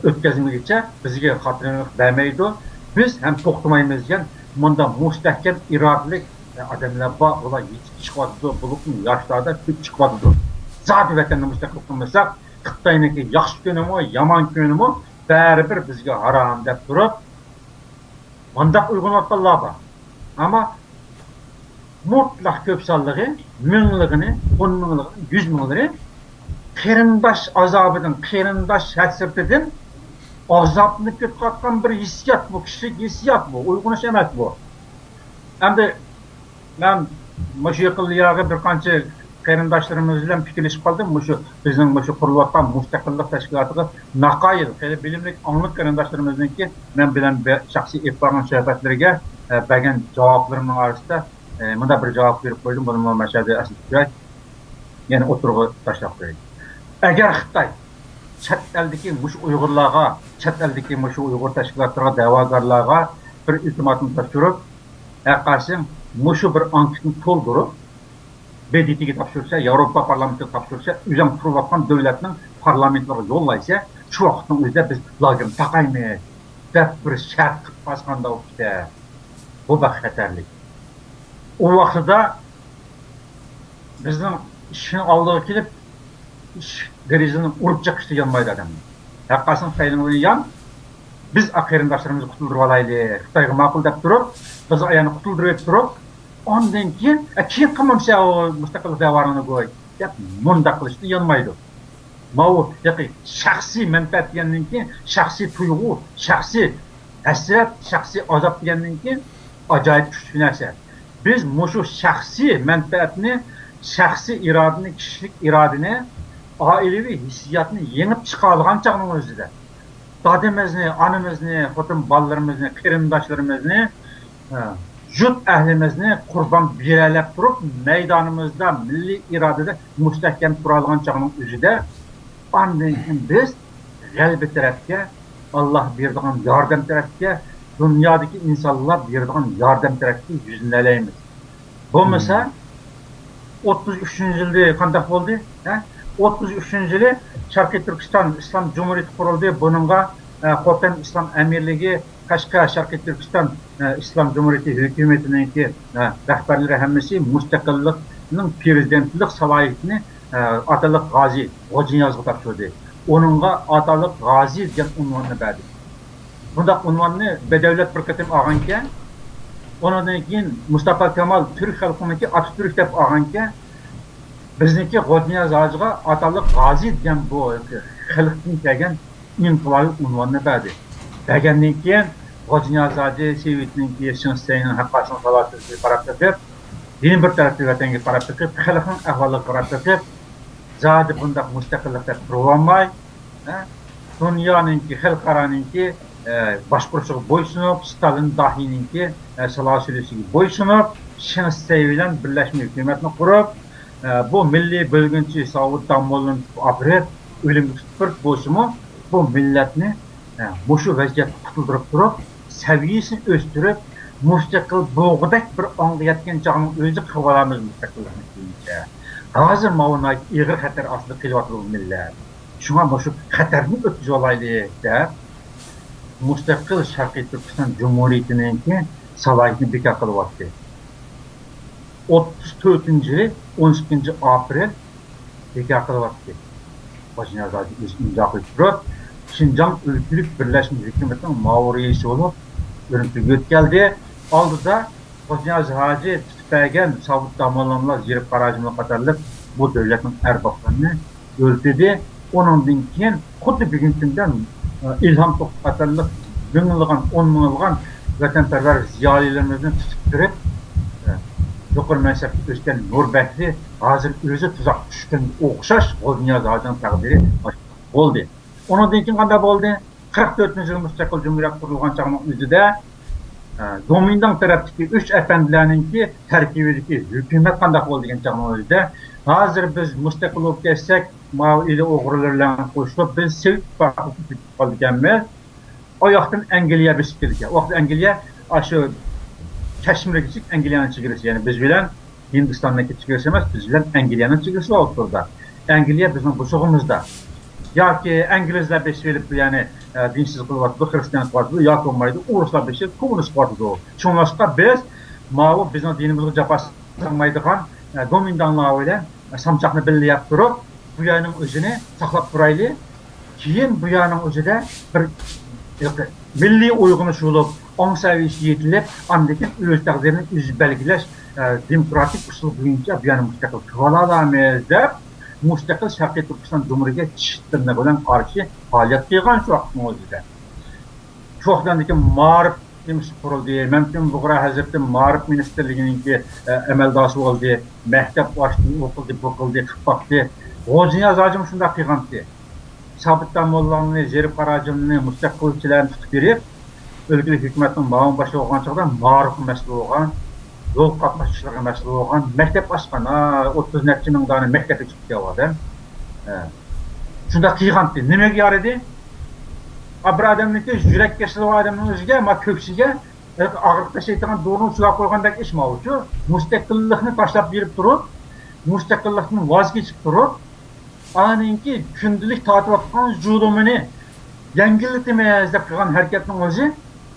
ئۆتكەزمىگۈچە بىزگە خاتىرجەملىك بەرمەيدۇ. بىز ھەم توختىمايمىز دېگەن مۇنداق مۇستەھكەم ئىرادىلىك ئادەملەر بار. ئۇلار يېتىپ چىقىۋاتىدۇ، بولۇپمۇ ياشلاردا كۆپ چىقىۋاتىدۇ. زادى ۋەتەننى مۇستەقىل قىلمىساق، خىتاينىڭكى ياخشى كۈنىمۇ، يامان كۈنىمۇ بەرىبىر بىزگە ھارام دەپ تۇرۇپ، مۇنداق ئويغىنىۋاتقانلار بار. ئەمما مۇتلەق كۆپ سانلىقى، مىڭلىقىنى، ئون مىڭلىقىنى، يۈز مىڭلىرى قېرىنداش ئازابىدىن، قېرىنداش ھەسرىتىدىن ئازابلىنىپ كېتىۋاتقان بىر ھېسسىيات بۇ، كىشىلىك ھېسسىيات بۇ، ئويغىنىش ئەمەس بۇ. ئەمدى مەن مۇشۇ يېقىنلىياغى بىر قانچە قېرىنداشلىرىمىز بىلەن پىكىرلىشىپ قالدىم. مۇشۇ بىزنىڭ مۇشۇ قۇرۇلۇۋاتقان مۇستەقىللىق تەشكىلاتىغا ناقايىل، خېلى بىلىملىك، ئاڭلىق قېرىنداشلىرىمىزنىڭكى مەن بىلەن بە-، شەخسىي ئېلىپ بارغان سۆھبەتلىرىگە، ئە، بەرگەن جاۋابلىرىمنىڭ ئارىسىدا، ئە، مۇنداق بىر جاۋاب بېرىپ قويدۇم. بۇنىمۇ مەشەدە ئەسلىتىپ قوياي. يەنە ئوتتۇرىغا تاشلاپ قوياي. ئەگەر خىتاي چەت ئەلدىكى مۇشۇ ئۇيغۇرلارغا، چەت ئەلدىكى مۇشۇ ئۇيغۇر تەشكىلاتلىرىغا، دەۋاگەرلەرگە بىر ئۇلتىماتوم تاپشۇرۇپ، ھەرقايسىڭ مۇشۇ بىر ئانكېتنى تولدۇرۇپ، ب د ت گە تاپشۇرسا، ياۋروپا پارلامېنتىغا تاپشۇرسا، ئۆزۈڭ تۇرۇۋاتقان دۆلەتنىڭ پارلامېنتلىرىغا يوللايسەن، شۇ ۋاقىتنىڭ ئۆزىدە بىز لاگېرنى تاقايمىز دەپ بىر شەرت قىلىپ قالسا قانداق بولۇپتۇ؟ بۇ بەك خەتەرلىك. ئۇ ۋاقتىدا بىزنىڭ ئىشىكنىڭ ئالدىغا كېلىپ، ئىشىك دېرىزىنى ئۇرۇپ چېقىشتا يانمايدۇ ئادەمنىڭ. ھەرقايسىڭ پەيلىڭلارنى يان، بىز قېرىنداشلىرىمىزنى قۇتۇلدۇرۇۋالايلى، خىتايغا ماقۇل دەپ تۇرۇپ، بىز ئايالنى قۇتۇلدۇرۇپ تۇرۇپ، ئاندىن كېيىن، ئە، كېيىن قىلمامسەن ئۇ مۇستەقىللىق دەۋاڭنى گوي دەپ مۇنداق قىلىشتىن يانمايدۇ. ماۋۇ ھېقىي شەخسىي مەنپەئەت دېگەندىن كېيىن، شەخسىي تۇيغۇ، شەخسىي ھەسرەت، شەخسىي ئازاب دېگەندىن كېيىن ئاجايىپ كۈچلۈك نەرسە. بىز مۇشۇ شەخسىي مەنپەئەتنى، شەخسىي ئىرادىنى، كىشىلىك ئىرادىنى، ئائىلىۋى ھېسسىياتنى يېڭىپ چىقالىغان چاغنىڭ ئۆزىدە، دادىمىزنى، ئانىمىزنى، خوتۇن بالىلىرىمىزنى، قېرىنداشلىرىمىزنى، ھە، يۇرت ئەھلىمىزنى قۇربان بېرەلەپ تۇرۇپ، مەيدانىمىزدا مىللىي ئىرادىدە مۇستەھكەم تۇرالىغان چاغنىڭ ئۆزىدە، ئاندىن كېيىن بىز غەلىبە تەرەپكە، ئاللا بېرىدىغان ياردەم تەرەپكە، دۇنيادىكى ئىنسانلار بېرىدىغان ياردەم تەرەپكە يۈزلىنەلەيمىز. بولمىسا، ئوتتۇز ئۈچىنچى يىلى قانداق بولدى؟ ھە؟ ئوتتۇز ئۈچىنچى يىلى شەرقىي تۈركىستان ئىسلام جۇمھۇرىيىتى قۇرۇلدى. بۇنىڭغا، ئە، خوتەن ئىسلام ئەمىرلىكى، قەشقەر شەرقىي تۈركىستان، ئە، ئىسلام جۇمھۇرىيىتى ھۆكۈمىتىنىڭكى، ئە، رەھبەرلىرى ھەممىسى مۇستەقىللىقنىڭ پىرېزىدېنتلىق سالاھىيىتىنى، ئە، ئاتالىق غازى غوجىنىيازغا تاپشۇردى. ئۇنىڭغا ئاتالىق غازى دېگەن ئۇنۋاننى بەردى. بۇنداق ئۇنۋاننى بەدەۋلەت بىر قېتىم ئالغانىكەن، ئۇنىڭدىن كېيىن مۇستاپا كامال تۈرك خەلقىنىڭكى ئاتاتۈرك دەپ ئالغانىكەن، بىزنىڭكى غوجىنىياز ھاجىغا ئاتالىق غازى دېگەن بۇ خەلقتىن كەلگەن ئىنقىلابىي ئۇنۋاننى بەردى. بەرگەندىن كېيىن غوجىنىياز ھاجى سوۋېتنىڭكى، شېڭ شىسەينىڭ ھەققاسىنىڭ سالاھىيىتىگە قاراپ بېقىپ، يەنە بىر تەرەپتىن ۋەتەنگە قاراپ بېقىپ، خەلقنىڭ ئەھۋالىغا قاراپ بېقىپ، زادى بۇنداق مۇستەقىللىق دەپ تۇرۇۋالماي، ھە، دۇنيانىڭكى، خەلقئارانىڭكى، ئە، باشقۇرۇشىغا بويسۇنۇپ، ستالىن داھىينىڭكى، ئە، سالاھىيەت سۈلۈشىگە بويسۇنۇپ، شېڭ شىسەي بىلەن بىرلەشمە ھۆكۈمەتنى قۇرۇپ، ئە، بۇ مىللىي بۆلگۈنچى ساۋۇت داموللىنى تۇتۇپ ئاپىرىپ، ئۆلۈمگە تۇتۇپ بولسىمۇ، بۇ مىللەتنى، ئە، مۇشۇ ۋەزىيەتتە قۇتۇلدۇرۇپ تۇرۇپ، سەۋىيەسىنى ئۆستۈرۈپ، مۇستەقىل بولغۇدەك بىر ئاڭغا يەتكەن چاغنىڭ ئۆزى قىلىۋالامىز مۇستەقىللىقنى كېيىنچە. ھازىر ماۋۇ ناھايىتى ئېغىر خەتەر ئاستىدا قېلىۋاتىدۇ بۇ مىللەت. شۇڭا مۇشۇ خەتەردىن ئۆتكۈزۈۋالايلى دەپ، مۇستەقىل شەرقىي تۈركىستان جۇمھۇرىيىتىنىڭكى سالاھىيىتىنى بىكار قىلىۋاتتى. ئوتتۇز تۆتىنچى يىلى، ئون ئىككىنچى ئاپرېل بىكار قىلىۋاتتى. غوجىنىياز ھاجى ئۆزى ئىمزا قويۇپ تۇرۇپ، شىنجاڭ ئۆلكىلىك بىرلەشمە ھۆكۈمىتىنىڭ مۇئاۋىن رەئىسى بولۇپ، ئۈرۈمچىگە يۆتكەلدى. ئالدىدا غوجانىياز ھاجى تۇتۇپ بەرگەن سابىت داموللاملار، زېرىپ قاراجىملار قاتارلىق بۇ دۆلەتنىڭ ئەربابلىرىنى ئۆلتۈردى. ئۇنىڭدىن كېيىن خۇددى بۈگۈنكى كۈندە، ئە، ئىلھام توختى قاتارلىق مىڭلىغان، ئون مىڭلىغان ۋەتەنپەرۋەر زىيالىيلىرىمىزنى تۇتۇپ كىرىپ، ئە، يۇقىرى مەنسەپكە ئۆسكەن نۇر بەكرى ھازىر ئۆزى تۇزاققا چۈشكەنگە ئوخشاش غوجانىياز ھاجىنىڭ تەقدىرى بولدى. ئۇنىڭدىن كېيىن قانداق بولدى؟ قىرىق تۆتىنچى يىل مۇستەقىل جۇمھۇرىيەت قۇرۇلغان چاغنىڭ ئۆزىدە، ئە، گومىنداڭ تەرەپتىكى ئۈچ ئەپەندىلەرنىڭكى تەركىبىدىكى ھۆكۈمەت قانداق بولدى دېگەن چاغنىڭ ئۆزىدە، ھازىر بىز مۇستەقىل بولۇپ كەتسەك، ماۋۇ ئىلى ئوغرىلار بىلەن قوشۇلۇپ، بىز سوۋېت ئىتتىپاقىغا كىرىپ قالىدىكەنمىز. ئۇ ياقتىن ئەنگلىيە بېسىپ كېلىدىكەن. ئۇ ۋاقىتتا ئەنگلىيە ئاشۇ كەشمىرگىچە ئەنگلىيەنىڭ چېگرىسى، يەنى بىز بىلەن ھىندىستاننىڭكى چېگرىسى ئەمەس، بىز بىلەن ئەنگلىيەنىڭ چېگرىسى بار ئوتتۇرىدا. ئەنگلىيە بىزنىڭ بوسۇغىمىزدا. ياكى ئىنگلىزلار بېسىۋېلىپ، يەنى، ئە، دىنسىز قىلىۋاتىدۇ، خىرىستىيان قىلىۋاتىدۇ، ياكى بولمايدۇ، ئورۇسلار بېسىۋېلىپ، كوممۇنىست قىلىۋاتىدۇ. شۇڭلاشقا بىز ماۋۇ بىزنىڭ دىنىمىزغا جاپا سالمايدىغان، ئە، گومىنداڭلار بىلەن سامچاقنى بىللە يەپ تۇرۇپ، بۇ يەرنىڭ ئۆزىنى ساقلاپ تۇرايلى. كېيىن بۇ يەرنىڭ ئۆزىدە بىر مىللىي ئويغىنىش بولۇپ، ئاڭ سەۋىيەسى يېتىلىپ، ئاندىن كېيىن ئۆز تەقدىرىنى ئۆزى بەلگىلەش، ئە، دېموكراتىك ئۇسۇل بويىچە بۇ يەرنى مۇستەقىل قىلىۋالالامىز دەپ، مۇستەقىل شەرقىي تۈركىستان جۇمھۇرىيىتىگە چىشى تىرنىقى بىلەن قارشى پائالىيەت قىلغان شۇ ۋاقىتنىڭ ئۆزىدە. شۇ ۋاقىتلاردىكى مائارىپ تېمىسى قۇرۇلدى. مەمتىمىن بۇغرا ھەزرىتى مائارىپ مىنىستىرلىكىنىڭكى، ئە، ئەمەلدارى بولدى. مەكتەپ ئاچتى، ئۇ قىلدى، بۇ قىلدى، قىلىپ باقتى. غوجىنىياز ھاجىمۇ شۇنداق قىلغانتى. سابىت داموللامنى، زېرىپ قاراجىمنى، مۇستەقىلچىلارنى تۇتۇپ بېرىپ، ئۆلكىلىك ھۆكۈمەتنىڭ مۇئاۋىن باشلىقى بولغان چاغدا مائارىپقا مەسئۇل بولغان، يول قاتناش ئىشلىرىغا مەسئۇل بولغان، مەكتەپ ئاچقان، ھە، ئوتتۇز نەچچە مىڭ دانە مەكتەپ ئېچىپتىكەن ئۇ ئادەم. ھە. شۇنداق قىلغانتى. نېمىگە يارىدى؟ ئا، بىر ئادەمنىڭكى يۈرەك كېسىلى بار ئادەمنىڭ ئۆزىگە، ما، كۆكسىگە ئاغرىق تەشەيدىغان دورىنى سۈرۈپ قويغاندەك ئىش ماۋۇچۇ. مۇستەقىللىقنى تاشلاپ بېرىپ تۇرۇپ، مۇستەقىللىقتىن ۋاز كېچىپ تۇرۇپ، ئانىڭكى كۈندىلىك تارتىۋاتقان زۇلۇمىنى يەڭگىللىتىمىز دەپ قىلغان ھەرىكەتنىڭ ئۆزى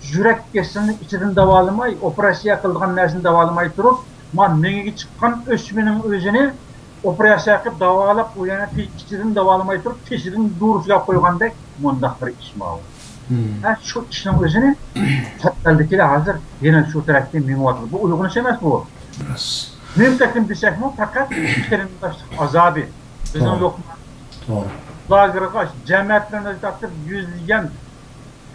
يۈرەك كېسىلىنى ئىچىدىن داۋالىماي، ئوپېراتسىيە قىلىدىغان نەرسىنى داۋالىماي تۇرۇپ، ما مېڭىگە چىققان ئۆسمىنىڭ ئۆزىنى ئوپېراتسىيە قىلىپ داۋالاپ، ئۇ يەنە تى-، ئىچىدىن داۋالىماي تۇرۇپ، تېشىدىن دورا سۈرۈپ قويغاندەك مۇنداق بىر ئىش ماۋۇ. ھە، شۇ ئىشنىڭ ئۆزىنى چەت ئەلدىكىلەر ھازىر يەنە شۇ تەرەپكە مېڭىۋاتىدۇ. بۇ ئۇيغۇرنىڭ ئىشى ئەمەس بۇ. راست. نېمە ئۈچۈن دېسەكمۇ، پەقەت قېرىنداشلىق ئازابى. بىزنىڭ توغرا. يوق. توغرا. لاگېرغا، جەمەتلىرىمىزنى تارتىپ، يۈزلىگەن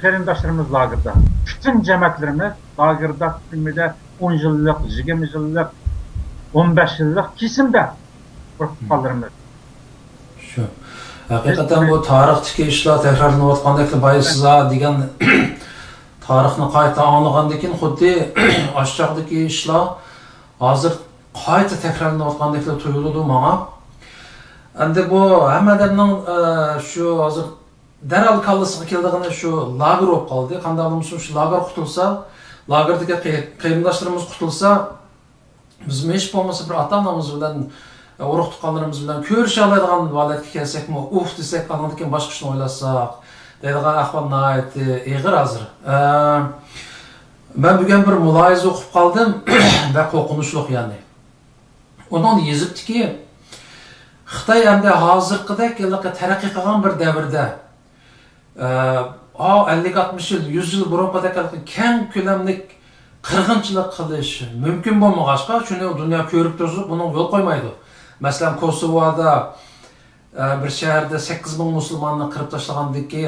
قېرىنداشلىرىمىز لاگېردا. پۈتۈن جەمەتلىرىمىز لاگېردا، كۈندە ئون يىللىق، يىگىرمە يىللىق، ئون بەش يىللىق كېسىمدە قورقۇپ قالغانلىرىمىز. شۇ. ھەقىقەتەن بۇ تارىختىكى ئىشلار تەكرارلىنىۋاتقاندەكلا بايا سىزا دېگەن تارىخنى قايتا ئاڭلىغاندىن كېيىن خۇددى ئاشۇ چاغدىكى ئىشلار ھازىر قايتا تەكرارلىنىۋاتقاندەكلا تۇيۇلىدۇ ماڭا. ئەمدى بۇ ھەممە ئادەمنىڭ، ئە، شۇ ھازىر دەرھال كاللىسىغا كېلىدىغىنى شۇ لاگېر بولۇپ قالدى. قانداق بولمىسۇن شۇ لاگېر قۇتۇلسا، لاگېردىكى قېرى-، قېرىنداشلىرىمىز قۇتۇلسا، بىزمۇ ھېچ بولمىسا بىر ئاتا-ئانىمىز بىلەن، ئۇرۇق-تۇغقانلىرىمىز بىلەن كۆرۈشەلەيدىغان ھالەتكە كەلسەكمۇ، ئۇف دېسەك، ئاندىن كېيىن باشقا ئىشنى ئويلاشساق دەيدىغان ئەھۋال ناھايىتى ئېغىر ھازىر. ئە، مەن بۈگۈن بىر مۇلاھىزە ئوقۇپ قالدىم، بەك قورقۇنچلۇق يەنى. ئۇنىڭدا يېزىپتىكى، خىتاي ئەمدى ھازىرقىدەك ھېلىقى تەرەققىي قىلغان بىر دەۋردە، ئە، ئا، ئەللىك، ئاتمىش يىل، يۈز يىل بۇرۇنقىدەك ھېلىقى كەڭ كۆلەملىك قىرغىنچىلىق قىلىش مۇمكىن بولمىغاچقا، شۇنى دۇنيا كۆرۈپ تۇرسا، بۇنىڭغا يول قويمايدۇ. مەسىلەن، كوسوۋودا، ئە، بىر شەھەردە سەككىز مىڭ مۇسۇلماننى قىرىپ تاشلىغاندىكى،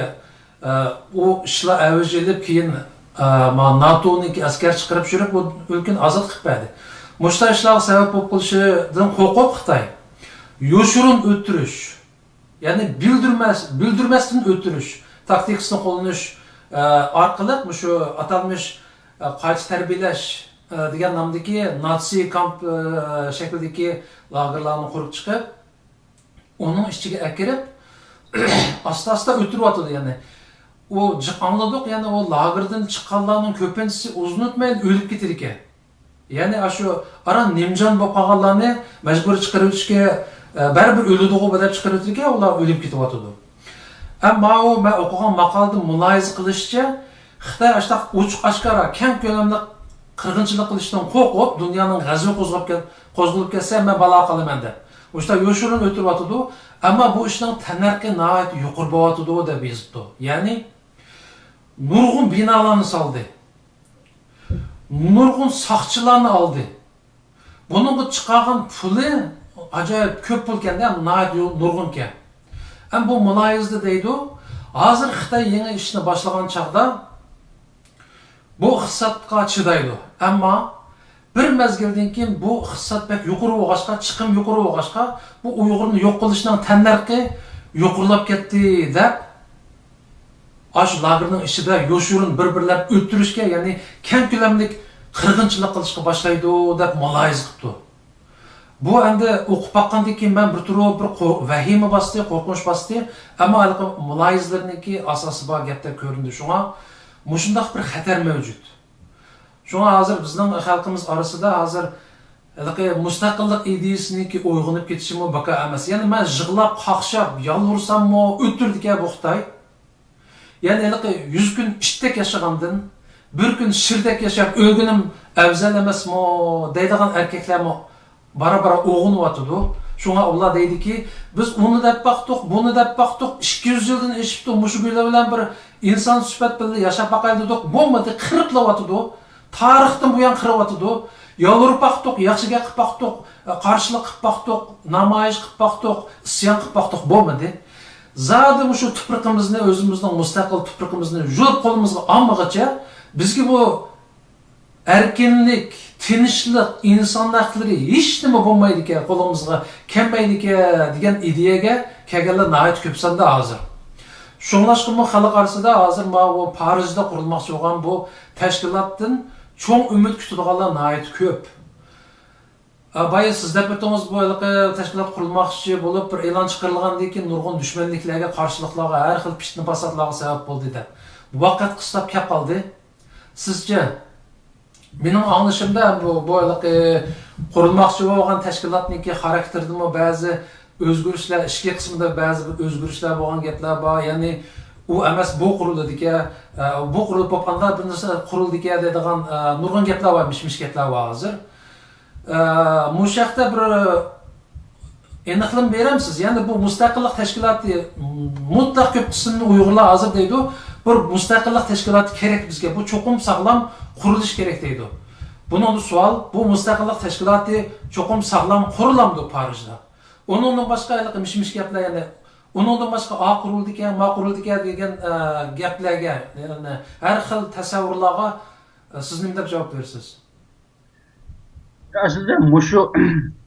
ئە، ئۇ ئىشلار ئەۋج ئېلىپ، كېيىن، ئە، ما، ناتونىڭكى ئەسكەر چىقىرىپ يۈرۈپ، ئۇ ئۆلكىنى ئازاد قىلىپ بەردى. مۇشۇنداق ئىشلارغا سەۋەب بولۇپ قېلىشىدىن قورقۇپ خىتاي يوشۇرۇن ئۆلتۈرۈش، يەنى بىلدۈرمەس-، بىلدۈرمەستىن ئۆلتۈرۈش تاكتىكىسىنى قوللىنىش، ئە، ئارقىلىق مۇشۇ ئاتالمىش، ئە، قايتا تەربىيەلەش، ئە، دېگەن نامدىكى ناتسى كامپ، ئە، شەكلىدىكى لاگېرلارنى قۇرۇپ چىقىپ، ئۇنىڭ ئىچىگە ئەكىرىپ، ئاستا-ئاستا ئۆلتۈرۈۋاتىدۇ، يەنى. ئۇ جىق ئاڭلىدۇق، يەنى ئۇ لاگېردىن چىققانلارنىڭ كۆپىنچىسى ئۇزۇن ئۆتمەي ئۆلۈپ كېتىدىكەن. يەنى ئاشۇ ئاران نىمجان بولۇپ قالغانلارنى مەجبۇرىي چىقىرىۋېتىشكە، ئە، بەرىبىر ئۆلىدىغۇ دەپ چىقىرىۋېتىدىكەن، ئۇلار ئۆلۈپ كېتىۋاتىدۇ. ئەمما ئۇ مەن ئوقۇغان ماقالىدىن مۇلاھىزە قىلىشىچە، خىتاي ئاشۇنداق ئوچۇق ئاشكارا كەڭ كۆلەملىك قىرغىنچىلىق قىلىشتىن قورقۇپ، دۇنيانىڭ غەزىپى قوزغاپ كەل-، قوزغىلىپ كەتسە، مەن بالاغا قالىمەن دەپ، مۇشۇنداق يوشۇرۇن ئۆلتۈرۈۋاتىدۇ. ئەمما بۇ ئىشنىڭ تەننەرخى ناھايىتى يۇقىرى بولۇۋاتىدۇ دەپ يېزىپتۇ. يەنى نۇرغۇن بىنالارنى سالدى. نۇرغۇن ساقچىلارنى ئالدى. بۇنىڭغا چىقارغان پۇلى ئاجايىپ كۆپ پۇلكەن-دە، ناھايىتى نۇرغۇنكەن. ئەمما بۇ مۇلاھىزىدە دەيدۇ، ھازىر خىتاي يېڭى ئىشنى باشلىغان چاغدا بۇ ئىقتىسادقا چىدايدۇ. ئەمما بىر مەزگىلدىن كېيىن بۇ ئىقتىساد بەك يۇقىرى بولغاچقا، چىقىم يۇقىرى بولغاچقا، بۇ ئۇيغۇرنى يوق قىلىشنىڭ تەننەرخى يۇقىرىلاپ كەتتى دەپ، ئاشۇ لاگېرنىڭ ئىچىدە يوشۇرۇن بىر-بىرلەپ ئۆلتۈرۈشكە، يەنى كەڭ كۆلەملىك قىرغىنچىلىق قىلىشقا باشلايدۇ دەپ مۇلاھىزە قىپتۇ. بۇ ئەمدى ئوقۇپ باققاندىن كېيىن مەن بىر تۈرلۈك بىر قو-، ۋەھىمە باستى، قورقۇنچ باستى. ئەمما ھېلىقى مۇلاھىزىلىرىنىڭكى ئاساسى بار گەپتەك كۆرۈندى. شۇڭا مۇشۇنداق بىر خەتەر مەۋجۇت. شۇڭا ھازىر بىزنىڭ خەلقىمىز ئارىسىدا ھازىر ھېلىقى مۇستەقىللىق ئىدىيەسىنىڭكى ئويغىنىپ كېتىشىمۇ بىكار ئەمەس. يەنى مەن يىغلاپ، قاقشاپ، يالۋۇرساممۇ ئۆتتۈر دېگەن بۇ خىتاي. يەنى ھېلىقى يۈز كۈن ئىتتەك ياشىغاندىن، بىر كۈن شىردەك ياشاپ ئۆلگىنىم ئەۋزەل ئەمەسمۇ دەيدىغان ئەركەكلەرمۇ بارا-بارا ئويغىنىۋاتىدۇ. شۇڭا ئۇلار دەيدىكى، بىز ئۇنى دەپ باقتۇق، بۇنى دەپ باقتۇق، ئىككى يۈز يىلدىن ئېشىپتۇ، مۇشۇ گۇيلار بىلەن بىر ئىنسان سۈپەت بىلەن ياشاپ باقايلى دېدۇق، بولمىدى، قىرىپلاۋاتىدۇ. تارىختىن بۇيان قىرىۋاتىدۇ. يالۋۇرۇپ باقتۇق، ياخشى گەپ قىلىپ باقتۇق، قارشىلىق قىلىپ باقتۇق، نامايىش قىلىپ باقتۇق، ئىسيان قىلىپ باقتۇق، بولمىدى. زادى مۇشۇ تۇپرىقىمىزنى، ئۆزىمىزنىڭ مۇستەقىل تۇپرىقىمىزنى يۇلۇپ قولىمىزغا ئالمىغىچە، بىزگە بۇ ئەركىنلىك، تىنچلىق، ئىنسان ھەقلىرى ھېچنېمە بولمايدىكەن، قولىمىزغا كەلمەيدىكەن دېگەن ئىدىيەگە كەلگەنلەر ناھايىتى كۆپ ساندا ھازىر. شۇڭلاشقىمۇ خەلق ئارىسىدا ھازىر ماۋۇ پارىژدا قۇرۇلماقچى بولغان بۇ تەشكىلاتتىن چوڭ ئۈمىد كۈتىدىغانلار ناھايىتى كۆپ. ئا، بايا سىز دەپ ئۆتتىڭىز، بۇ ھېلىقى تەشكىلات قۇرۇلماقچى بولۇپ، بىر ئېلان چىقىرىلغاندىن كېيىن نۇرغۇن دۈشمەنلىكلەرگە، قارشىلىقلارغا، ھەر خىل پىتنە-پاساتلارغا سەۋەب بولدى دەپ. ۋاقىت قىستاپ كەپ قالدى. سىزچە، مېنىڭ ئاڭلىشىمدا بۇ، بۇ ھېلىقى قۇرۇلماقچى بولغان تەشكىلاتنىڭكى خاراكتېرىدىمۇ بەزى ئۆزگىرىشلەر، ئىچكى قىسمىدا بەزى بىر ئۆزگىرىشلەر بولغان گەپلەر بار. يەنى ئۇ ئەمەس، بۇ قۇرۇلىدىكەن، ئە، بۇ قۇرۇلۇپ بولغاندا بىر نەرسە قۇرۇلىدىكەن دەيدىغان، ئە، نۇرغۇن گەپلەر بار، مىش-مىش گەپلەر بار ھازىر. ئە، مۇشۇ ھەقتە بىر ئېنىقلىما بېرەمسىز؟ يەنى بۇ مۇستەقىللىق تەشكىلاتى، مۇتلەق كۆپ قىسىمنى ئۇيغۇرلار ھازىر دەيدۇ، بىر مۇستەقىللىق تەشكىلاتى كېرەك بىزگە، بۇ چوقۇم ساغلام قۇرۇلۇش كېرەك دەيدۇ. بۇنىڭدا سوئال، بۇ مۇستەقىللىق تەشكىلاتى چوقۇم ساغلام قۇرۇلامدۇ پارىژدا؟ ئۇنىڭدىن باشقا ھېلىقى مىش-مىش گەپلەر، يەنى ئۇنىڭدىن باشقا ئا قۇرۇلدىكەن، ما قۇرۇلدىكەن دېگەن، ئە، گەپلەرگە، يەنى ھەر خىل تەسەۋۋۇرلارغا، ئە، سىز نېمە دەپ جاۋاب بېرىسىز؟ ئەسلىدە مۇشۇ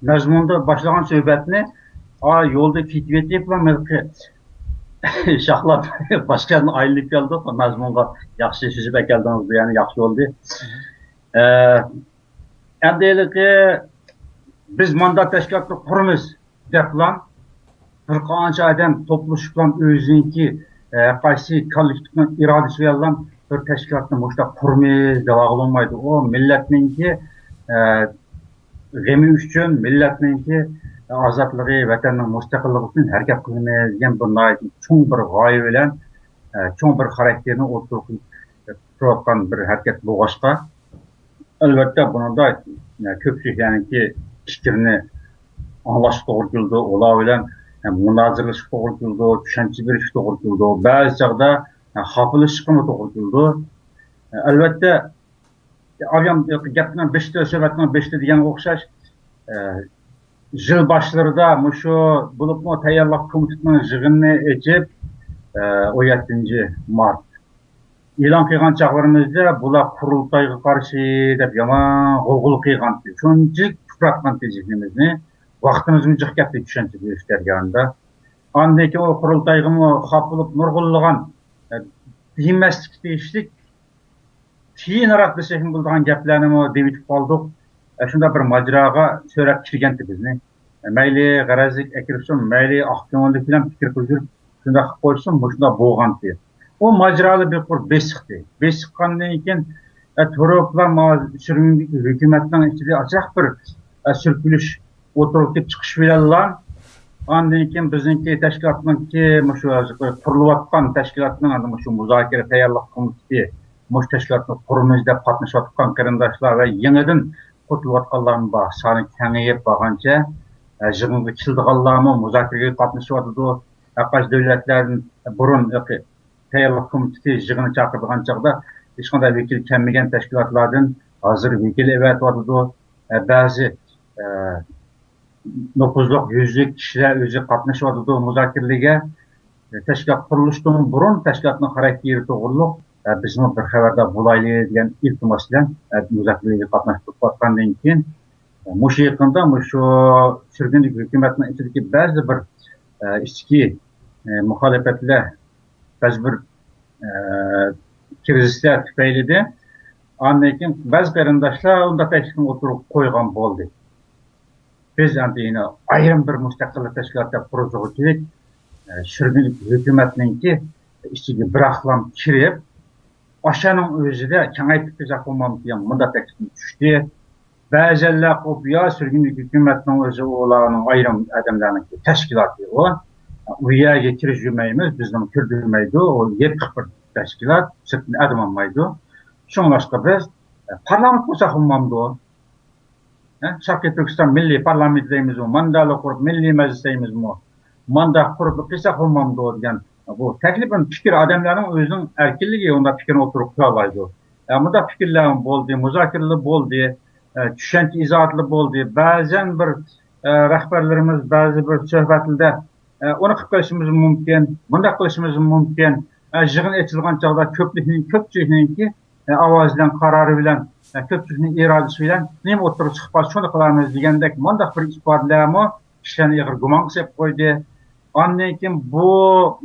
مەزمۇندا باشلىغان سۆھبەتنى، ئا، يولدا كېتىۋېتىپلا ھېلىقى شاخلاپ باشقا يەردىن ئايلىنىپ كەلدۇق. مەزمۇنغا ياخشى سۈزۈپ ئەكەلدىڭىز، بۇ يەرنى ياخشى بولدى. ئە، ئەمدى ھېلىقى بىز مانداق تەشكىلاتنى قۇرىمىز دەپلا بىر قانچە ئادەم توپلىشىپلا ئۆزىنىڭكى، ئە، قايسى كوللېكتىپنىڭ ئىرادىسى بىلەنلا بىر تەشكىلاتنى مۇشۇنداق قۇرىمىز دەۋالغىلى بولمايدۇ. ئۇ مىللەتنىڭكى، ئە، غېمى ئۈچۈن، مىللەتنىڭكى ئازادلىقى، ۋەتەننىڭ مۇستەقىللىقى ئۈچۈن ھەرىكەت قىلىمىز دېگەن بىر ناھايىتى چوڭ بىر غايە بىلەن، ئە، چوڭ بىر خاراكتېرنى ئوتتۇرىغا قويۇپ تۇرۇۋاتقان بىر ھەرىكەت بولغاچقا، ئەلۋەتتە، بۇنىڭدا، يەنى، كۆپچىلىك، يەنىكى پىكىرنى ئاڭلاشقا توغرا كېلىدۇ، ئۇلار بىلەن، يەنى، مۇنازىرىلىشىشقا توغرا كېلىدۇ، چۈشەنچە بېرىشكە توغرا كېلىدۇ. بەزى چاغدا، يەنى، خاپىلىشىشقىمۇ توغرا كېلىدۇ. ئەلۋەتتە، ئايام گەپنىڭ بېشىدا، سۆھبەتنىڭ بېشىدا دېگەنگە ئوخشاش، يىل باشلىرىدا مۇشۇ، بولۇپمۇ تەييارلىق كومىتېتىنىڭ يىغىنىنى ئېچىپ، ئون يەتتىنچى مارت ئېلان قىلغان چاغلىرىمىزدا بۇلار قۇرۇلتايغا قارشى دەپ يامان غۇلغۇلا قىلغانتى. شۇنچىلىك تىترەتكەنتى زېھنىمىزنى، ۋاقتىمىزمۇ جىق كەتتى چۈشەنچە بېرىش جەريانىدا. ئاندىن كېيىن ئۇ قۇرۇلتايغىمۇ خاپا بولۇپ نۇرغۇنلىغان، ئە، دېمەسلىككە تېگىشلىك، تىيىنراق دېسەكمۇ بولىدىغان گەپلەرنىمۇ دېۋىتىپ قالدۇق. ئە، شۇنداق بىر ماجىراغا سۆرەپ كىرگەنتى بىزنى. مەيلى غەرەزلىك ئەكىرسۇن، مەيلى ئاق كۆڭۈللۈك بىلەن پىكىر قىلدۇرۇپ شۇنداق قىلىپ قويسۇن، مۇشۇنداق بولغانتى. ئۇ ماجىرالار بىر قۇر بېسىقتى. بېسىققاندىن كېيىن، ئە، تۇرۇپلا ما-، سۈرگۈندىكى ھۆكۈمەتنىڭ ئىچىدە ئاچاق بىر، ئە، سۈركىلىش ئوتتۇرىغا كېلىپ چىقىش بىلەنلا، ئاندىن كېيىن بىزنىڭكى تەشكىلاتنىڭكى، مۇشۇ ھازىر قۇرۇلۇۋاتقان تەشكىلاتنىڭ، ئەنە، مۇشۇ مۇزاكىرە تەييارلىق كومىتېتى، مۇشۇ تەشكىلاتنى قۇرىمىز دەپ قاتنىشىۋاتقان قېرىنداشلار ۋە يېڭىدىن قوشۇلۇۋاتقانلارمۇ بار. سانى كېڭىيىپ بارغانچە، ئە، يىغىنغا كېلىدىغانلارمۇ مۇزاكىرىگە قاتنىشىۋاتىدۇ. ھەر قايسى دۆلەتلەردىن بۇرۇن تەييارلىق كومىتېتى يىغىنى چاقىرىدىغان چاغدا ھېچقانداق ۋەكىل كەلمىگەن تەشكىلاتلاردىن ھازىر ۋەكىل ئەۋەتىۋاتىدۇ. ئە، بەزى، ئە، نوپۇزلۇق يۈزلۈك كىشىلەر ئۆزى قاتنىشىۋاتىدۇ مۇزاكىرىلەرگە. ئە، تەشكىلات قۇرۇلۇشتىن بۇرۇن تەشكىلاتنىڭ خاراكتېرى توغرۇلۇق، ئە، بىزمۇ بىر خەۋەردار بولايلى دېگەن ئىلتىماس بىلەن، ئە، مۇزاكىرىلەرگە قاتناشتۇرۇپ باققاندىن كېيىن، ئە، مۇشۇ يېقىندا مۇشۇ سۈرگۈنلۈك ھۆكۈمەتنىڭ ئىچىدىكى بەزى بىر، ئە، ئىچكى، ئە، مۇخالىپەتلەر، بەزى بىر، ئە، كىرىزىسلەر تۈپەيلىدىن ئاندىن كېيىن بەزى قېرىنداشلار ئۇنداق تەكلىپنى ئوتتۇرىغا قويغان بولدى. بىز ئەمدى يەنە ئايرىم بىر مۇستەقىللىق تەشكىلاتى قۇرۇشىغا كېرەك، ئە، سۈرگۈنلۈك ھۆكۈمەتنىڭكى ئىچىگە بىراقلام كىرىپ، ئاشۇنىڭ ئۆزىدە كېڭەيتىپ قىلساق بولمامدۇ دېگەن مۇنداق تەكلىپ چۈشتى. بەزەنلەر قوپۇپ، يا سۈرگۈنلۈك ھۆكۈمەتنىڭ ئۆزى ئۇلارنىڭ ئايرىم ئادەملەرنىڭ تەشكىلاتى ئۇ. ئۇ يەرگە كىرگۈزمەيمىز، بىزنى كىرگۈزمەيدۇ، ئۇ يېپىق بىر تەشكىلات، سىرتتىن ئادەم ئالمايدۇ. شۇڭلاشقا بىز، ئە، پارلامېنت قۇرساق بولمامدۇ؟ ھە؟ شەرقىي تۈركىستان مىللىي پارلامېنت دەيمىزمۇ، ماندالا قۇرۇپ مىللىي مەجلىس دەيمىزمۇ، مانداق قۇرۇپ قىلساق بولمامدۇ دېگەن بۇ تەكلىپ، پىكىر ئادەملەرنىڭ ئۆزىنىڭ ئەركىنلىكى، ئۇنداق پىكىرنى ئوتتۇرىغا قويالايدۇ. ئە، مۇنداق پىكىرلەر بولدى، مۇزاكىرىلەر بولدى، ئە، چۈشەنچە ئىزاھاتلىرى بولدى. بەزەن بىر، ئە، رەھبەرلىرىمىز بەزى بىر سۆھبەتلىرىدە، ئە، ئۇنى قىلىپ قېلىشىمىز مۇمكىن، مۇنداق قىلىشىمىز مۇمكىن. ئە، يىغىن ئېچىلغان چاغدا كۆپلۈكنىڭ، كۆپچىلىكنىڭكى، ئە، ئاۋازى بىلەن، قارارى بىلەن، ئە، كۆپچىلىكنىڭ ئىرادىسى بىلەن نېمە ئوتتۇرىغا چىقىپ قالسا، شۇنى قىلارمىز دېگەندەك مۇنداق بىر ئىپادىلەرمۇ كىشىلەرنى ئېغىر گۇمانغا سېلىپ قويدى. ئاندىن كېيىن بۇ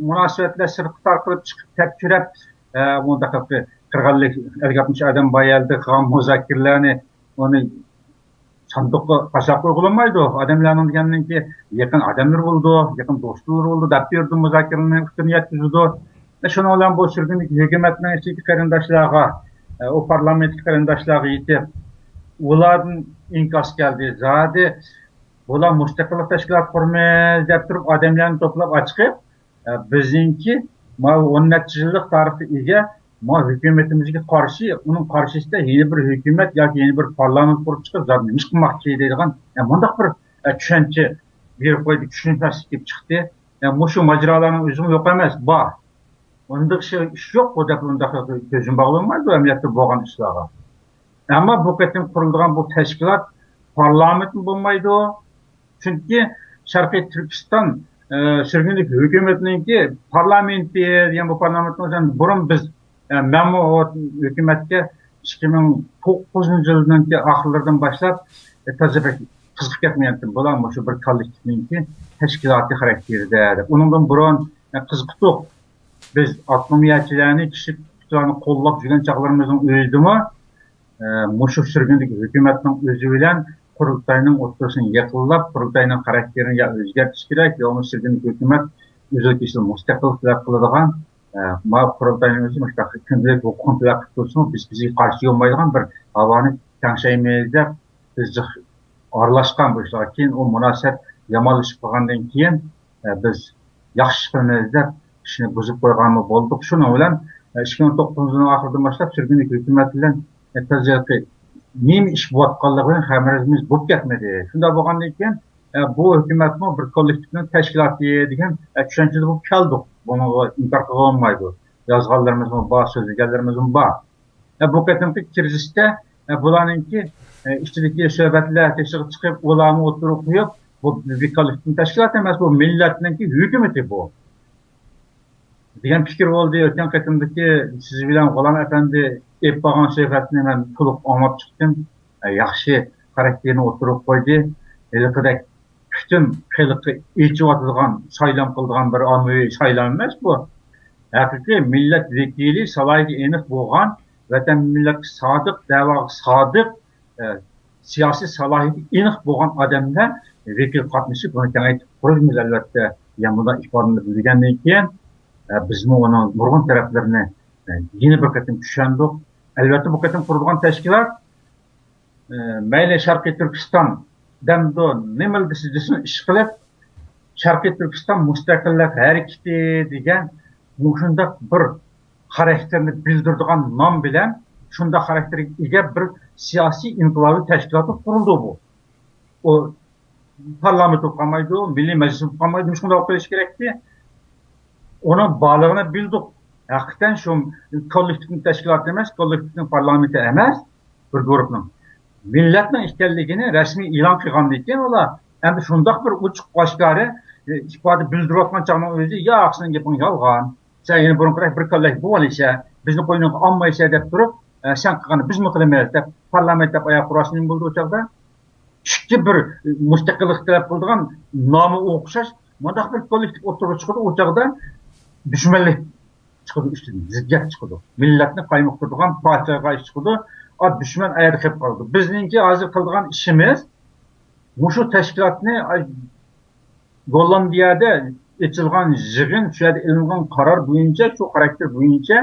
مۇناسىۋەتلەر سىرتقا تارقىلىپ چىقىپ، تەپچۈرەپ، ئە، مۇنداق قىرىق ئەللىك ئادەم بار يەردە قىلغان مۇزاكىرىلەرنى ئۇنى ساندۇققا قاچاق قويغىلى بولمايدۇ. ئادەملەرنىڭ دېگەننىڭكى يېقىن ئادەملىرى بولىدۇ، يېقىن دوستلىرى بولىدۇ، دەپ بېرىدۇ، مۇزاكىرىنى ئۈستىنى يەتكۈزىدۇ. شۇنىڭ بىلەن بۇ سۈرگۈندىكى ھۆكۈمەتنىڭ ئىچىدىكى قېرىنداشلارغا، ئۇ پارلامېنتتىكى قېرىنداشلارغا يېتىپ، ئۇلاردىن ئىنكاس كەلدى. زادى بۇلار مۇستەقىللىق تەشكىلاتى قۇرىمىز دەپ تۇرۇپ، ئادەملەرنى توپلاپ ئاچىقىپ، ئە، بىزنىڭكى ماۋۇ ئون نەچچە يىللىق تارىخقا ئىگە ماۋۇ ھۆكۈمىتىمىزگە قارشى، ئۇنىڭ قارشىسىدا يەنە بىر ھۆكۈمەت ياكى يەنە بىر پارلامېنت قۇرۇپ چىقىپ، زادى نېمە ئىش قىلماقچى دەيدىغان، ئە، مۇنداق بىر، ئە، چۈشەنچە بېرىپ قويدى، چۈشىنىشمەسلىك كېلىپ چىقتى. ئە، مۇشۇ ماجىرالارنىڭ ئۆزىمۇ يوق ئەمەس، بار. ئۇنداق ئىش، ئىش يوق بۇ دەپ ئۇنداق كۆزۈم باغلىنمايدۇ ئەمەلىيەتتە بولغان ئىشلارغا. ئەمما بۇ قېتىم قۇرۇلىدىغان بۇ تەشكىلات پارلامېنتمۇ بولمايدۇ. چۈنكى شەرقىي تۈركىستان، ئە، سۈرگۈنلۈك ھۆكۈمەتنىڭكى پارلامېنتى دېگەن بۇ پارلامېنتنىڭ ئۆزىدىن بۇرۇن بىز، ئە، مەنمۇ ئۇ ھۆكۈمەتكە ئىككى مىڭ توققۇزىنچى يىلنىڭكى ئاخىرلىرىدىن باشلاپ، ئە، تازا بەك قىزىقىپ كەتمىگەنتىم. بۇلار مۇشۇ بىر كاللېكتىپنىڭكى تەشكىلاتى خاراكتېرىدە دەپ. ئۇنىڭدىن بۇرۇن، ئە، قىزىقتۇق. بىز ئاپتونومىيەچىلەرنى، كىشىلىك ھوقۇقلارنى قوللاپ يۈرگەن چاغلىرىمىزنىڭ ئۆزىدىمۇ، ئە، مۇشۇ سۈرگۈندىكى ھۆكۈمەتنىڭ ئۆزى بىلەن قۇرۇلتاينىڭ ئوتتۇرىسىنى يېقىنلاپ، قۇرۇلتاينىڭ خاراكتېرىنى يا ئۆزگەرتىش كېرەك، يا بولمىسا سۈرگۈندىكى ھۆكۈمەت ئۆزىگە تېگىشلىك مۇستەقىل تەلەپ قىلىدىغان، ئە، ماۋۇ قۇرۇلتاينىڭ ئۆزى مۇشۇنداق كۈندىلىك ھوقۇقىنى تەلەپ قىلىپ تۇرسىمۇ، بىز بىزگە قارشى بولمايدىغان بىر ھاۋانى تەڭشەيمىز دەپ، بىز جىق ئارىلاشقان بۇ ئىشلارغا. كېيىن ئۇ مۇناسىۋەت يامانلىشىپ قالغاندىن كېيىن، ئە، بىز ياخشى ئىش قىلىمىز دەپ ئىشنى بۇزۇپ قويغانمۇ بولدۇق. شۇنىڭ بىلەن، ئە، ئىككى مىڭ توققۇزىنچى يىلنىڭ ئاخىرىدىن باشلاپ سۈرگۈنلۈك ھۆكۈمەت بىلەن، ئە، تازىلىقى نېمە ئىش بولۇۋاتقانلىقىنى خەۋىرىمىز بولۇپ كەتمىدى. شۇنداق بولغاندىن كېيىن، ئە، بۇ ھۆكۈمەتمۇ بىر كوللېكتىپنىڭ تەشكىلاتى دېگەن، ئە، چۈشەنچىدە بولۇپ كەلدۇق. بۇنىڭغا ئىنكار قىلغىلى بولمايدۇ. يازغانلىرىمىزمۇ بار، سۆزلىگەنلىرىمىزمۇ بار. ئە، بۇ قېتىمقى كىرىزىستە، ئە، بۇلارنىڭكى، ئە، ئىچىدىكى سۆھبەتلەر تېشىغا چىقىپ، ئۇلارمۇ ئوتتۇرىغا قويۇپ، بۇ بىر كوللېكتىپ تەشكىلات ئەمەس، بۇ مىللەتنىڭكى ھۆكۈمىتى بۇ. دېگەن پىكىر بولدى. ئۆتكەن قېتىمدىكى سىز بىلەن غۇلام ئەپەندى ئېلىپ بارغان سۆھبەتنى مەن تولۇق ئاڭلاپ چىقتىم. ئە، ياخشى خاراكتېرنى ئوتتۇرىغا قويدى. ھېلىقىدەك پۈتۈن خەلققە ئېچىۋاتىدىغان سايلام قىلىدىغان بىر ئاممىۋى سايلام ئەمەس بۇ. ھەقىقىي مىللەت ۋەكىلى، سالاھىيىتى ئېنىق بولغان، ۋەتەن مىللەتكە سادىق، دەۋاغا سادىق، ئە، سىياسىي سالاھىيىتى ئېنىق بولغان ئادەملەر ۋەكىل قاتنىشىپ، بۇنى كېڭەيتىپ قۇرىمىز، ئەلۋەتتە، دېگەن مۇنداق ئىپادىنى بىلگەندىن كېيىن، ئە، بىزمۇ ئۇنىڭ نۇرغۇن تەرەپلىرىنى، ئە، يەنە بىر قېتىم چۈشەندۇق. ئەلۋەتتە، بۇ قېتىم قۇرۇلغان تەشكىلات، ئە، مەيلى شەرقىي تۈركىستان دەمدۇ، نېمىلا دېسە دېسۇن، ئىشقىلىپ، شەرقىي تۈركىستان مۇستەقىللىق ھەرىكىتى دېگەن مۇشۇنداق بىر خاراكتېرنى بىلدۈرىدىغان نام بىلەن شۇنداق خاراكتېرگە ئىگە بىر سىياسىي ئىنقىلابىي تەشكىلات بولۇپ قۇرۇلدى بۇ. ئۇ پارلامېنت بولۇپ قالمايدۇ، مىللىي مەجلىس بولۇپ قالمايدۇ، شۇنداق بولۇپ قېلىشى كېرەكتى. ئۇنىڭ بارلىقىنى بىلدۇق. ھەقىقەتەن شۇ كوللېكتىپنىڭ تەشكىلاتى ئەمەس، كوللېكتىپنىڭ پارلامېنتى ئەمەس. بىر گۇرۇپنىڭ. مىللەتنىڭ ئىكەنلىكىنى رەسمىي ئېلان قىلغاندىن كېيىن ئۇلار ئەمدى شۇنداق بىر ئوچۇق ئاشكارا، ئە، ئىپادە بىلدۈرۈۋاتقان چاغنىڭ ئۆزى، ياق، سېنىڭ گېپىڭ يالغان، سەن يەنە بۇرۇنقىدەك بىر كاللەك بولغان ئىشە، بىزنى قوينۇڭغا ئالمايسەن دەپ تۇرۇپ، ئە، سەن قىلغاننى بىزمۇ قىلىمىز دەپ پارلامېنت دەپ ئاياغ قۇراشنى بولدى ئۇ چاغدا. ئىككى بىر مۇستەقىللىق تەلەپ قىلىدىغان نامى ئوخشاش مۇنداق بىر كوللېكتىپ ئوتتۇرىغا چىقىدۇ، ئۇ چاغدا دۈشمەنلىك چىقىدۇ ئۈستىدىن، زىددىيەت چىقىدۇ. مىللەتنى قايمۇقتۇرىدىغان، پارچىلاشقا چىقىدۇ. ئا، دۈشمەن ئاياغدا قېلىپ قالىدۇ. بىزنىڭكى ھازىر قىلىدىغان ئىشىمىز مۇشۇ تەشكىلاتنى، ئاي، گوللاندىيەدە ئېچىلغان يىغىن، شۇ يەردە ئېلىنغان قارار بويىچە، شۇ خاراكتېر بويىچە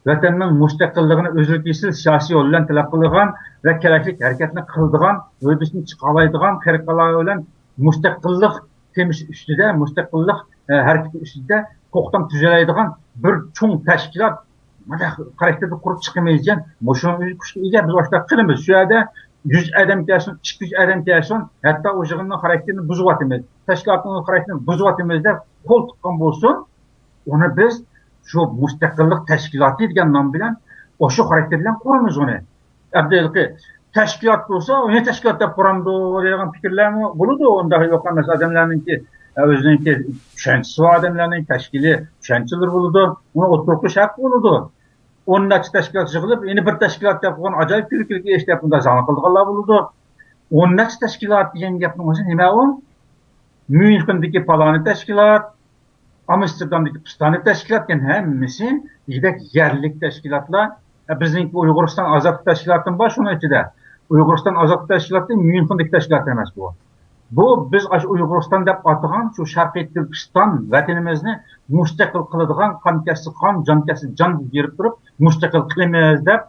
ۋەتەننىڭ مۇستەقىللىقىنى ئۈزۈل-كېسىل سىياسىي يول بىلەن تەلەپ قىلىدىغان ۋە كېرەكلىك ھەرىكەتنى قىلىدىغان، ھۆددىسىدىن چىقالايدىغان خەلقئارا بىلەن مۇستەقىللىق تېمىسى ئۈستىدە، مۇستەقىللىق، ئە، ھەرىكىتى ئۈستىدە توختام تۈزەلەيدىغان بىر چوڭ تەشكىلات، مانا خاراكتېردا قۇرۇپ چىقىمىز دېگەن مۇشۇنىڭ ئۆزى كۈچكە ئىگە. بىز ئاشۇنداق قىلىمىز. شۇ يەردە يۈز ئادەم كەلسۇن، ئىككى يۈز ئادەم كەلسۇن، ھەتتا ئۇ يىغىننىڭ خاراكتېرىنى بۇزۇۋاتىمىز، تەشكىلاتنىڭ خاراكتېرىنى بۇزۇۋاتىمىز دەپ قول تۇتقان بولسۇن، ئۇنى بىز شۇ مۇستەقىللىق تەشكىلاتى دېگەن نام بىلەن، ئاشۇ خاراكتېر بىلەن قۇرىمىز ئۇنى. ئەمدى ھېلىقى تەشكىلات بولسا، ئۇنى تەشكىلات دەپ قۇرامدۇ دەيدىغان پىكىرلەرمۇ بولىدۇ. ئۇنداق يوق ئەمەس ئادەملەرنىڭكى، ئۆزىنىڭكى چۈشەنچىسى بار ئادەملەرنىڭ تەشكىلىي چۈشەنچىلىرى بولىدۇ. ئۇنى ئوتتۇرىغا قويۇش ھەققى بولىدۇ. ئون نەچچە تەشكىلات يىغىلىپ، يەنە بىر تەشكىلات دەپ قويغان ئاجايىپ كۈلكىلىك ئىش دەپ بۇنداق زاڭ قىلىدىغانلار بولىدۇ. ئون نەچچە تەشكىلات دېگەن گەپنىڭ ئۆزى نېمە ئۇ؟ ميۇنخېندىكى پالانى تەشكىلات، ئامستېردامدىكى پىستانى تەشكىلات دېگەن ھەممىسى دېگۈدەك يەرلىك تەشكىلاتلار. ئە، بىزنىڭكى ئۇيغۇرىستان ئازادلىق تەشكىلاتىمۇ بار شۇنىڭ ئىچىدە. ئۇيغۇرىستان ئازادلىق تەشكىلاتى ميۇنخېندىكى تەشكىلات ئەمەس بۇ. بۇ بىز ئاشۇ ئۇيغۇرىستان دەپ ئاتىغان شۇ شەرقىي تۈركىستان ۋەتىنىمىزنى مۇستەقىل قىلىدىغان، قان كەتسە قان، جان كەتسە جان بېرىپ تۇرۇپ مۇستەقىل قىلىمىز دەپ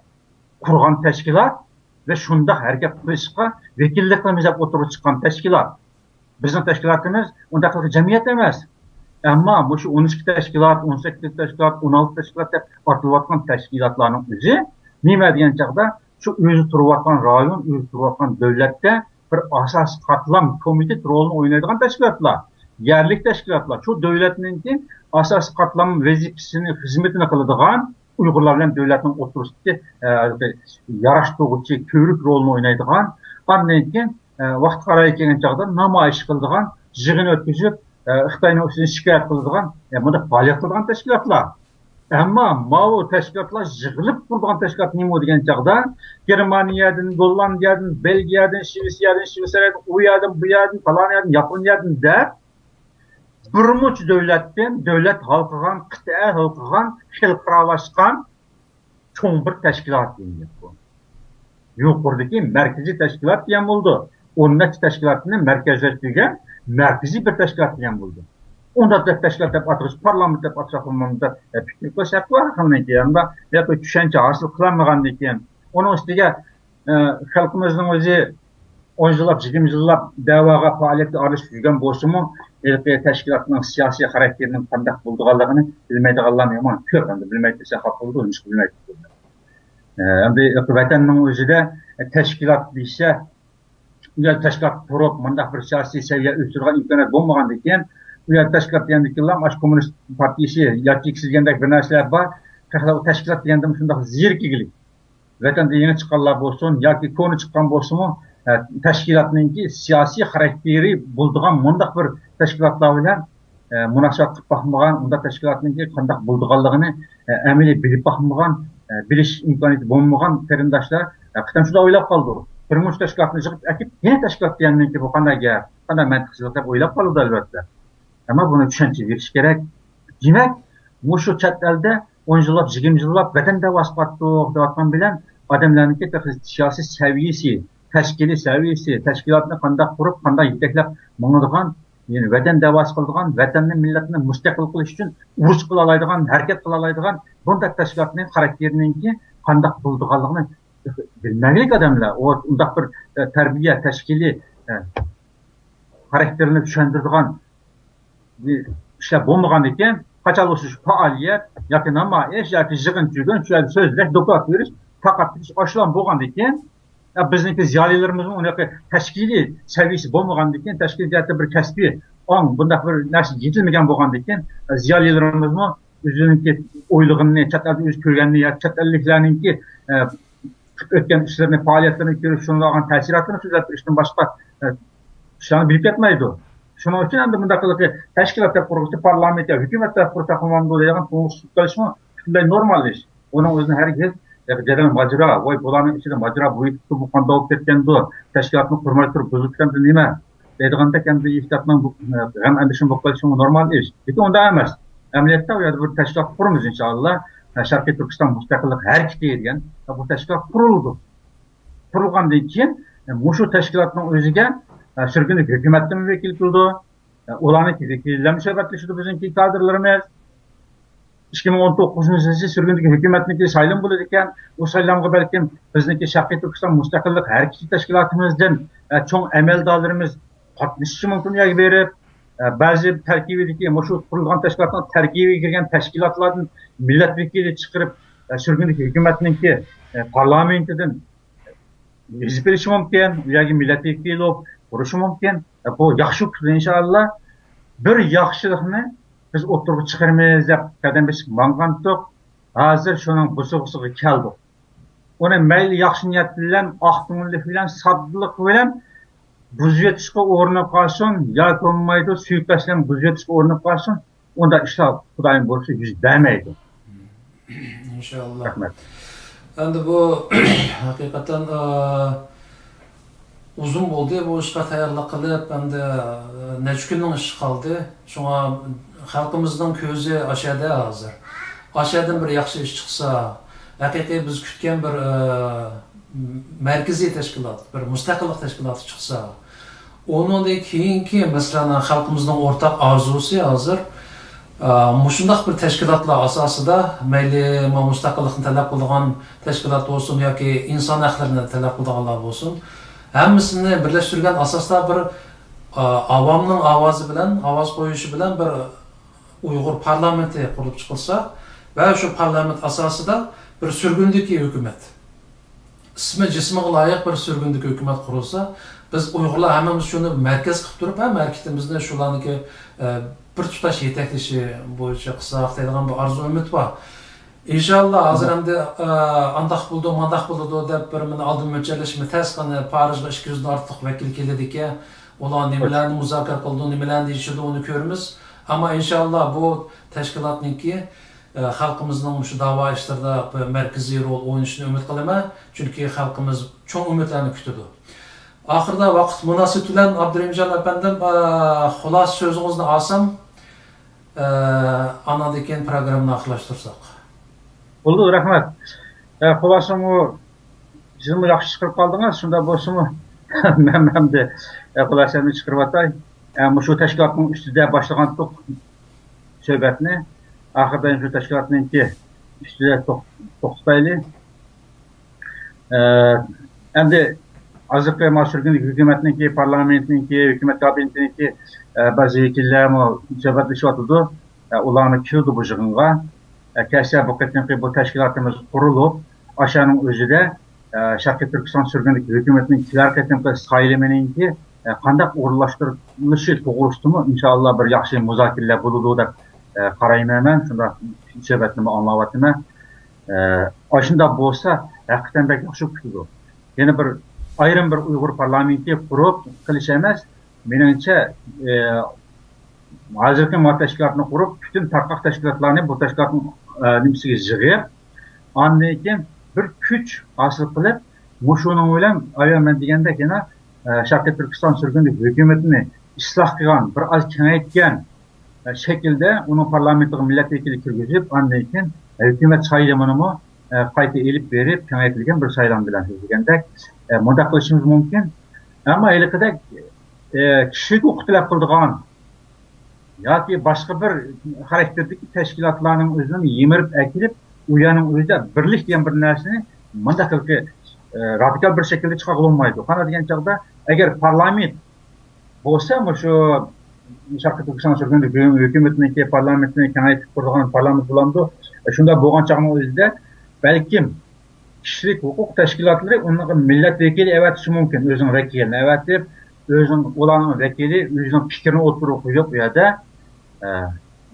قۇرغان تەشكىلات ۋە شۇنداق ھەرىكەت قىلىشقا ۋەكىللىك قىلىمىز دەپ ئوتتۇرىغا چىققان تەشكىلات. بىزنىڭ تەشكىلاتىمىز ئۇنداق جەمئىيەت ئەمەس. ئەمما مۇشۇ ئون ئىككى تەشكىلات، ئون سەككىز تەشكىلات، ئون ئالتە تەشكىلات دەپ ئاتىلىۋاتقان تەشكىلاتلارنىڭ ئۆزى نېمە دېگەن چاغدا، شۇ ئۆزى تۇرۇۋاتقان رايون، ئۆزى تۇرۇۋاتقان دۆلەتتە بىر ئاساسىي قاتلام، كومىتېت رولىنى ئوينايدىغان تەشكىلاتلار، يەرلىك تەشكىلاتلار، شۇ دۆلەتنىڭكى ئاساسىي قاتلام ۋەزىپىسىنى، خىزمىتىنى قىلىدىغان، ئۇيغۇرلار بىلەن دۆلەتنىڭ ئوتتۇرىسىدىكى، ئە، ياراشتۇرغۇچى كۆۋرۈك رولىنى ئوينايدىغان، ئاندىن كېيىن، ئە، ۋاقتى قارارى كەلگەن چاغدا نامايىش قىلىدىغان، يىغىن ئۆتكۈزۈپ، ئە، خىتاينىڭ ئۈستىدىن شىكايەت قىلىدىغان، ئە، بۇنداق پائالىيەت قىلىدىغان تەشكىلاتلار. ئەمما ماۋۇ تەشكىلاتلار يىغىلىپ قۇرىدىغان تەشكىلات نېمە دېگەن چاغدا، گېرمانىيەدىن، گوللاندىيەدىن، بېلگىيەدىن، شىۋېتسىيەدىن، شىۋېتسىيەدىن، ئۇ يەردىن، بۇ يەردىن، پالان يەردىن، ياپونىيەدىن دەپ، بىر مۇنچە دۆلەتتىن، دۆلەت ھالقىغان، قىتئە ھالقىغان، خەلقئارالاشقان چوڭ بىر تەشكىلات دېگەن گەپ بۇ. يۇقىرىدىكى مەركىزىي تەشكىلات دېگەن بولىدۇ. ئون نەچچە تەشكىلاتنى مەركەزلەشتۈرگەن مەركىزىي بىر تەشكىلات دېگەن بولىدۇ. ئۇنداق دەپ تەشكىلات دەپ ئاتىغۇچ، پارلامېنت دەپ ئاتىغۇچ، پىكىر قىلىش ھەققى بار خەلقنىڭكى. ئەمما ياكى چۈشەنچە ھاسىل قىلالمىغاندىن كېيىن، ئۇنىڭ ئۈستىگە، ئە، خەلقىمىزنىڭ ئۆزى ئون يىللاپ، يىگىرمە يىللاپ دەۋاغا، پائالىيەتكە ئارىلىشىپ يۈرگەن بولسىمۇ، ھېلىقى تەشكىلاتنىڭ سىياسىي خاراكتېرىنىڭ قانداق بولىدىغانلىقىنى بىلمەيدىغانلارمۇ يامان كۆپ. ئەمدى بىلمەيدۇ دېسە خاپا بولىدۇ، نېمىشقا بىلمەيدۇ دېسە. ئە، ئەمدى ۋەتەننىڭ ئۆزىدە تەشكىلات دېسە، ئۇ يەردە تەشكىلات قۇرۇپ، مۇنداق بىر سىياسىي سەۋىيە ئۆستۈرىدىغان ئىمكانىيەت بولمىغاندىكىن، ئۇ يەردە تەشكىلات دېگەندىكىنلا ئاشۇ كوممۇنىست پارتىيىسى ياكى سىز دېگەندەك بىر نەرسىلەر بار. تەشكىلات دېگەندە شۇنداق زېرىكىشلىك. ۋەتەندە يېڭى چىققانلار بولسۇن ياكى كونا چىققان بولسىمۇ، ئە، تەشكىلاتنىڭكى سىياسىي خاراكتېرى بولىدىغان مۇنداق بىر تەشكىلاتلار بىلەن، ئە، مۇناسىۋەت قىلىپ باقمىغان، ئۇنداق تەشكىلاتنىڭكى قانداق بولىدىغانلىقىنى، ئە، ئەمەلىي بىلىپ باقمىغان، ئە، بىلىش ئىمكانىيىتى بولمىغان قېرىنداشلار ھەقىقەتەن شۇنداق ئويلاپ قالىدۇ. بىر مۇنچە تەشكىلاتنى يىغىپ ئەكىپ، يەنە تەشكىلات دېگەندىن كېيىن بۇ قانداق گەپ، قانداق مەنتىقچىلىق دەپ ئويلاپ قالىدۇ، ئەلۋەتتە. ئەمما بۇنى چۈشەنچە بېرىش كېرەك. دېمەك، مۇشۇ چەت ئەلدە ئون يىللاپ، يىگىرمە يىللاپ ۋەتەن دەۋاسى قىلىۋاتىدۇ دەۋاتقان بىلەن ئادەملەرنىڭكى تېخى سىياسىي سەۋىيەسى، تەشكىلىي سەۋىيەسى، تەشكىلاتنى قانداق قۇرۇپ، قانداق يېتەكلەپ ماڭىدىغان، يەنى ۋەتەن دەۋاسى قىلىدىغان، ۋەتەننى، مىللەتنى مۇستەقىل قىلىش ئۈچۈن ئۇرۇش قىلالايدىغان، ھەرىكەت قىلالايدىغان بۇنداق تەشكىلاتنىڭ خاراكتېرىنىڭكى قانداق بولىدىغانلىقىنى بىلمەگلىك ئادەملەر. ئۇ ئۇنداق بىر، ئە، تەربىيە، تەشكىلىي، ئە، خاراكتېرىنى چۈشەندۈرىدىغان ئىشلار بولمىغاندىكىن، قاچان بولسا شۇ پائالىيەت ياكى نامايىش ياكى يىغىن چۈگۈن، شۇ يەردە سۆزلەش، دوكلات بېرىش، تارقاپ كېتىش ئاشۇلار بولغاندىكىن، يا بىزنىڭكى زىيالىيلىرىمىزمۇ ئۇنىڭ تەشكىلىي سەۋىيەسى بولمىغاندىكىن، تەشكىلىي جەھەتتە بىر كەسپىي ئاڭ، بۇنداق بىر نەرسە يېتىلمىگەن بولغاندىكىن، زىيالىيلىرىمىزمۇ ئۆزىنىڭكى ئويلىغىنىنى، چەت ئەلدە ئۆزى كۆرگەننى يا چەت ئەللىكلەرنىڭكى، ئە، قىلىپ ئۆتكەن ئىشلىرىنى، پائالىيەتلىرىنى كۆرۈپ، شۇنىڭدىن ئالغان تەسىراتلىرىنى سۆزلەپ بېرىشتىن باشقا، ئە، ئىشلارنى بىلىپ كەتمەيدۇ. شۇنىڭ ئۈچۈن ئەمدى مۇنداق قىلىقى تەشكىلات دەپ قۇرغۇچى پارلامېنت يا ھۆكۈمەت دەپ قۇرساق بولمامدۇ دەيدىغان تۇڭلۇق چىقىپ قېلىشمۇ پۈتۈنلەي نورمال ئىش. ئۇنىڭ ئۆزىنى ھەرگىز جېدەل ماجىرا، ۋاي، بۇلارنىڭ ئىچىدە ماجىرا بويىتىپتۇ، بۇ قانداق بولۇپ كەتكەندۇ، تەشكىلاتنى قۇرماي تۇرۇپ بۇزۇپ كەتكەندۇ نېمە دەيدىغاندەك ئەمدى ئېھتىياتنىڭ بۇ، غەم ئەندىشىنىڭ بولۇپ قېلىشى نورمال ئىش. لېكىن ئۇنداق ئەمەس. ئەمەلىيەتتە ئۇ يەردە بىر تەشكىلات قۇرىمىز ئىنشائاللا. شەرقىي تۈركىستان مۇستەقىللىق ھەرىكىتى دېگەن بۇ تەشكىلات قۇرۇلىدۇ. قۇرۇلغاندىن كېيىن، مۇشۇ تەشكىلاتنىڭ ئۆزىگە، سۈرگۈندىكى ھۆكۈمەتتىن ۋەكىل كېلىدۇ. ئۇلارنىڭكى ۋەكىلى بىلەن سۆھبەتلىشىدۇ بىزنىڭكى كادىرلىرىمىز. ئىككى مىڭ ئون توققۇزىنچى يىلى سۈرگۈندىكى ھۆكۈمەتنىڭكى سايلىمى بولىدىكەن. ئۇ سايلامغا بەلكىم بىزنىڭكى شەرقىي تۈركىستان مۇستەقىللىق ھەرىكىتى تەشكىلاتىمىزدىن، ئە، چوڭ ئەمەلدارلىرىمىز قاتنىشىشى مۇمكىن ئۇ يەرگە بېرىپ، ئە، بەزى تەركىبىدىكى، مۇشۇ قۇرۇلغان تەشكىلاتنىڭ تەركىبىگە كىرگەن تەشكىلاتلاردىن مىللەت ۋەكىلى چىقىرىپ، ئە، سۈرگۈندىكى ھۆكۈمەتنىڭكى، ئە، پارلامېنتىدىن يېزىپ بېرىشى مۇمكىن، ئۇ يەرگە مىللەت ۋەكىلى بولۇپ تۇرۇشى مۇمكىن. ئە، بۇ ياخشى ئۇسۇل، ئىنشائاللا. بىر ياخشىلىقنى بىز ئوتتۇرىغا چىقىرىمىز دەپ قەدەم بېسىپ ماڭغانتۇق. ھازىر شۇنىڭ بوسۇغىسىغا كەلدۇق. ئۇنى مەيلى ياخشى نىيەت بىلەن، ئاق كۆڭۈللۈك بىلەن، ساددىلىق بىلەن بۇزۇۋېتىشقا ئۇرۇنۇپ قالسۇن ياكى بولمايدۇ، سۇيىقەست بىلەن بۇزۇۋېتىشقا ئۇرۇنۇپ قالسۇن، ئۇنداق ئىشلار خۇدايىم بولسا يۈز بەرمەيدۇ. ئىنشاللا. رەھمەت. ئەمدى بۇ ھەقىقەتەن، ئە، ئۇزۇن بولدى بۇ ئىشقا تەييارلىق قىلىپ، ئەمدى، ئە، نەچچە كۈننىڭ ئىشى قالدى. شۇڭا خەلقىمىزنىڭ كۆزى ئاشەدە ھازىر. ئاشەدىن بىر ياخشى ئىش چىقسا، ھەقىقىي بىز كۈتكەن بىر، ئە، مەركىزىي تەشكىلات، بىر مۇستەقىللىق تەشكىلاتى چىقسا، ئۇنىڭدىن كېيىنكى مەسىلەن خەلقىمىزنىڭ ئورتاق ئارزۇسى ھازىر، ئە، مۇشۇنداق بىر تەشكىلاتلار ئاساسىدا، مەيلى ما مۇستەقىللىقنى تەلەپ قىلىدىغان تەشكىلات بولسۇن ياكى ئىنسان ھەقلىرىنى تەلەپ قىلىدىغانلار بولسۇن، ھەممىسىنى بىرلەشتۈرگەن ئاساستا بىر، ئە، ئاۋامنىڭ ئاۋازى بىلەن، ئاۋاز قويۇشى بىلەن بىر ئۇيغۇر پارلامېنتى قۇرۇپ چىقىلسا ۋە شۇ پارلامېنت ئاساسىدا بىر سۈرگۈندىكى ھۆكۈمەت، ئىسمى جىسمىغا لايىق بىر سۈرگۈندىكى ھۆكۈمەت قۇرۇلسا، بىز ئۇيغۇرلار ھەممىمىز شۇنى مەركەز قىلىپ تۇرۇپ، ھەممە ھەرىكىتىمىزنى شۇلارنىڭكى، ئە، بىر تۇتاش يېتەكلىشى بويىچە قىلساق دەيدىغان بىر ئارزۇ ئۈمىد بار. ئىنشاللا ھازىر ئەمدى، ئە، ئانداق بولىدۇ، مانداق بولىدۇ دەپ بىر مانا ئالدىن مۆلچەرلەشمۇ تەس، قانداق پارىژغا ئىككى يۈزدىن ئارتۇق ۋەكىل كېلىدىكەن. ئۇلار نېمىلەرنى مۇزاكىرە قىلىدۇ، نېمىلەرنى دېيىشىدۇ، ئۇنى كۆرىمىز. ئەمما ئىنشاللا بۇ تەشكىلاتنىڭكى، ئە، خەلقىمىزنىڭ مۇشۇ داۋا ئىشلىرىدا بىر مەركىزىي رول ئوينىشىنى ئۈمىد قىلىمەن. چۈنكى خەلقىمىز چوڭ ئۈمىدلەرنى كۈتىدۇ. ئاخىرىدا ۋاقىت مۇناسىۋىتى بىلەن ئابدۇرېھىمجان ئەپەندىم، ئە، خۇلاسە سۆزىڭىزنى ئالسام، ئە، ئانىڭدىن كېيىن پروگراممىنى ئاخىرلاشتۇرساق. بولدى، رەھمەت. ئە، خۇلاسىمۇ سىزمۇ ياخشى چىقىرىپ قالدىڭىز، شۇنداق بولسىمۇ مەن ئەمدى، ئە، خۇلاسەمنى چىقىرىۋاتاي. ئە، مۇشۇ تەشكىلاتنىڭ ئۈستىدە باشلىغانتۇق سۆھبەتنى، ئاخىرىدا شۇ تەشكىلاتنىڭكى ئۈستىدە توخ-، توختىتايلى. ئە، ئەمدى ھازىرقى ما سۈرگۈندىكى ھۆكۈمەتنىڭكى، پارلامېنتنىڭكى، ھۆكۈمەت كابىنېتىنىڭكى، ئە، بەزى ۋەكىللەرمۇ سۆھبەتلىشىۋاتىدۇ. ئە، ئۇلارمۇ كېلىدۇ بۇ يىغىنغا. ئە، كەلسە بۇ قېتىمقى بۇ تەشكىلاتىمىز قۇرۇلۇپ، ئاشۇنىڭ ئۆزىدە، ئە، شەرقىي تۈركىستان سۈرگۈندىكى ھۆكۈمەتنىڭ كېلەر قېتىمقى سايلىمىنىڭكى، ئە، قانداق ئورۇنلاشتۇرۇلۇشى توغرىسىدىمۇ ئىنشائاللا بىر ياخشى مۇزاكىرىلەر بولىدۇ دەپ، ئە، قارايمەن مەن. شۇنداق سۆھبەتنىمۇ ئاڭلاۋاتىمەن. ئە، ئاشۇنداق بولسا ھەقىقەتەن بەك ياخشى بولۇپ كېتىدۇ. يەنە بىر ئايرىم بىر ئۇيغۇر پارلامېنتى قۇرۇپ قىلىش ئەمەس، مېنىڭچە، ئە، ھازىرقى ما تەشكىلاتنى قۇرۇپ، پۈتۈن تارقاق تەشكىلاتلارنى بۇ تەشكىلاتنىڭ، ئە، نېمىسىگە يىغىپ، ئاندىن كېيىن بىر كۈچ ھاسىل قىلىپ، مۇشۇنىڭ بىلەن ئايا مەن دېگەندەك يەنە، ئە، شەرقىي تۈركىستان سۈرگۈندە ھۆكۈمىتىنى ئىسلاھ قىلغان، بىر ئاز كېڭەيتكەن، ئە، شەكىلدە ئۇنىڭ پارلامېنتىغا مىللەت ۋەكىلى كىرگۈزۈپ، ئاندىن كېيىن ھۆكۈمەت سايلىمىنىمۇ، ئە، قايتا ئېلىپ بېرىپ، كېڭەيتىلگەن بىر سايلام بىلەن سىز دېگەندەك، ئە، مۇنداق قىلىشىمىز مۇمكىن. ئەمما ھېلىقىدەك، ئە، كىشىلىك ھوقۇق تەلەپ قىلىدىغان ياكى باشقا بىر خاراكتېردىكى تەشكىلاتلارنىڭ ئۆزىنى يىمىرىپ ئەكېلىپ، ئۇ يەرنىڭ ئۆزىدە بىرلىك دېگەن بىر نەرسىنى مۇنداق قىلىپ، ئە، رادىكال بىر شەكىلدە چىقارغىلى بولمايدۇ. قانداق دېگەن چاغدا، ئەگەر پارلامېنت بولسا، مۇشۇ شەرقىي تۈركىستان سۈرگۈندە ھۆكۈمىتىنىڭكى، پارلامېنتىنى كېڭەيتىپ قۇرىدىغان پارلامېنت بولامدۇ؟ شۇنداق بولغان چاغنىڭ ئۆزىدە بەلكىم كىشىلىك ھوقۇق تەشكىلاتلىرى ئۇنىڭغا مىللەت ۋەكىلى ئەۋەتىشى مۇمكىن. ئۆزىنىڭ ۋەكىلىنى ئەۋەتىپ، ئۆزىنىڭ، ئۇلارنىڭ ۋەكىلى ئۆزىنىڭ پىكرىنى ئوتتۇرىغا قويۇپ، ئۇ يەردە، ئە،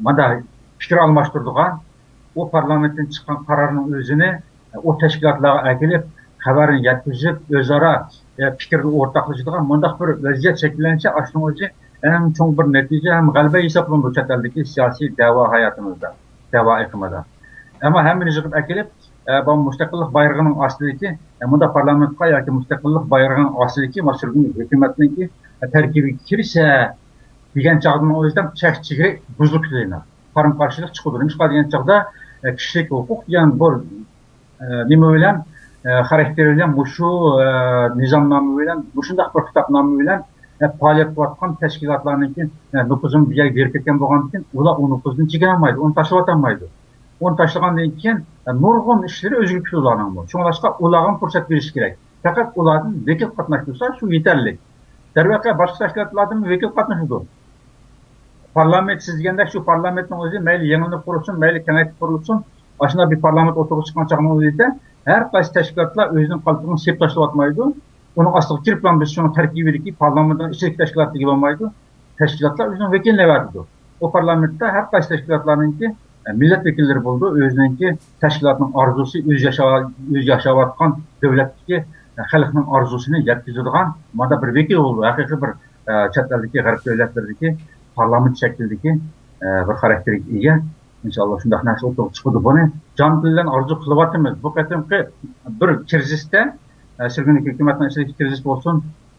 مانا پىكىر ئالماشتۇرىدىغان، ئۇ پارلامېنتتىن چىققان قارارنىڭ ئۆزىنى، ئە، ئۇ تەشكىلاتلارغا ئەكېلىپ، خەۋەرنى يەتكۈزۈپ، ئۆزئارا، ئە، پىكىردە ئورتاقلىشىدىغان مۇنداق بىر ۋەزىيەت شەكىللەنسە، ئاشۇنىڭ ئۆزى ئەڭ چوڭ بىر نەتىجە ھەم غەلىبە ھېسابلىنىدۇ چەت ئەلدىكى سىياسىي دەۋا ھاياتىمىزدا، دەۋا ئېقىمىدا. ئەمما ھەممىنى يىغىپ ئەكېلىپ، ئە، بۇ مۇستەقىللىق بايرىقىنىڭ ئاستىدىكى، ئە، مۇنداق پارلامېنتقا ياكى مۇستەقىللىق بايرىقىنىڭ ئاستىدىكى مۇشۇ ھۆكۈمەتنىڭكى، ئە، تەركىبىگە كىرسە دېگەن چاغدىمۇ ئۆزىدە چەك چېگرا بۇزۇلۇپ كېتىدۇ. قارىمۇ قارشىلىق چىقىدۇ. نېمىشقا دېگەن چاغدا، ئە، كىشىلىك ھوقۇق دېگەن بۇ، ئە، نېمە بىلەن، ئە، خاراكتېر بىلەن مۇشۇ، ئە، نىزامنامە بىلەن، مۇشۇنداق بىر خىتابنامە بىلەن، ئە، پائالىيەت قىلىۋاتقان تەشكىلاتلارنىڭكى، ئە، نوپۇزىنى بىر يەرگە بېرىپ كەتكەن بولغاندىكىن، ئۇلار ئۇ نوپۇزدىن چېكىنەلمەيدۇ، ئۇنى تاشلىۋاتالمايدۇ. ئۇنى تاشلىغاندىن كېيىن، ئە، نۇرغۇن ئىشلىرى ئۆزگىرىپ كېتىدۇ ئۇلارنىڭمۇ. شۇڭلاشقا ئۇلارغىمۇ پۇرسەت بېرىش كېرەك. پەقەت ئۇلاردىن ۋەكىل قاتناشتۇرسا، شۇ يېتەرلىك. دەرۋەقە، باشقا تەشكىلاتلاردىنمۇ ۋەكىل قاتنىشىدۇ. پارلامېنت، سىز دېگەندەك، شۇ پارلامېنتنىڭ ئۆزى مەيلى يېڭىلىنىپ قۇرۇلسۇن، مەيلى كېڭەيتىپ قۇرۇلسۇن، ئاشۇنداق بىر پارلامېنت ئوتتۇرىغا چىققان چاغنىڭ ئۆزىدە ھەر قايسى تەشكىلاتلار ئۆزىنىڭ قالپىقىنى سېلىپ تاشلىۋاتمايدۇ. ئۇنىڭ ئاستىغا كىرىپلا بىز شۇنىڭ تەركىبىدىكى پارلامېنتنىڭ ئىچىدىكى تەشكىلات دېگىلى بولمايدۇ. تەشكىلاتلار ئۆزىنىڭ ۋەكىلىنى ئەۋەتىدۇ. ئۇ پارلامېنتتا ھەر قايسى تەشكىلاتلارنىڭكى، ئە، مىللەت ۋەكىللىرى بولىدۇ. ئۆزىنىڭكى تەشكىلاتنىڭ ئارزۇسى، ئۆزى ياشا-، ئۆزى ياشاۋاتقان دۆلەتتىكى، ئە، خەلقنىڭ ئارزۇسىنى يەتكۈزىدىغان مانا بىر ۋەكىل بولىدۇ. ھەقىقىي بىر، ئە، چەت ئەلدىكى، غەرب دۆلەتلىرىدىكى پارلامېنت شەكلىدىكى، ئە، بىر خاراكتېرگە ئىگە. ئىنشاللا شۇنداق نەرسە ئوتتۇرىغا چىقىدۇ. بۇنى جان دىل بىلەن ئارزۇ قىلىۋاتىمىز. بۇ قېتىمقى بىر كىرىزىستە، ئە، سۈرگۈندىكى ھۆكۈمەتنىڭ ئىچىدىكى كىرىزىس بولسۇن،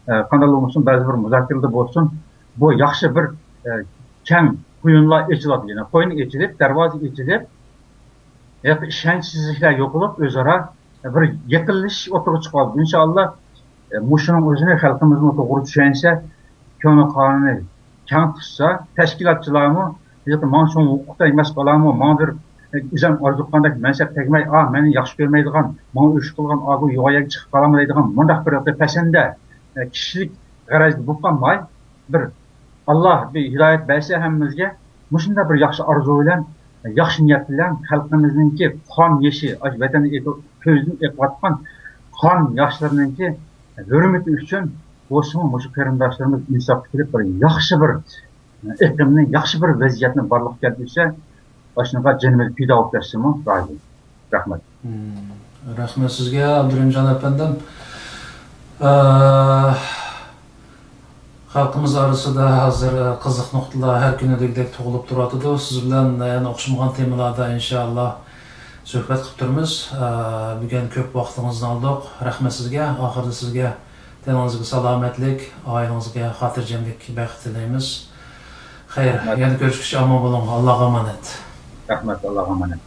ئە، قانداقلا بولسۇن، بەزى بىر مۇزاكىرىلەردە بولسۇن، بۇ ياخشى بىر، ئە، كەڭ قۇيۇنلار ئېچىلىۋاتىدۇ. يەنى قۇيۇن ئېچىلىپ، دەرۋازا ئېچىلىپ، ھېلىقى ئىشەنچسىزلىكلەر يوقىلىپ، ئۆزئارا بىر يېقىنلىشىش ئوتتۇرىغا چىقىۋالىدۇ. ئىنشاللا، ئە، مۇشۇنىڭ ئۆزىنى خەلقىمىزمۇ توغرا چۈشەنسە، كۆڭلى قارنىنى كەڭ تۇتسا، تەشكىلاتچىلارمۇ، ھېلىقى ماڭا شۇڭا ھوقۇقتا ئەمەس بالامۇ، ماڭا بىر، ئە، ئۆزۈم ئارزۇ قىلغاندەك مەنسەپ تەگمەي، ئا، مېنى ياخشى كۆرمەيدىغان، ماڭا ئۆچ قىلغان، ئاگۇ يوغان يەرگە چىقىپ قالامدۇ دەيدىغان مۇنداق بىر پەسەندە، ئە، كىشىلىك غەرەزدە بولۇپ قالماي، بىر ئاللا بىر ھىدايەت بەرسە ھەممىمىزگە، مۇشۇنداق بىر ياخشى ئارزۇ بىلەن، ياخشى نىيەت بىلەن خەلقىمىزنىڭكى قان يېشى، ئاشۇ ۋەتەندە ئېقىپ، كۆزدىن ئېقىۋاتقان قان ياشلىرىنىڭكى ھۆرمىتى ئۈچۈن بولسىمۇ، مۇشۇ قېرىنداشلىرىمىز ئىنساپقا كېلىپ، بىر ياخشى بىر ئېقىمنى، ياخشى بىر ۋەزىيەتنى بارلىققا كەلتۈرسە، ئاشۇنىڭغا جېنىمىز پىدا بولۇپ كەتسىمۇ رازى. رەھمەت. مم. رەھمەت سىزگە، ئابدۇرېھىمجان ئەپەندىم. ئە، خەلقىمىز ئارىسىدا ھازىر، ئە، قىزىق نۇقتىلار ھەر كۈنى دېگۈدەك تۇغۇلۇپ تۇرۇۋاتىدۇ. سىز بىلەن يەنە ئوخشىمىغان تېمىلاردا ئىنشائاللا سۆھبەت قىلىپ تۇرىمىز. ئە، بۈگۈن كۆپ ۋاقتىڭىزنى ئالدۇق. رەھمەت سىزگە. ئاخىرىدا سىزگە تېنىڭىزگە سالامەتلىك، ئائىلىڭىزگە خاتىرجەملىك، بەخت تىلەيمىز. خەير، رەھمەت. يەنە كۆرۈشكۈچە ئامان بولۇڭ. ئاللاغا ئامانەت. رەھمەت، ئاللاغا ئامانەت.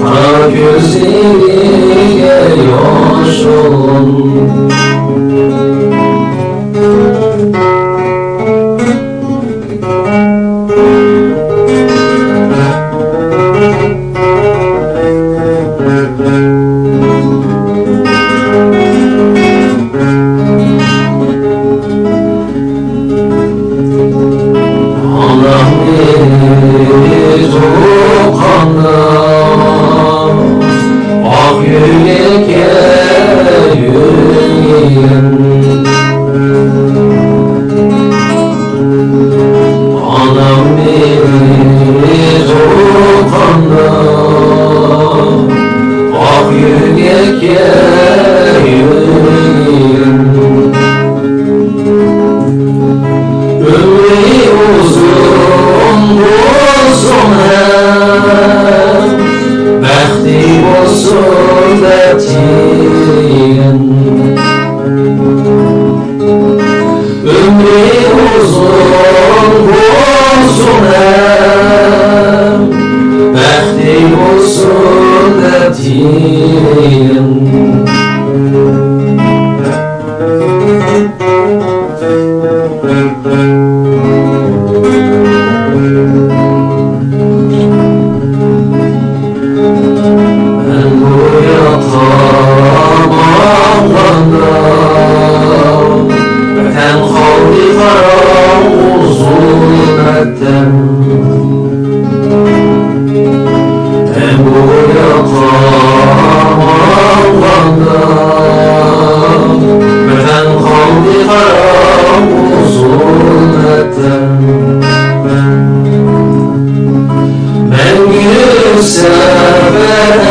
قارا كۆزلىرىگە يوشۇرۇن. ئانامنى تۇغقاندا ئاق يۈرەككە يۈرگەن. ئانامنى تۇغقاندا ئاق يۈرەككە يۈرگەن. ئۆمرى ئۇزۇن بولسۇن ھەم بەختى بولسۇن دەپ تىلىگەن. ئۆمرى ئۇزۇن بولسۇن ھەم بەختى بولسۇن دەپ تىلىگەن. مەن بۇ ياققا ماڭغاندا، ۋەتەن قالدى قاراڭغۇ زۇلمەتتە. مەن بۇ ياققا ماڭغاندا، ۋەتەن قالدى قاراڭغۇ زۇلمەتتە. مەڭگۈ سەپەر